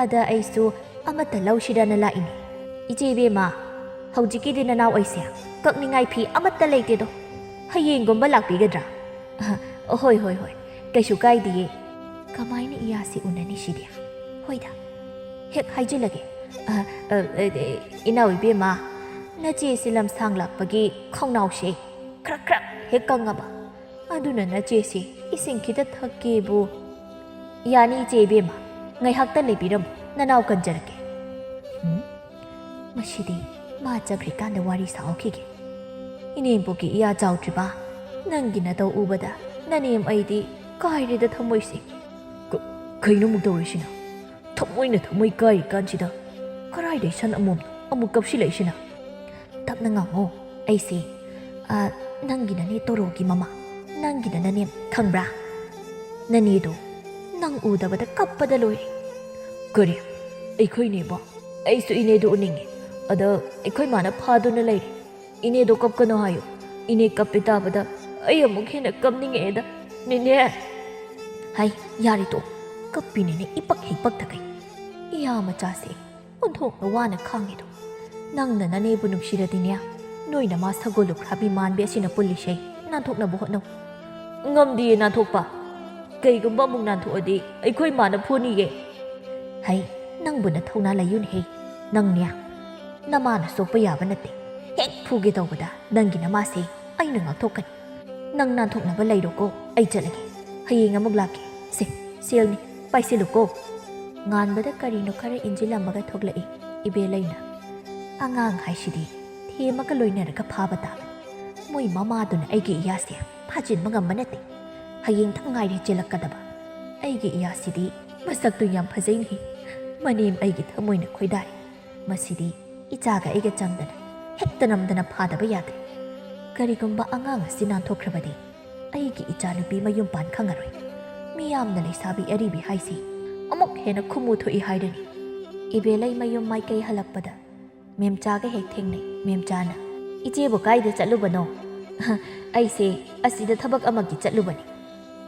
ꯑꯗ ꯑꯩꯁꯨ ꯑꯃꯠꯇ ꯂꯧꯁꯤꯔꯅ ꯂꯥꯛꯏꯅꯦ꯫ ꯏꯆꯦ ꯏꯕꯦꯝꯃ, ꯍꯧꯖꯤꯛꯀꯤꯗꯤ ꯅꯅꯥꯎ ꯑꯩꯁꯦ ꯀꯛꯅꯤꯡꯉꯥꯏ ꯐꯤ ꯑꯃꯠꯇ ꯂꯩꯇꯦꯗꯣ꯫ ꯍꯌꯦꯡꯒꯨꯝꯕ ꯂꯥꯛꯄꯤꯒꯗ꯭ꯔꯥ?" "ꯑ, ꯍꯣꯏ, ꯍꯣꯏ, ꯍꯣꯏ, ꯀꯩꯁꯨ ꯀꯥꯏꯗꯤꯌꯦ꯫ ꯀꯃꯥꯏꯅ ꯏꯌꯥꯁꯤ ꯎꯅꯅꯤ ꯁꯤꯗꯤ? ꯍꯣꯏꯗ, ꯍꯦꯛ ꯍꯥꯏꯖꯤꯜꯂꯒꯦ꯫ ꯑ, ꯑ, ꯑ, ꯏꯅꯥꯎ ꯏꯕꯦꯝꯃ, ꯅꯆꯦꯁꯤ ꯂꯝꯁꯥꯡ ꯂꯥꯛꯄꯒꯤ ꯈꯧꯅꯥꯎꯁꯦ ꯈ꯭ꯔꯛ ꯈ꯭ꯔꯛ ꯍꯦꯛ ꯀꯪꯉꯕ꯫ ꯑꯗꯨꯅ ꯅꯆꯦꯁꯤ ꯏꯁꯤꯡ ꯈꯤꯇ ꯊꯛꯀꯦꯕꯨ꯫" "ꯌꯥꯅꯤ ꯏꯆꯦ ꯏꯕꯦꯝꯃ, ꯉꯥꯏꯍꯥꯛꯇ ꯂꯩꯕꯤꯔꯝꯃꯨ, ꯅꯅꯥꯎ ꯀꯟꯖꯔꯛꯀꯦ꯫" ꯎꯝ? ꯃꯁꯤꯗꯤ ꯃꯥ ꯆꯠꯈ꯭ꯔꯤꯀꯥꯟꯗ ꯋꯥꯔꯤ ꯁꯥꯍꯧꯈꯤꯒꯦ꯫ ꯏꯅꯦꯝꯕꯣꯛꯀꯤ ꯏꯌꯥ ꯆꯥꯎꯗ꯭ꯔꯤꯕ, ꯅꯪꯒꯤ ꯅꯇꯧ ꯎꯕꯗ ꯅꯅꯦꯝ ꯑꯩꯗꯤ ꯀꯥꯏꯔꯦꯗ ꯊꯃꯣꯏꯁꯦ꯫ ꯀ-, ꯀꯩꯅꯣ ꯑꯃꯨꯛ ꯇꯧꯔꯤꯁꯤꯅ? ꯊꯃꯣꯏꯅ ꯊꯃꯣꯏ ꯀꯥꯏꯔꯤ ꯀꯥꯟꯁꯤꯗ ꯀꯔꯥꯏꯗꯩ ꯁꯟ ꯑꯃꯣꯝꯅꯣ ꯑꯃꯨꯛ ꯀꯞꯁꯤꯜꯂꯛꯏꯁꯤꯅ? "ꯇꯞꯅ ꯉꯥꯡꯉꯣ꯫ ꯑꯩꯁꯦ, ꯑ, ꯅꯪꯒꯤ ꯅꯅꯦ ꯇꯣꯔꯣꯒꯤ ꯃꯃꯥ, ꯅꯪꯒꯤ ꯅꯅꯦꯝ ꯈꯪꯕ꯭ꯔꯥ? ꯅꯅꯦꯗꯣ ꯅꯪ ꯎꯗꯕꯗ ꯀꯞꯄꯗ ꯂꯣꯏꯔꯦ꯫" "ꯀꯔꯤ? ꯑꯩꯈꯣꯏ ꯏꯅꯦꯕꯣ? ꯑꯩꯁꯨ ꯏꯅꯦꯗꯣ ꯎꯅꯤꯡꯉꯤ꯫ ꯑꯗ ꯑꯩꯈꯣꯏ ꯃꯥꯅ ꯐꯥꯗꯨꯅ ꯂꯩꯔꯦ꯫ ꯏꯅꯦꯗꯣ ꯀꯞꯀꯅꯣ ꯍꯥꯏꯌꯨ꯫ ꯏꯅꯦ ꯀꯞꯄꯤ ꯇꯥꯕꯗ ꯑꯩ ꯑꯃꯨꯛ ꯍꯦꯟꯅ ꯀꯞꯅꯤꯡꯉꯛꯑꯦꯗ, ꯅꯦꯅꯦ꯫" "ꯍꯩ, ꯌꯥꯔꯦ ꯇꯣꯛ꯫ ꯀꯞꯄꯤꯅꯦꯅ ꯏꯄꯛ ꯍꯦꯛ ꯄꯛꯇꯈꯩ꯫ ꯏꯌꯥ ꯃꯆꯥꯁꯦ ꯑꯣꯟꯊꯣꯛꯅ ꯋꯥꯅ ꯈꯥꯡꯉꯤꯗꯣ꯫ ꯅꯪꯅ ꯅꯅꯦꯕꯨ ꯅꯨꯡꯁꯤꯔꯗꯤꯅꯦ, ꯅꯣꯏ ꯅꯃꯥ ꯁꯒꯣꯜ ꯂꯨꯈ꯭ꯔꯥꯕꯤ ꯃꯥꯟꯕꯤ ꯑꯁꯤꯅ ꯄꯨꯜꯂꯤꯁꯦ ꯅꯥꯟꯊꯣꯛꯅꯕ ꯍꯣꯠꯅꯧ꯫" "ꯉꯝꯗꯤꯌꯦ ꯅꯥꯟꯊꯣꯛꯄ꯫ ꯀꯩꯒꯨꯝꯕ ꯑꯃꯨꯛ ꯅꯥꯟꯊꯣꯛꯑꯗꯤ ꯑꯩꯈꯣꯏ ꯃꯥꯅ ꯐꯨꯅꯤꯌꯦ꯫" "ꯍꯩ, ꯅꯪꯕꯨ ꯅꯊꯧꯅꯥ ꯂꯩꯌꯨꯅꯦꯍꯦ꯫ ꯅꯪꯅꯦ, ꯅꯃꯥꯅ ꯁꯣꯛꯄ ꯌꯥꯕ ꯅꯠꯇꯦ꯫ ꯍꯦꯛ ꯐꯨꯒꯦ ꯇꯧꯕꯗ ꯅꯪꯒꯤ ꯅꯃꯥꯁꯦ ꯑꯩꯅ ꯉꯥꯛꯊꯣꯛꯀꯅꯤ꯫ ꯅꯪ ꯅꯥꯟꯊꯣꯛꯅꯕ ꯂꯩꯔꯣꯀꯣ, ꯑꯩ ꯆꯠꯂꯒꯦ꯫ ꯍꯌꯦꯡ ꯑꯃꯨꯛ ꯂꯥꯛꯀꯦ꯫ ꯁꯦ, ꯁꯦꯜꯅꯤ, ꯄꯥꯏꯁꯤꯜꯂꯨꯀꯣ꯫" ꯉꯥꯟꯕꯗ ꯀꯔꯤꯅꯣ ꯈꯔ ꯏꯟꯁꯤꯜꯂꯝꯃꯒ ꯊꯣꯛꯂꯛꯏ ꯏꯕꯦꯂꯩꯅ꯫ ꯑꯉꯥꯡ ꯍꯥꯏꯁꯤꯗꯤ ꯊꯦꯝꯃꯒ ꯂꯣꯏꯅꯔꯒ ꯐꯥꯕ ꯇꯥꯕꯅꯤ꯫ ꯃꯣꯏ ꯃꯃꯥꯗꯨꯅ ꯑꯩꯒꯤ ꯏꯌꯥꯁꯦ ꯐꯥꯖꯤꯟꯕ ꯉꯝꯕ ꯅꯠꯇꯦ꯫ ꯍꯌꯦꯡꯇꯪ ꯉꯥꯏꯔꯦ ꯆꯦꯜꯂꯛꯀꯗꯕ꯫ ꯑꯩꯒꯤ ꯏꯌꯥꯁꯤꯗꯤ ꯃꯁꯛꯇꯨ ꯌꯥꯝ ꯐꯖꯩꯅꯦ꯫ ꯃꯅꯦꯝ ꯑꯩꯒꯤ ꯊꯃꯣꯏꯅ ꯈꯣꯏꯗꯥꯔꯦ꯫ ꯃꯁꯤꯗꯤ ꯏꯆꯥꯒ ꯑꯩꯒ ꯆꯪꯗꯅ ꯍꯦꯛꯇ ꯅꯝꯗꯅ ꯐꯥꯗꯕ ꯌꯥꯗ꯭ꯔꯦ꯫ ꯀꯔꯤꯒꯨꯝꯕ ꯑꯉꯥꯡ ꯑꯁꯤ ꯅꯥꯟꯊꯣꯛꯈ꯭ꯔꯕꯗꯤ ꯑꯩꯒꯤ ꯏꯆꯥꯅꯨꯄꯤ ꯃꯌꯨꯝ ꯄꯥꯟ ꯈꯪꯉꯔꯣꯏ꯫ ꯃꯤꯌꯥꯝꯅ ꯂꯩꯁꯥꯕꯤ ꯑꯔꯤꯕꯤ ꯍꯥꯏꯁꯤ ꯑꯃꯨꯛ ꯍꯦꯟꯅ ꯈꯨꯃꯨ ꯊꯣꯛꯏ ꯍꯥꯏꯔꯅꯤ꯫ ꯏꯕꯦꯂꯩ ꯃꯌꯨꯝ ꯃꯥꯏꯀꯩ ꯍꯜꯂꯛꯄꯗ ꯃꯦꯝꯆꯥꯒ ꯍꯦꯛ ꯊꯦꯡꯅꯩ꯫ ꯃꯦꯝꯆꯥꯅ, "ꯏꯆꯦꯕꯨ ꯀꯥꯏꯗ ꯆꯠꯂꯨꯕꯅꯣ?" "ꯑꯩꯁꯦ ꯑꯁꯤꯗ ꯊꯕꯛ ꯑꯃꯒꯤ ꯆꯠꯂꯨꯕꯅꯤ꯫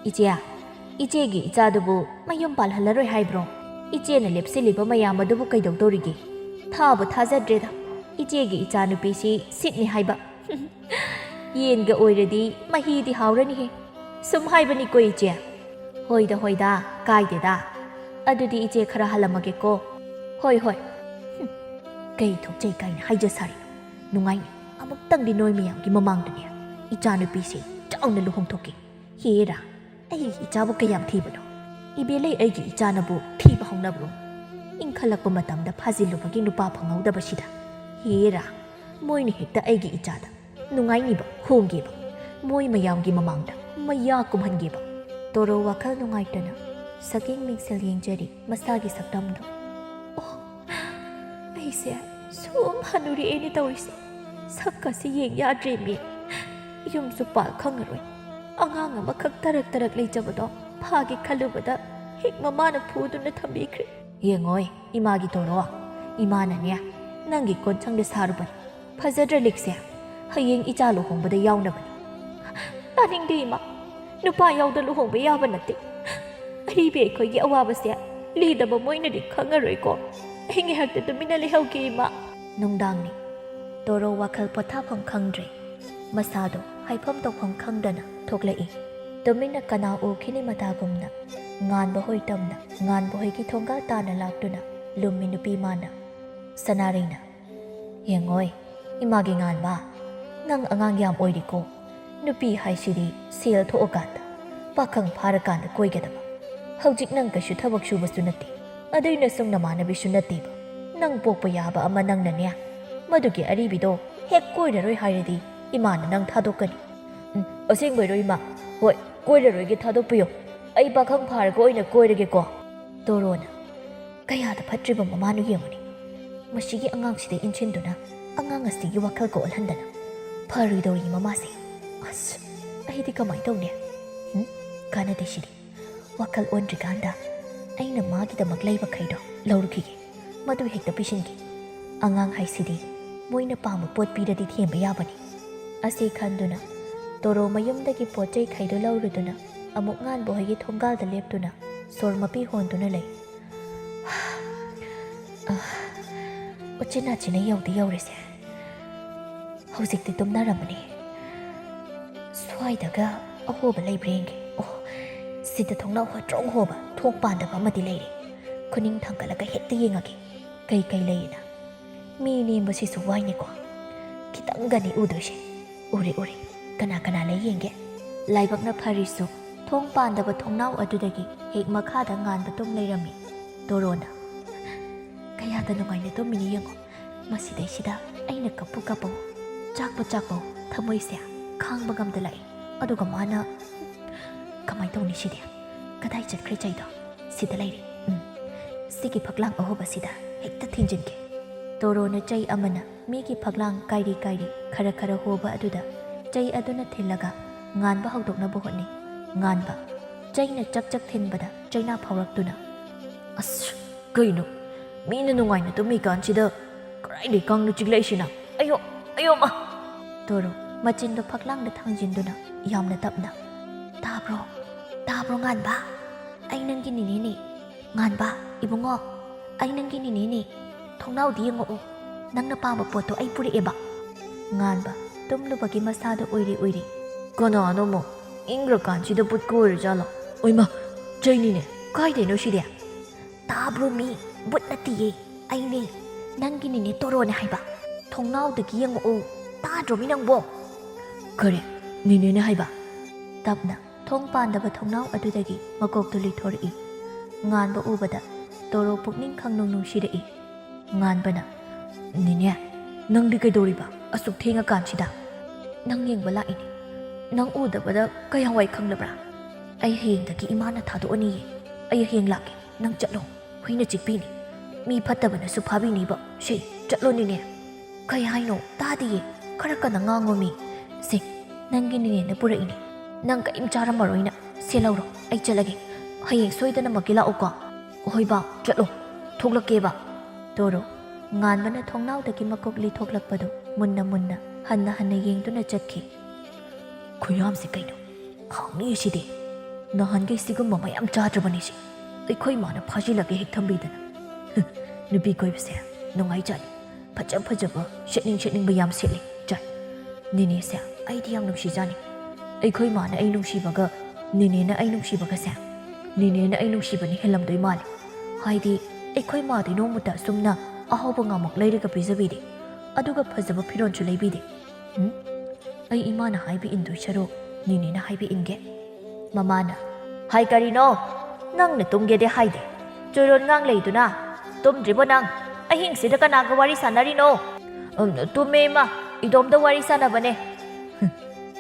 ꯏꯆꯦ, ꯏꯆꯦꯒꯤ ꯏꯆꯥꯗꯨꯕꯨ ꯃꯌꯨꯝ ꯄꯥꯜꯍꯜꯂꯔꯣꯏ ꯍꯥꯏꯕ꯭ꯔꯣ? ꯏꯆꯦꯅ ꯂꯦꯞꯁꯤꯜꯂꯤꯕ ꯃꯌꯥꯝ ꯑꯗꯨꯕꯨ ꯀꯩꯗꯧꯗꯧꯔꯤꯒꯦ? ꯊꯥꯕꯨ ꯊꯥꯖꯗ꯭ꯔꯦꯗ꯫ ꯏꯆꯦꯒꯤ ꯏꯆꯥꯅꯨꯄꯤꯁꯤ ꯁꯤꯠꯅꯤ ꯍꯥꯏꯕ꯫ ꯌꯦꯟꯒ ꯑꯣꯏꯔꯗꯤ ꯃꯍꯤꯗꯤ ꯍꯥꯎꯔꯅꯤꯍꯦ꯫ ꯁꯨꯝ ꯍꯥꯏꯕꯅꯤꯀꯣ ꯏꯆꯦ꯫" "ꯍꯣꯏꯗ ꯍꯣꯏꯗ, ꯀꯥꯏꯗꯦꯗ꯫ ꯑꯗꯨꯗꯤ ꯏꯆꯦ ꯈꯔ ꯍꯜꯂꯝꯃꯒꯦꯀꯣ꯫" "ꯍꯣꯏ ꯍꯣꯏ꯫" "ꯍꯨꯝ, ꯀꯩ ꯊꯣꯛꯆꯩ ꯀꯥꯏꯅ ꯍꯥꯏꯖ ꯁꯥꯔꯤꯅꯣ? ꯅꯨꯡꯉꯥꯏꯅꯤ, ꯑꯃꯨꯛꯇꯪꯗꯤ ꯅꯣꯏ ꯃꯌꯥꯝꯒꯤ ꯃꯃꯥꯡꯗꯅꯦ ꯏꯆꯥꯅꯨꯄꯤꯁꯦ ꯆꯥꯎꯅ ꯂꯨꯍꯣꯡꯊꯣꯛꯀꯦ꯫ ꯍꯦꯔꯥ, ꯑꯩꯒꯤ ꯏꯆꯥꯕꯨ ꯀꯌꯥꯝ ꯊꯤꯕꯅꯣ? ꯏꯕꯦꯂꯩ ꯑꯩꯒꯤ ꯏꯆꯥꯅꯕꯨ ꯊꯤꯕ ꯍꯧꯅꯕ꯭ꯔꯣ? ꯏꯟꯈꯠꯂꯛꯄ ꯃꯇꯝꯗ ꯐꯥꯖꯤꯜꯂꯨꯕꯒꯤ ꯅꯨꯄꯥ ꯐꯪꯍꯧꯗꯕꯁꯤꯗ꯫ ꯍꯦꯔꯥ, ꯃꯣꯏꯅ ꯍꯦꯛꯇ ꯑꯩꯒꯤ ꯏꯆꯥꯗ ꯅꯨꯡꯉꯥꯏꯅꯤꯕ ꯍꯣꯡꯒꯦꯕ꯫ ꯃꯣꯏ ꯃꯌꯥꯝꯒꯤ ꯃꯃꯥꯡꯗ ꯃꯌꯥ ꯀꯨꯝꯍꯟꯒꯦꯕ꯫" ꯇꯣꯔꯣ ꯋꯥꯈꯜ ꯅꯨꯡꯉꯥꯏꯇꯅ ꯁꯛꯌꯦꯡ ꯃꯤꯡꯁꯦꯜ ꯌꯦꯡꯖꯔꯤ ꯃꯁꯥꯒꯤ ꯁꯛꯇꯝꯗꯣ꯫ "ꯑꯣ, ꯑꯩꯁꯦ ꯁꯨꯝ ꯍꯅꯨꯔꯛꯑꯦꯅꯦ ꯇꯧꯔꯤꯁꯦ꯫ ꯁꯛꯀꯁꯦ ꯌꯦꯡ ꯌꯥꯗ꯭ꯔꯦꯃꯤ꯫ ꯌꯨꯝꯁꯨ ꯄꯥꯛ ꯈꯪꯉꯔꯣꯏ꯫ ꯑꯉꯥꯡ ꯑꯃꯈꯛ ꯇꯔꯛ ꯇꯔꯛ ꯂꯩꯖꯕꯗꯣ ꯐꯥꯒꯦ ꯈꯜꯂꯨꯕꯗ ꯍꯦꯛ ꯃꯃꯥꯅ ꯐꯨꯗꯨꯅ ꯊꯝꯕꯤꯈ꯭ꯔꯦ꯫" "ꯌꯦꯡꯉꯣꯏ, ꯏꯃꯥꯒꯤ ꯇꯣꯔꯣ, ꯏꯃꯥꯅꯅꯦ ꯅꯪꯒꯤ ꯀꯣꯟꯁꯪꯗ ꯁꯥꯔꯨꯕꯅꯤ꯫ ꯐꯖꯗ꯭ꯔ ꯂꯤꯛꯁꯦ? ꯍꯌꯦꯡ ꯏꯆꯥ ꯂꯨꯍꯣꯡꯕꯗ ꯌꯥꯎꯅꯕꯅꯤ꯫" "ꯇꯥꯅꯤꯡꯗꯦ ꯏꯃꯥ, ꯅꯨꯄꯥ ꯌꯥꯎꯗ ꯂꯨꯍꯣꯡꯕ ꯌꯥꯕ ꯅꯠꯇꯦ꯫ ꯑꯔꯤꯕꯤ ꯑꯩꯈꯣꯏꯒꯤ ꯑꯋꯥꯕꯁꯦ ꯂꯤꯗꯕ ꯃꯣꯏꯅꯗꯤ ꯈꯪꯉꯔꯣꯏꯀꯣ꯫ ꯑꯩ ꯉꯥꯏꯍꯥꯛꯇ ꯇꯨꯃꯤꯟꯅ ꯂꯩꯍꯧꯒꯦ ꯏꯃꯥ꯫" ꯅꯨꯡꯗꯥꯡꯅꯤ꯫ ꯇꯣꯔꯣ ꯋꯥꯈꯜ ꯄꯣꯊꯥꯐꯝ ꯈꯪꯗ꯭ꯔꯦ꯫ ꯃꯁꯥꯗꯣ ꯍꯥꯏꯐꯝ ꯇꯧꯐꯝ ꯈꯪꯗꯅ ꯊꯣꯛꯂꯛꯏ꯫ ꯇꯨꯃꯤꯟꯅ ꯀꯅꯥ ꯎꯈꯤꯅꯤ ꯃꯇꯥꯒꯨꯝꯅ ꯉꯥꯟꯕ ꯍꯣꯏ ꯇꯝꯅ ꯉꯥꯟꯕ ꯍꯣꯏꯒꯤ ꯊꯣꯡꯒꯥꯜ ꯇꯥꯅ ꯂꯥꯛꯇꯨꯅ ꯂꯨꯝꯃꯤ ꯅꯨꯄꯤ ꯃꯥꯅ꯫ ꯁꯅꯥꯔꯩꯅ, "ꯌꯦꯡꯉꯣꯏ, ꯏꯃꯥꯒꯤ ꯉꯥꯟꯕ, ꯅꯪ ꯑꯉꯥꯡ ꯌꯥꯝ ꯑꯣꯏꯔꯤꯀꯣ꯫ ꯅꯨꯄꯤ ꯍꯥꯏꯁꯤꯗꯤ ꯁꯦꯜ ꯊꯣꯛꯑꯀꯥꯟꯗ, ꯄꯥꯈꯪ ꯐꯥꯔꯀꯥꯟꯗ ꯀꯣꯏꯒꯗꯕ꯫ ꯍꯧꯖꯤꯛ ꯅꯪ ꯀꯩꯁꯨ ꯊꯕꯛ ꯁꯨꯕꯁꯨ ꯅꯠꯇꯦ, ꯑꯗꯩ ꯅꯁꯨꯡ ꯅꯃꯥꯟꯅꯕꯤꯁꯨ ꯅꯠꯇꯦꯕ꯫ ꯅꯪ ꯄꯣꯛꯄ ꯌꯥꯕ ꯑꯃ ꯅꯪꯅꯅꯦ, ꯃꯗꯨꯒꯤ ꯑꯔꯤꯕꯤꯗꯣ ꯍꯦꯛ ꯀꯣꯏꯔꯔꯣꯏ ꯍꯥꯏꯔꯗꯤ ꯏꯃꯥꯅ ꯅꯪ ꯊꯥꯗꯣꯛꯀꯅꯤ꯫" "ꯎꯝ, ꯑꯁꯦꯡꯕꯩꯔꯣ ꯏꯃꯥ? ꯍꯣꯏ, ꯀꯣꯏꯔꯔꯣꯏꯒꯦ, ꯊꯥꯗꯣꯛꯄꯤꯌꯣ꯫ ꯑꯩ ꯄꯥꯈꯪ ꯐꯥꯔꯒ ꯑꯣꯏꯅ ꯀꯣꯏꯔꯒꯦꯀꯣ꯫" ꯇꯣꯔꯣꯅ, "ꯀꯌꯥꯗ ꯐꯠꯇ꯭ꯔꯤꯕ ꯃꯃꯥꯅꯣ ꯌꯦꯡꯉꯨꯅꯦ꯫ ꯃꯁꯤꯒꯤ ꯑꯉꯥꯡꯁꯤꯗ ꯏꯟꯁꯤꯟꯗꯨꯅ ꯑꯉꯥꯡ ꯑꯁꯤꯒꯤ ꯋꯥꯈꯜ ꯀꯣꯛꯍꯜꯍꯟꯗꯅ ꯐꯔꯣꯏꯗꯧꯔꯤ ꯃꯃꯥꯁꯦ꯫ ꯑꯁ, ꯑꯩꯗꯤ ꯀꯃꯥꯏꯅ ꯇꯧꯅꯤ? ꯍꯨꯝ, ꯀꯥꯟꯅꯗꯦ ꯁꯤꯗꯤ꯫ ꯋꯥꯈꯜ ꯑꯣꯟꯗ꯭ꯔꯤꯀꯥꯟꯗ ꯑꯩꯅ ꯃꯥꯒꯤꯗꯃꯛ ꯂꯩꯕꯈꯩꯗꯣ ꯂꯧꯔꯨꯈꯤꯒꯦ꯫ ꯃꯗꯨ ꯍꯦꯛꯇ ꯄꯤꯁꯤꯟꯒꯦ꯫ ꯑꯉꯥꯡ ꯍꯥꯏꯁꯤꯗꯤ ꯃꯣꯏꯅ ꯄꯥꯝꯕ ꯄꯣꯠ ꯄꯤꯔꯗꯤ ꯊꯦꯝꯕ ꯌꯥꯕꯅꯤ꯫ ꯑꯁꯤ ꯈꯟꯗꯨꯅ ꯇꯣꯔꯣ ꯃꯌꯨꯝꯗꯒꯤ ꯄꯣꯠ ꯆꯩꯈꯩꯗꯣ ꯂꯧꯔꯨꯗꯨꯅ ꯑꯃꯨꯛ ꯉꯥꯟꯕ ꯍꯣꯏꯒꯤ ꯊꯣꯡꯒꯥꯜꯗ ꯂꯦꯞꯇꯨꯅ ꯁꯣꯔ ꯃꯄꯤ ꯍꯣꯟꯗꯨꯅ ꯂꯩ꯫ ꯑ, ꯎꯆꯤꯟ ꯅꯥꯆꯤꯟꯅ ꯌꯧꯗꯤ ꯌꯧꯔꯦꯁꯦ꯫ ꯍꯧꯖꯤꯛꯇꯤ ꯇꯨꯝꯅꯔꯝꯃꯅꯤ꯫ ꯁ꯭ꯋꯥꯏꯗꯒ ꯑꯍꯣꯕ ꯂꯩꯕ꯭ꯔꯥ ꯌꯦꯡꯒꯦ꯫ ꯑꯣ, ꯁꯤꯗ ꯊꯣꯡꯅꯥꯎ ꯍꯣꯇ꯭ꯔꯣꯡ ꯍꯣꯕ ꯊꯣꯡ ꯄꯥꯟꯗꯕ ꯑꯃꯗꯤ ꯂꯩꯔꯦ꯫ ꯈꯨꯅꯤꯡ ꯊꯥꯡꯒꯠꯂꯒ ꯍꯦꯛꯇ ꯌꯦꯡꯉꯒꯦ꯫ ꯀꯩ ꯀꯩ ꯂꯩꯌꯦꯅ꯫ ꯃꯤ ꯅꯦꯝꯕꯁꯤꯁꯨ ꯋꯥꯏꯅꯦꯀꯣ꯫ ꯈꯤꯇꯪꯒꯅꯤ ꯎꯗꯣꯏꯁꯦ꯫ ꯎꯔꯦ, ꯎꯔꯦ꯫ ꯀꯅꯥ ꯀꯅꯥ ꯂꯩ ꯌꯦꯡꯒꯦ꯫ ꯂꯥꯏꯕꯛꯅ ꯐꯔꯤꯁꯨ ꯊꯣꯡ ꯄꯥꯟꯗꯕ ꯊꯣꯡꯅꯥꯎ ꯑꯗꯨꯗꯒꯤ ꯍꯦꯛ ꯃꯈꯥꯗ ꯉꯥꯟꯕ ꯇꯨꯝ ꯂꯩꯔꯝꯃꯤ꯫ ꯇꯣꯔꯣꯅ, "ꯀꯌꯥꯗ ꯅꯨꯡꯉꯥꯏꯅ ꯇꯨꯝꯃꯤꯅꯤ ꯌꯦꯡꯉꯣ꯫ ꯃꯁꯤꯗꯩꯁꯤꯗ ꯑꯩꯅ ꯀꯞꯄꯨ ꯀꯞꯄꯨ, ꯆꯥꯛꯄꯨ ꯆꯥꯛꯄꯨ, ꯊꯃꯣꯏꯁꯦ ꯈꯥꯡꯕ ꯉꯝꯗ ꯂꯥꯛꯏ꯫ ꯑꯗꯨꯒ ꯃꯥꯅ, ꯀꯃꯥꯏ ꯇꯧꯅꯤ ꯁꯤꯗꯤ? ꯀꯗꯥꯏ ꯆꯠꯈ꯭ꯔꯦ ꯆꯩꯗꯣ? ꯁꯤꯗ ꯂꯩꯔꯦ꯫ ꯎꯝ, ꯁꯤꯒꯤ ꯐꯛꯂꯥꯡ ꯑꯍꯣꯕꯁꯤꯗ ꯍꯦꯛꯇ ꯊꯤꯟꯖꯤꯟꯒꯦ"꯫ ꯇꯣꯔꯣꯅ ꯆꯩ ꯑꯃꯅ ꯃꯤꯒꯤ ꯐꯛꯂꯥꯡ ꯀꯥꯏꯔꯤ ꯀꯥꯏꯔꯤ ꯈꯔ ꯈꯔ ꯍꯣꯕ ꯑꯗꯨꯗ ꯆꯩ ꯑꯗꯨꯅ ꯊꯤꯜꯂꯒ ꯉꯥꯟꯕ ꯍꯧꯗꯣꯛꯅꯕ ꯍꯣꯠꯅꯩ꯫ ꯉꯥꯟꯕ, ꯆꯩꯅ ꯆꯛ ꯆꯛ ꯊꯤꯟꯕꯗ ꯆꯩꯅꯥ ꯐꯥꯎꯔꯛꯇꯨꯅ, "ꯑꯁ, ꯀꯩꯅꯣ? ꯃꯤꯅ ꯅꯨꯡꯉꯥꯏꯅ ꯇꯨꯝꯃꯤꯀꯥꯟꯁꯤꯗ ꯀꯗꯥꯏꯗꯩ ꯀꯥꯡꯅꯣ ꯆꯤꯛꯂꯛꯏꯁꯤꯅ? ꯑꯌꯣ, ꯑꯌꯣ ꯃꯥ!" ꯇꯣꯔꯣ ꯃꯆꯤꯟꯗꯣ ꯐꯛꯂꯥꯡꯗ ꯊꯥꯡꯖꯤꯟꯗꯨꯅ ꯌꯥꯝꯅ ꯇꯞꯅ, "ꯇꯥꯕ꯭ꯔꯣ? ꯇꯥꯕ꯭ꯔꯣ, ꯉꯥꯟꯕ? ꯑꯩ ꯅꯪꯒꯤ ꯅꯦꯅꯦꯅꯦ꯫ ꯉꯥꯟꯕ, ꯏꯕꯨꯡꯉꯣ, ꯑꯩ ꯅꯪꯒꯤ ꯅꯦꯅꯦꯅꯦ꯫ ꯊꯣꯡꯅꯥꯎꯗ ꯌꯦꯡꯉꯛꯑꯣ꯫ ꯅꯪꯅ ꯄꯥꯝꯕ ꯄꯣꯠꯇꯣ ꯑꯩ ꯄꯨꯔꯛꯑꯦꯕ"꯫ ꯉꯥꯟꯕ, ꯇꯨꯝꯂꯨꯕꯒꯤ ꯃꯁꯥꯗꯣ ꯎꯏꯔꯤ ꯎꯏꯔꯤ, "ꯀꯅꯥꯅꯣ ꯑꯃꯨꯛ? ꯏꯪꯈ꯭ꯔꯀꯥꯟꯁꯤꯗ ꯕꯨꯠꯀ ꯑꯣꯏꯔꯖꯥꯠꯂꯣ? ꯑꯣꯏꯃ, ꯆꯩꯅꯤꯅꯦ꯫ ꯀꯥꯏꯗꯩꯅꯣ ꯁꯤꯗꯤ?" "ꯇꯥꯕ꯭ꯔꯣ ꯃꯤ? ꯕꯨꯠ ꯅꯠꯇꯤꯌꯦ, ꯑꯩꯅꯦ, ꯅꯪꯒꯤ ꯅꯦꯅꯦ ꯇꯣꯔꯣꯅꯦ ꯍꯥꯏꯕ꯫ ꯊꯣꯡꯅꯥꯎꯗꯒꯤ ꯌꯦꯡꯉꯛꯑꯣ, ꯇꯥꯗ꯭ꯔꯣ ꯃꯤ ꯅꯪꯕꯣ?" "ꯀꯔꯤ? ꯅꯦꯅꯦꯅꯦ ꯍꯥꯏꯕ?" ꯇꯞꯅ ꯊꯣꯡ ꯄꯥꯟꯗꯕ ꯊꯣꯡꯅꯥꯎ ꯑꯗꯨꯗꯒꯤ ꯃꯀꯣꯛꯇꯨ ꯂꯤꯊꯣꯔꯛꯏ꯫ ꯉꯥꯟꯕ ꯎꯕꯗ ꯇꯣꯔꯣ ꯄꯨꯛꯅꯤꯡ ꯈꯪꯅꯨꯡ ꯅꯨꯡꯁꯤꯔꯛꯏ꯫ ꯉꯥꯟꯕꯅ, "ꯅꯦꯅꯦ, ꯅꯪꯗꯤ ꯀꯩꯗꯧꯔꯤꯕ ꯑꯁꯨꯛ ꯊꯦꯡꯉꯀꯥꯟꯁꯤꯗ?" "ꯅꯪ ꯌꯦꯡꯕ ꯂꯥꯛꯏꯅꯦ꯫ ꯅꯪ ꯎꯗꯕꯗ ꯀꯌꯥꯝ ꯋꯥꯏ ꯈꯪꯂꯕ꯭ꯔꯥ? ꯑꯩ ꯍꯌꯦꯡꯗꯒꯤ ꯏꯃꯥꯅ ꯊꯥꯗꯣꯛꯑꯅꯤꯌꯦ꯫ ꯑꯩ ꯍꯌꯦꯡ ꯂꯥꯛꯀꯦ꯫ ꯅꯪ ꯆꯠꯂꯣ꯫ ꯍꯨꯏꯅ ꯆꯤꯛꯄꯤꯅꯤ꯫ ꯃꯤ ꯐꯠꯇꯕꯅꯁꯨ ꯐꯥꯕꯤꯅꯤꯕ꯫ ꯁꯦ, ꯆꯠꯂꯣ ꯅꯦꯅꯦ꯫" "ꯀꯩ ꯍꯥꯏꯅꯣ? ꯇꯥꯗꯤꯌꯦ꯫ ꯈꯔ ꯀꯟꯅ ꯉꯥꯡꯉꯣ ꯃꯤ꯫" "ꯁꯦ, ꯅꯪꯒꯤ ꯅꯦꯅꯦꯅ ꯄꯨꯔꯛꯏꯅꯦ꯫ ꯅꯪ ꯀꯔꯤꯝ ꯆꯥꯔꯝꯃꯔꯣꯏꯅ꯫ ꯁꯦ ꯂꯧꯔꯣ, ꯑꯩ ꯆꯠꯂꯒꯦ꯫ ꯍꯌꯦꯡ ꯁꯣꯏꯗꯅꯃꯛꯀꯤ ꯂꯥꯛꯎꯀꯣ꯫" "ꯍꯣꯏ ꯕꯥ, ꯆꯠꯂꯣ꯫ ꯊꯣꯛꯂꯛꯀꯦꯕ꯫" ꯇꯣꯔꯣ ꯉꯥꯟꯕꯅ ꯊꯣꯡꯅꯥꯎꯗꯒꯤ ꯃꯀꯣꯛ ꯂꯤꯊꯣꯛꯂꯛꯄꯗꯨ ꯃꯨꯟꯅ ꯃꯨꯟꯅ ꯍꯟꯅ ꯍꯟꯅ ꯌꯦꯡꯗꯨꯅ ꯆꯠꯈꯤ꯫ "ꯈꯨꯌꯥꯝꯁꯤ ꯀꯩꯅꯣ? ꯍꯥꯎꯅꯤ ꯁꯤꯗꯤ꯫ ꯅꯍꯥꯟꯈꯩ ꯁꯤꯒꯨꯝꯕ ꯃꯌꯥꯝ ꯆꯥꯗ꯭ꯔꯕꯅꯤ ꯁꯤ꯫ ꯑꯩꯈꯣꯏ ꯃꯥꯅ ꯐꯥꯖꯤꯜꯂꯒ ꯍꯦꯛ ꯊꯝꯕꯤꯗꯅ꯫ ꯍꯨꯝ, ꯅꯨꯄꯤ ꯀꯣꯏꯕꯁꯦ ꯅꯨꯡꯉꯥꯏꯖꯥꯠꯅꯤ꯫ ꯐꯖ ꯐꯖꯕ, ꯁꯦꯠꯅꯤꯡ ꯁꯦꯠꯅꯤꯡꯕ ꯌꯥꯝ ꯁꯦꯠꯂꯤ꯫ ꯆꯥꯏ꯫ ꯅꯦꯅꯦꯁꯦ ꯑꯩꯗꯤ ꯌꯥꯝ ꯅꯨꯡꯁꯤꯖꯥꯠꯅꯤ꯫ ꯑꯩꯈꯣꯏ ꯃꯥꯅ ꯑꯩ ꯅꯨꯡꯁꯤꯕꯒ ꯅꯦꯅꯦꯅ ꯑꯩ ꯅꯨꯡꯁꯤꯕꯒꯁꯦ, ꯅꯦꯅꯦꯅ ꯑꯩ ꯅꯨꯡꯁꯤꯕꯅ ꯍꯦꯜꯂꯝꯗꯣꯏ ꯃꯥꯜꯂꯤ꯫ ꯍꯥꯏꯗꯤ ꯑꯩꯈꯣꯏ ꯃꯥꯗꯤ ꯅꯣꯡꯃꯇ ꯑꯁꯨꯝꯅ ꯑꯍꯥꯎꯕ ꯉꯥꯃꯨꯛ ꯂꯩꯔꯒ ꯄꯤꯖꯕꯤꯗꯦ, ꯑꯗꯨꯒ ꯐꯖꯕ ꯐꯤꯔꯣꯜꯁꯨ ꯂꯩꯕꯤꯗꯦ꯫ ꯎꯝ? ꯑꯩ ꯏꯃꯥꯅ ꯍꯥꯏꯕ ꯏꯟꯗꯣꯏ ꯁꯔꯨꯛ ꯅꯦꯅꯦꯅ ꯍꯥꯏꯕ ꯏꯟꯒꯦ꯫" ꯃꯃꯥꯅ, "ꯍꯥꯏ ꯀꯔꯤꯅꯣ? ꯅꯪꯅ ꯇꯨꯝꯒꯦꯗꯤ ꯍꯥꯏꯗꯦ꯫ ꯆꯣꯏꯔꯣꯟ ꯉꯥꯡ ꯂꯩꯗꯨꯅ꯫ ꯇꯨꯝꯗ꯭ꯔꯤꯕꯣ ꯅꯪ? ꯑꯍꯤꯡꯁꯤꯗ ꯀꯅꯥꯒ ꯋꯥꯔꯤ ꯁꯥꯟꯅꯔꯤꯅꯣ?" "ꯎꯝ, ꯇꯨꯝꯃꯦ ꯏꯃꯥ, ꯏꯗꯣꯝꯗ ꯋꯥꯔꯤ ꯁꯥꯟꯅꯕꯅꯦ꯫" ꯍꯨꯝ,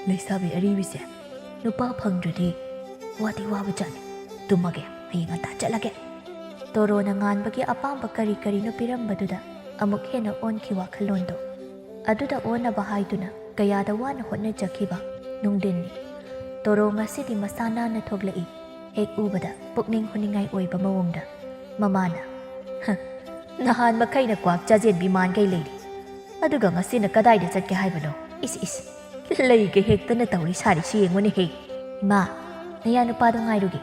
ꯂꯩꯁꯥꯕꯤ ꯑꯔꯤꯕꯤꯁꯦ ꯅꯨꯄꯥ ꯐꯪꯗ꯭ꯔꯗꯤ ꯋꯥꯗꯤ ꯋꯥꯕ ꯖꯥꯠꯅꯤ꯫ ꯇꯨꯝꯃꯒꯦ, ꯍꯌꯦꯡ ꯉꯟꯇꯥ ꯆꯠꯂꯒꯦ꯫ ꯇꯣꯔꯣꯅ ꯉꯥꯟꯕꯒꯤ ꯑꯄꯥꯝꯕ ꯀꯔꯤ ꯀꯔꯤꯅꯣ ꯄꯤꯔꯝꯕꯗꯨꯗ ꯑꯃꯨꯛ ꯍꯦꯟꯅ ꯑꯣꯟꯈꯤ ꯋꯥꯈꯜꯂꯣꯟꯗꯣ꯫ ꯑꯗꯨꯗ ꯑꯣꯟꯅꯕ ꯍꯥꯏꯗꯨꯅ ꯀꯌꯥꯗ ꯋꯥꯅ ꯍꯣꯠꯅꯖꯈꯤꯕ ꯅꯨꯡꯊꯤꯟꯅꯤ꯫ ꯇꯣꯔꯣ ꯉꯁꯤꯗꯤ ꯃꯁꯥ ꯅꯥꯟꯅ ꯊꯣꯛꯂꯛꯏ꯫ ꯍꯦꯛ ꯎꯕꯗ ꯄꯨꯛꯅꯤꯡ ꯍꯨꯅꯤꯡꯉꯥꯏ ꯑꯣꯏꯕ ꯃꯑꯣꯡꯗ꯫ ꯃꯃꯥꯅ, "ꯍ, ꯅꯍꯥꯟ ꯃꯈꯩꯅ ꯀ꯭ꯋꯥꯛ ꯆꯥꯖꯦꯟꯕꯤ ꯃꯥꯟꯈꯩ ꯂꯩꯔꯤ꯫ ꯑꯗꯨꯒ ꯉꯁꯤꯅ ꯀꯗꯥꯏꯗ ꯆꯠꯀꯦ ꯍꯥꯏꯕꯅꯣ? ꯏꯁ, ꯏꯁ, ꯂꯩꯒ ꯍꯦꯛꯇꯅ ꯇꯧꯔꯤ ꯁꯥꯔꯤꯁꯤ ꯌꯦꯡꯉꯨꯅꯦꯍꯦ꯫ ꯏꯃꯥ, ꯅꯌꯥ ꯅꯨꯄꯥꯗꯣ ꯉꯥꯏꯔꯨꯒꯦ,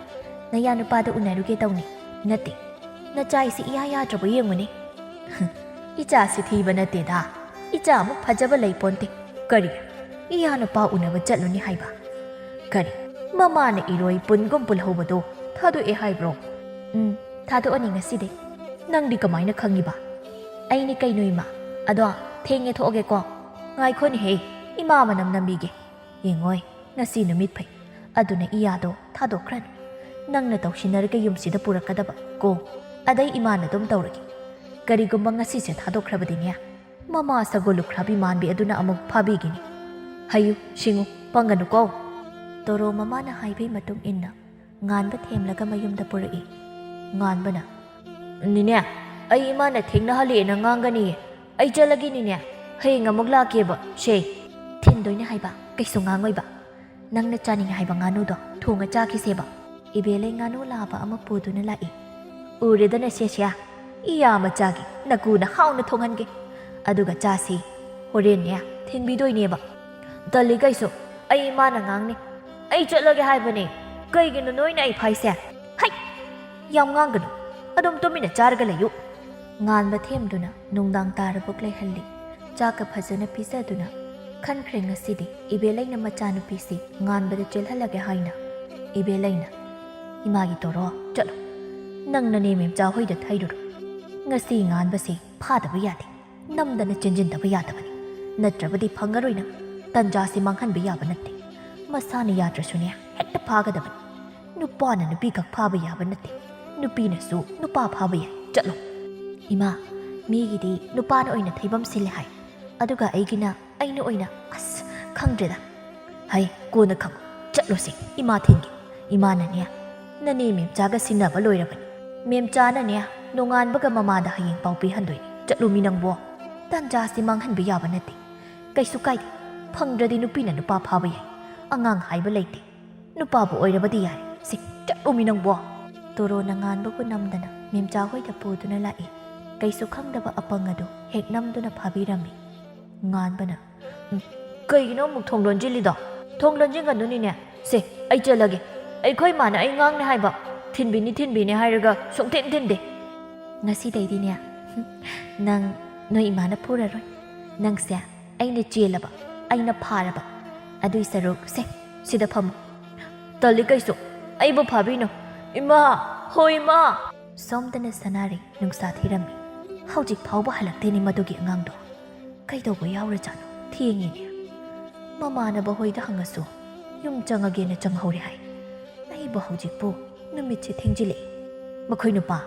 ꯅꯌꯥ ꯅꯨꯄꯥꯗꯣ ꯎꯅꯔꯨꯒꯦ ꯇꯧꯅꯤ꯫ ꯅꯠꯇꯦ, ꯅꯆꯥ ꯑꯩꯁꯤ ꯏꯌꯥ ꯌꯥꯗ꯭ꯔꯕ ꯌꯦꯡꯉꯨꯅꯦ꯫" "ꯏꯆꯥꯁꯤ ꯊꯤꯕ ꯅꯠꯇꯦꯗ, ꯏꯆꯥ ꯑꯃꯨꯛ ꯐꯖꯕ ꯂꯩ ꯄꯣꯟꯇꯦ꯫ ꯀꯔꯤ, ꯏꯌꯥ ꯅꯨꯄꯥ ꯎꯅꯕ ꯆꯠꯂꯨꯅꯤ ꯍꯥꯏꯕ? ꯀꯔꯤ, ꯃꯃꯥꯅ ꯏꯔꯣꯏ ꯄꯨꯟꯒꯨꯝ ꯄꯨꯜꯍꯧꯕꯗꯣ ꯊꯥꯗꯣꯛꯑꯦ ꯍꯥꯏꯕ꯭ꯔꯣ?" "ꯎꯝ, ꯊꯥꯗꯣꯛꯑꯅꯤ ꯉꯁꯤꯗꯤ꯫" "ꯅꯪꯗꯤ ꯀꯃꯥꯏꯅ ꯈꯪꯉꯤꯕ?" "ꯑꯩꯅꯤ ꯀꯩꯅꯣ ꯏꯃꯥ꯫ ꯑꯗꯣ ꯊꯦꯡꯉꯦ, ꯊꯣꯛꯑꯒꯦꯀꯣ꯫ ꯉꯥꯏꯈꯣꯅꯦꯍꯦ, ꯏꯃꯥ ꯃꯅꯝ ꯅꯝꯕꯤꯒꯦ꯫ ꯌꯦꯡꯉꯣꯏ, ꯉꯁꯤ ꯅꯨꯃꯤꯠ ꯐꯩ꯫ ꯑꯗꯨꯅ ꯏꯌꯥꯗꯣ ꯊꯥꯗꯣꯛꯈ꯭ꯔꯅꯤ꯫ ꯅꯪꯅ ꯇꯧꯁꯤꯟꯅꯔꯒ ꯌꯨꯝꯁꯤꯗ ꯄꯨꯔꯛꯀꯗꯕ ꯀꯣ꯫ ꯑꯗꯩ ꯏꯃꯥꯅ ꯑꯗꯨꯝ ꯇꯧꯔꯒꯦ꯫ ꯀꯔꯤꯒꯨꯝꯕ ꯉꯁꯤꯁꯦ ꯊꯥꯗꯣꯛꯈ꯭ꯔꯕꯗꯤꯅꯦ, ꯃꯃꯥ ꯁꯒꯣꯜ ꯂꯨꯈ꯭ꯔꯥꯕꯤ ꯃꯥꯟꯕꯤ ꯑꯗꯨꯅ ꯑꯃꯨꯛ ꯐꯥꯕꯤꯒꯤꯅꯤ꯫ ꯍꯩꯌꯨ, ꯁꯤꯡꯉꯨ, ꯄꯪꯒꯅꯨꯀꯣ꯫" ꯇꯣꯔꯣ ꯃꯃꯥꯅ ꯍꯥꯏꯕꯒꯤ ꯃꯇꯨꯡ ꯏꯟꯅ ꯉꯥꯟꯕ ꯊꯦꯝꯂꯒ ꯃꯌꯨꯝꯗ ꯄꯨꯔꯛꯏ꯫ ꯉꯥꯟꯕꯅ, "ꯅꯤꯅꯦ, ꯑꯩ ꯏꯃꯥꯅ ꯊꯦꯡꯅꯍꯜꯂꯦꯅ ꯉꯥꯡꯒꯅꯤꯌꯦ꯫ ꯑꯩ ꯆꯠꯂꯒꯦ ꯅꯤꯅꯦ, ꯍꯌꯦꯡ ꯑꯃꯨꯛ ꯂꯥꯛꯀꯦꯕ ꯁꯦ꯫" "ꯊꯤꯟꯗꯣꯏꯅꯦ ꯍꯥꯏꯕ, ꯀꯩꯁꯨ ꯉꯥꯡꯉꯣꯏꯕ꯫ ꯅꯪꯅ ꯆꯥꯅꯤꯡꯉꯦ ꯍꯥꯏꯕ ꯉꯥꯅꯨꯗꯣ ꯊꯣꯡꯉ ꯆꯥꯈꯤꯁꯦꯕ꯫" ꯏꯕꯦꯂꯩ ꯉꯥꯅꯨ ꯂꯥꯕ ꯑꯃ ꯄꯨꯗꯨꯅ ꯂꯥꯛꯏ꯫ "ꯎꯔꯦꯗꯅ ꯁꯦꯁꯤꯌꯥ, ꯏꯌꯥ ꯃꯆꯥꯒꯤ ꯅꯀꯨꯅ ꯍꯥꯎꯅ ꯊꯣꯡꯍꯟꯒꯦ꯫ ꯑꯗꯨꯒ ꯆꯥꯁꯤ꯫ ꯍꯣꯔꯦꯟꯅꯦ ꯊꯤꯟꯕꯤꯗꯣꯏꯅꯦꯕ꯫ ꯇꯜꯂꯤ ꯀꯩꯁꯨ꯫ ꯑꯩ ꯏꯃꯥꯅ ꯉꯥꯡꯅꯤ꯫ ꯑꯩ ꯆꯠꯂꯒꯦ ꯍꯥꯏꯕꯅꯦ꯫ ꯀꯩꯒꯤꯅꯣ ꯅꯣꯏꯅ ꯑꯩ ꯐꯥꯏꯁꯦ? ꯍꯩ! ꯌꯥꯝ ꯉꯥꯡꯒꯅꯨ꯫ ꯑꯗꯨꯝ ꯇꯨꯃꯤꯟꯅ ꯆꯥꯔꯒ ꯂꯩꯌꯨ꯫ ꯉꯥꯟꯕ ꯊꯦꯝꯗꯨꯅ ꯅꯨꯡꯗꯥꯡ ꯇꯥꯔꯕꯣꯛ ꯂꯩꯍꯜꯂꯤ꯫ ꯆꯥꯛꯀ ꯐꯖꯅ ꯄꯤꯖꯗꯨꯅ ꯈꯟꯈ꯭ꯔꯦ ꯉꯁꯤꯗꯤ ꯏꯕꯦꯂꯩꯅ ꯃꯆꯥꯅꯨꯄꯤꯁꯤ ꯉꯥꯟꯕꯗ ꯆꯦꯜꯍꯜꯂꯒꯦ ꯍꯥꯏꯅ꯫ ꯏꯕꯦꯂꯩꯅ, "ꯏꯃꯥꯒꯤ ꯇꯣꯔꯣ, ꯆꯠꯂꯣ꯫ ꯅꯪ ꯅꯅꯦ ꯃꯦꯝꯆꯥ ꯍꯣꯏꯗ ꯊꯩꯔꯨꯔꯣ꯫ ꯉꯁꯤ ꯉꯥꯟꯕꯁꯤ ꯐꯥꯗꯕ ꯌꯥꯗꯦ꯫ ꯅꯝꯗꯅ ꯆꯦꯟꯁꯤꯟꯗꯕ ꯌꯥꯗꯕꯅꯤ꯫ ꯅꯠꯇ꯭ꯔꯕꯗꯤ ꯐꯪꯉꯔꯣꯏ ꯅꯪ꯫ ꯇꯟꯖꯥꯁꯤ ꯃꯥꯡꯍꯟꯕ ꯌꯥꯕ ꯅꯠꯇꯦ꯫ ꯃꯁꯥꯅ ꯌꯥꯗ꯭ꯔꯁꯨꯅꯦ, ꯍꯦꯛꯇ ꯐꯥꯒꯗꯕꯅꯤ꯫ ꯅꯨꯄꯥꯅ ꯅꯨꯄꯤꯈꯛ ꯐꯥꯕ ꯌꯥꯕ ꯅꯠꯇꯦ꯫ ꯅꯨꯄꯤꯅꯁꯨ ꯅꯨꯄꯥ ꯐꯥꯕ ꯌꯥꯏ꯫ ꯆꯠꯂꯣ꯫" "ꯏꯃꯥ, ꯃꯤꯒꯤꯗꯤ ꯅꯨꯄꯥꯅ ꯑꯣꯏꯅ ꯊꯩꯕꯝ ꯁꯤꯜꯂꯦ ꯍꯥꯏ꯫ ꯑꯗꯨꯒ ꯑꯩꯒꯤꯅ ꯑꯩꯅ ꯑꯣꯏꯅ, ꯑꯁ, ꯈꯪꯗ꯭ꯔꯦꯗ꯫" "ꯍꯩ, ꯀꯣꯟꯅ ꯈꯪꯉꯨ꯫ ꯆꯠꯂꯣꯁꯦ, ꯏꯃꯥ ꯊꯤꯟꯒꯦ꯫ ꯏꯃꯥꯅꯅꯦ, ꯅꯅꯦ ꯃꯦꯝꯆꯥꯒ ꯁꯤꯟꯅꯕ ꯂꯣꯏꯔꯕꯅꯤ꯫ ꯃꯦꯝꯆꯥꯅꯅꯦ, ꯅꯣꯡꯉꯥꯟꯕꯒ ꯃꯃꯥꯗ ꯍꯌꯦꯡ ꯄꯥꯎ ꯄꯤꯍꯟꯗꯣꯏꯅꯤ꯫ ꯆꯠꯂꯣ ꯃꯤ ꯅꯪꯕꯣ꯫ ꯇꯥꯟꯖꯥꯁꯤ ꯃꯥꯡꯍꯟꯕ ꯌꯥꯕ ꯅꯠꯇꯦ꯫ ꯀꯩꯁꯨ ꯀꯥꯏꯗꯦ꯫ ꯐꯪꯗ꯭ꯔꯗꯤ ꯅꯨꯄꯤꯅ ꯅꯨꯄꯥ ꯐꯥꯕ ꯌꯥꯏ꯫ ꯑꯉꯥꯡ ꯍꯥꯏꯕ ꯂꯩꯇꯦ꯫ ꯅꯨꯄꯥꯕꯨ ꯑꯣꯏꯔꯕꯗꯤ ꯌꯥꯔꯦ꯫ ꯁꯤ, ꯆꯠꯂꯣꯃꯤ ꯅꯪꯕꯣ꯫" ꯇꯣꯔꯣꯅ ꯉꯥꯟꯕꯕꯨ ꯅꯝꯗꯅ ꯃꯦꯝꯆꯥ ꯍꯣꯏꯗ ꯄꯨꯗꯨꯅ ꯂꯥꯛꯏ꯫ ꯀꯩꯁꯨ ꯈꯪꯗꯕ ꯑꯄꯪ ꯑꯗꯨ ꯍꯦꯛ ꯅꯝꯗꯨꯅ ꯐꯥꯕꯤꯔꯝꯃꯤ꯫ ꯉꯥꯟꯕꯅ, "ꯎꯝ, ꯀꯩꯒꯤꯅꯣ ꯑꯃꯨꯛ ꯊꯣꯡ ꯂꯣꯟꯁꯤꯜꯂꯤꯗꯣ? ꯊꯣꯡ ꯂꯣꯟꯁꯤꯟꯒꯅꯨꯅꯤꯅꯦ꯫ ꯁꯦ, ꯑꯩ ꯆꯠꯂꯒꯦ꯫ ꯑꯩꯈꯣꯏ ꯏꯃꯥꯅ ꯑꯩ ꯉꯥꯡꯅꯤ ꯍꯥꯏꯕ꯫ ꯊꯤꯟꯕꯤꯅꯤ, ꯊꯤꯟꯕꯤꯅꯤ ꯍꯥꯏꯔꯒ ꯁꯨꯡꯊꯤꯟ ꯊꯤꯟꯗꯦ꯫" "ꯉꯁꯤꯗꯩꯗꯤꯅꯦ, ꯅꯪ ꯅꯣꯏ ꯏꯃꯥꯅ ꯐꯨꯔꯔꯣꯏ꯫ ꯅꯪꯁꯦ ꯑꯩꯅ ꯆꯦꯜꯂꯕ, ꯑꯩꯅ ꯐꯥꯔꯕ꯫ ꯑꯗꯨꯏ ꯁꯔꯨꯛ, ꯁꯦ, ꯁꯤꯗ ꯐꯝꯃꯨ꯫" "ꯇꯜꯂꯤ ꯀꯩꯁꯨ꯫ ꯑꯩꯕꯨ ꯐꯥꯕꯤꯅꯨ꯫ ꯏꯃꯥ! ꯍꯣ ꯏꯃꯥ!" ꯁꯣꯝꯗꯅ ꯁꯅꯥꯔꯩ ꯅꯨꯡꯁꯥ ꯊꯤꯔꯝꯃꯤ꯫ ꯍꯧꯖꯤꯛ ꯐꯥꯎꯕ ꯍꯜꯂꯛꯇꯦꯅꯦ ꯃꯗꯨꯒꯤ ꯑꯉꯥꯡꯗꯣ꯫ ꯀꯩꯗꯧꯕ ꯌꯥꯎꯔꯖꯥꯠꯅꯣ? ꯊꯦꯡꯉꯦꯅꯦ꯫ ꯃꯃꯥꯟꯅꯕ ꯍꯣꯏꯗ ꯍꯪꯉꯁꯨ ꯌꯨꯝ ꯆꯪꯉꯒꯦꯅ ꯆꯪꯍꯧꯔꯦ ꯍꯥꯏ꯫ ꯑꯩꯕꯨ ꯍꯧꯖꯤꯛꯄꯨ ꯅꯨꯃꯤꯠꯁꯦ ꯊꯦꯡꯖꯤꯜꯂꯛꯑꯦ꯫ "ꯃꯈꯣꯏ ꯅꯨꯄꯥ,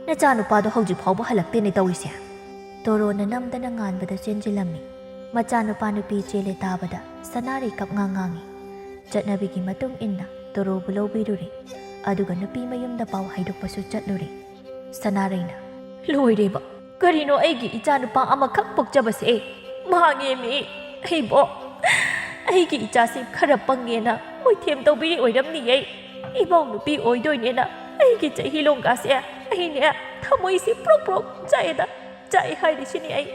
ꯅꯆꯥꯅꯨꯄꯥꯗꯣ ꯍꯧꯖꯤꯛ ꯐꯥꯎꯕ ꯍꯜꯂꯛꯇꯦꯅꯦ ꯇꯧꯔꯤꯁꯦ꯫" ꯇꯣꯔꯣꯅ ꯅꯝꯗꯅ ꯉꯥꯟꯕꯗ ꯆꯦꯟꯁꯤꯜꯂꯝꯃꯤ꯫ ꯃꯆꯥꯅꯨꯄꯥ ꯅꯨꯄꯤ ꯆꯦꯜꯂꯦ ꯇꯥꯕꯗ ꯁꯅꯥꯔꯩ ꯀꯞꯉꯥꯡ ꯉꯥꯡꯉꯤ꯫ ꯆꯠꯅꯕꯤꯒꯤ ꯃꯇꯨꯡ ꯏꯟꯅ ꯇꯣꯔꯣꯕꯨ ꯂꯧꯕꯤꯔꯨꯔꯦ꯫ ꯑꯗꯨꯒ ꯅꯨꯄꯤ ꯃꯌꯨꯝꯗ ꯄꯥꯎ ꯍꯥꯏꯗꯣꯛꯄꯁꯨ ꯆꯠꯂꯨꯔꯦ꯫ ꯁꯅꯥꯔꯩꯅ, "ꯂꯣꯏꯔꯦꯕ꯫ ꯀꯔꯤꯅꯣ ꯑꯩꯒꯤ ꯏꯆꯥꯅꯨꯄꯥ ꯑꯃꯈꯛ ꯄꯣꯛꯆꯕꯁꯦ? ꯃꯥꯡꯉꯦꯃꯤ꯫ ꯑꯩꯕꯣ, ꯑꯩꯒꯤ ꯏꯆꯥꯁꯤ ꯈꯔ ꯄꯪꯉꯦꯅ ꯃꯣꯏꯊꯦꯝ ꯇꯧꯕꯤꯔꯤ ꯑꯣꯏꯔꯝꯅꯤꯌꯦ꯫ ꯏꯃꯧ ꯅꯨꯄꯤ ꯑꯣꯏꯗꯣꯏꯅꯦꯅ ꯑꯩꯒꯤ ꯆꯍꯤ ꯂꯣꯡꯒꯥꯁꯦ ꯑꯩꯅꯦ ꯊꯃꯣꯏꯁꯤ ꯄ꯭ꯔꯣꯛ ꯄ꯭ꯔꯣꯛ ꯆꯥꯛꯑꯦꯗ꯫ ꯆꯥꯛꯑꯦ ꯍꯥꯏꯔꯤꯁꯤꯅꯤ ꯑꯩ꯫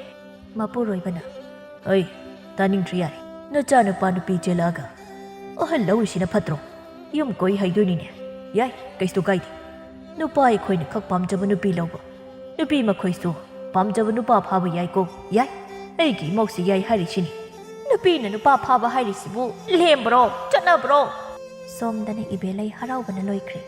ꯃꯄꯨꯔꯣꯏꯕꯅ, "ꯑꯩ ꯇꯥꯅꯤꯡꯗ꯭ꯔꯤ, ꯌꯥꯔꯦ꯫ ꯅꯆꯥꯅꯨꯄꯥ ꯅꯨꯄꯤ ꯆꯦꯜꯂꯛꯑꯒ ꯑꯍꯜ ꯂꯧꯔꯤꯁꯤꯅ ꯐꯠꯇ꯭ꯔꯣ? ꯌꯨꯝ ꯀꯣꯏ ꯍꯩꯗꯣꯏꯅꯤꯅꯦ꯫ ꯌꯥꯏ, ꯀꯩꯁꯨ ꯀꯥꯏꯗꯦ꯫ ꯅꯨꯄꯥ ꯑꯩꯈꯣꯏꯅ ꯈꯛ ꯄꯥꯝꯖꯕ ꯅꯨꯄꯤ ꯂꯧꯕ, ꯅꯨꯄꯤ ꯃꯈꯣꯏꯁꯨ ꯄꯥꯝꯖꯕ ꯅꯨꯄꯥ ꯐꯥꯕ ꯌꯥꯏꯀꯣ, ꯌꯥꯏ꯫ ꯑꯩꯒꯤ ꯏꯃꯧꯁꯤ ꯌꯥꯏ ꯍꯥꯏꯔꯤꯁꯤꯅꯤ꯫ ꯅꯨꯄꯤꯅ ꯅꯨꯄꯥ ꯐꯥꯕ ꯍꯥꯏꯔꯤꯁꯤꯕꯨ ꯂꯦꯝꯕ꯭ꯔꯣ, ꯆꯠꯅꯕ꯭ꯔꯣ?" ꯁꯣꯝꯗꯅ ꯏꯕꯦꯂꯩ ꯍꯔꯥꯎꯕꯅ ꯂꯣꯏꯈ꯭ꯔꯦ꯫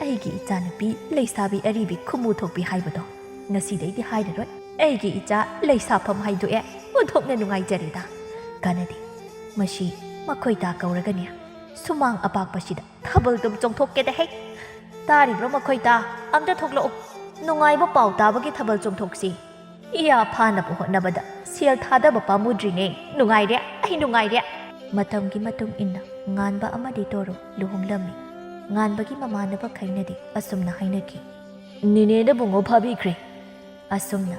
"ꯑꯩꯒꯤ ꯏꯆꯥꯅꯨꯄꯤ ꯂꯩꯁꯥꯕꯤ ꯑꯔꯤꯕꯤ ꯈꯨꯃꯨ ꯊꯣꯛꯄꯤ ꯍꯥꯏꯕꯗꯣ ꯉꯁꯤꯗꯩꯗꯤ ꯍꯥꯏꯔꯔꯣꯏ꯫ ꯑꯩꯒꯤ ꯏꯆꯥ ꯂꯩꯁꯥꯐꯝ ꯍꯥꯏꯗꯣꯛꯑꯦ꯫ ꯑꯣꯟꯊꯣꯛꯅ ꯅꯨꯡꯉꯥꯏꯖꯔꯦꯗ꯫ ꯀꯥꯟꯅꯗꯦ꯫ ꯃꯁꯤ ꯃꯈꯣꯏ ꯇꯥ ꯀꯧꯔꯒꯅꯦ, ꯁꯨꯃꯥꯡ ꯑꯄꯥꯛꯄꯁꯤꯗ ꯊꯥꯕꯜꯗꯨꯝ ꯆꯣꯡꯊꯣꯛꯀꯦꯗ ꯍꯦꯛ꯫ ꯇꯥꯔꯤꯕ꯭ꯔꯣ ꯃꯈꯣꯏ ꯇꯥ? ꯑꯝꯇ ꯊꯣꯛꯂꯛꯎ꯫ ꯅꯨꯡꯉꯥꯏꯕ ꯄꯥꯎ ꯇꯥꯕꯒꯤ ꯊꯥꯕꯜ ꯆꯣꯡꯊꯣꯛꯁꯤ꯫ ꯏꯌꯥ ꯐꯥꯅꯕ ꯍꯣꯠꯅꯕꯗ ꯁꯦꯜ ꯊꯥꯗꯕ ꯄꯥꯝꯃꯨꯗ꯭ꯔꯤꯅꯦ꯫ ꯅꯨꯡꯉꯥꯏꯔꯦ, ꯑꯩ ꯅꯨꯡꯉꯥꯏꯔꯦ꯫" ꯃꯇꯝꯒꯤ ꯃꯇꯨꯡ ꯏꯟꯅ ꯉꯥꯟꯕ ꯑꯃꯗꯤ ꯇꯣꯔꯣ ꯂꯨꯍꯣꯡꯂꯝꯃꯤ꯫ ꯉꯥꯟꯕꯒꯤ ꯃꯃꯥꯟꯅꯕꯈꯩꯅꯗꯤ ꯑꯁꯨꯝꯅ ꯍꯥꯏꯅꯈꯤ, "ꯅꯦꯅꯦꯅ ꯕꯨꯡꯉꯣ ꯐꯥꯕꯤꯈ꯭ꯔꯦ꯫" ꯑꯁꯨꯝꯅ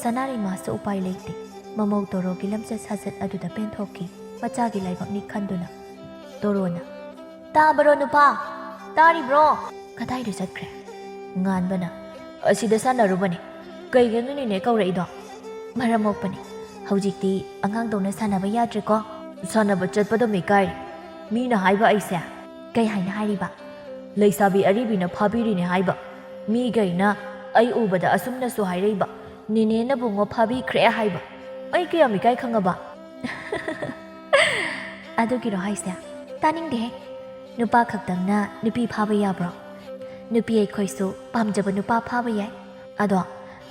ꯁꯅꯥꯔꯩꯃꯥꯁꯨ ꯎꯄꯥꯏ ꯂꯩꯇꯦ꯫ ꯃꯃꯧ ꯇꯣꯔꯣꯒꯤ ꯂꯝꯆꯠ ꯁꯥꯖꯠ ꯑꯗꯨꯗ ꯄꯦꯟꯊꯣꯛꯈꯤ꯫ ꯃꯆꯥꯒꯤ ꯂꯥꯏꯕꯛꯅꯤ ꯈꯟꯗꯨꯅ ꯇꯣꯔꯣꯅ, "ꯇꯥꯕꯔꯣ ꯅꯨꯄꯥ? ꯇꯥꯔꯤꯕ꯭ꯔꯣ?" "ꯀꯗꯥꯏꯗ ꯆꯠꯈ꯭ꯔꯦ?" ꯉꯥꯟꯕꯅ, "ꯑꯁꯤꯗ ꯁꯥꯟꯅꯔꯨꯕꯅꯦ꯫" "ꯀꯩꯒꯤꯅꯣ ꯅꯦꯅꯦ ꯀꯧꯔꯛꯏꯗꯣ?" "ꯃꯔꯝ ꯃꯣꯛꯄꯅꯦ꯫ ꯍꯧꯖꯤꯛꯇꯤ ꯑꯉꯥꯡꯗꯧꯅ ꯁꯥꯟꯅꯕ ꯌꯥꯗ꯭ꯔꯦꯀꯣ꯫" "ꯁꯥꯟꯅꯕ ꯆꯠꯄꯗꯣ ꯃꯤꯀꯥꯏꯔꯦ꯫ ꯃꯤꯅ ꯍꯥꯏꯕ ꯑꯩꯁꯦ꯫" "ꯀꯩ ꯍꯥꯏꯅ ꯍꯥꯏꯔꯤꯕ?" "ꯂꯩꯁꯥꯕꯤ ꯑꯔꯤꯕꯤꯅ ꯐꯥꯕꯤꯔꯤꯅꯦ ꯍꯥꯏꯕ꯫ ꯃꯤꯒꯩꯅ ꯑꯩ ꯎꯕꯗ ꯑꯁꯨꯝꯅꯁꯨ ꯍꯥꯏꯔꯛꯏꯕ, 'ꯅꯦꯅꯦꯅ ꯕꯨꯡꯉꯣ ꯐꯥꯕꯤꯈ꯭ꯔꯦ' ꯍꯥꯏꯕ꯫ ꯑꯩ ꯀꯌꯥꯝ ꯏꯀꯥꯏ ꯈꯪꯉꯕ?" "ꯑꯗꯨꯒꯤꯔꯣ ꯍꯥꯏꯁꯦ? ꯇꯥꯅꯤꯡꯗꯦꯍꯦ꯫ ꯅꯨꯄꯥ ꯈꯛꯇꯪꯅ ꯅꯨꯄꯤ ꯐꯥꯕ ꯌꯥꯕ꯭ꯔꯣ? ꯅꯨꯄꯤ ꯑꯩꯈꯣꯏꯁꯨ ꯄꯥꯝꯖꯕ ꯅꯨꯄꯥ ꯐꯥꯕ ꯌꯥꯏ꯫ ꯑꯗꯣ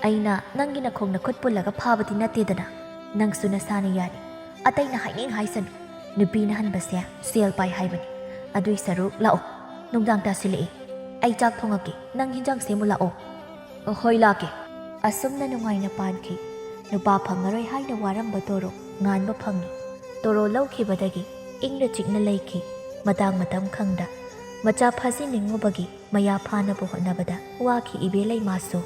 ꯑꯩꯅ ꯅꯪꯒꯤ ꯅꯈꯣꯡ ꯅꯈꯨꯠ ꯄꯨꯜꯂꯒ ꯐꯥꯕꯗꯤ ꯅꯠꯇꯦꯗꯅ꯫ ꯅꯪꯁꯨ ꯅꯁꯥꯅ ꯌꯥꯔꯦ꯫ ꯑꯇꯩꯅ ꯍꯥꯏꯅꯤꯡ ꯍꯥꯏꯁꯅꯨ꯫ ꯅꯨꯄꯤꯅ ꯍꯟꯕꯁꯦ ꯁꯦꯜ ꯄꯥꯏ ꯍꯥꯏꯕꯅꯤ꯫ ꯑꯗꯨꯏ ꯁꯔꯨꯛ ꯂꯥꯛꯑꯣ꯫ ꯅꯨꯡꯗꯥꯡ ꯇꯥꯁꯤꯜꯂꯛꯑꯦ꯫ ꯑꯩ ꯆꯥꯛ ꯊꯣꯡꯉꯛꯀꯦ꯫ ꯅꯪ ꯍꯤꯟꯖꯥꯡ ꯁꯦꯝꯃꯨ ꯂꯥꯛꯑꯣ꯫" "ꯍꯣꯏ, ꯂꯥꯛꯀꯦ꯫" ꯑꯁꯨꯝꯅ ꯅꯨꯡꯉꯥꯏꯅ ꯄꯥꯟꯈꯤ꯫ ꯅꯨꯄꯥ ꯐꯪꯉꯔꯣꯏ ꯍꯥꯏꯅ ꯋꯥꯔꯝꯕ ꯇꯣꯔꯣ ꯉꯥꯟꯕ ꯐꯪꯉꯤ꯫ ꯇꯣꯔꯣ ꯂꯧꯈꯤꯕꯗꯒꯤ ꯏꯪꯅ ꯆꯤꯛꯅ ꯂꯩꯈꯤ꯫ ꯃꯇꯥꯡ ꯃꯇꯝ ꯈꯪꯗ ꯃꯆꯥ ꯐꯥꯖꯤꯟꯅꯤꯡꯉꯨꯕꯒꯤ ꯃꯌꯥ ꯐꯥꯅꯕ ꯍꯣꯠꯅꯕꯗ ꯋꯥꯈꯤ ꯏꯕꯦꯂꯩꯃꯥꯁꯨ꯫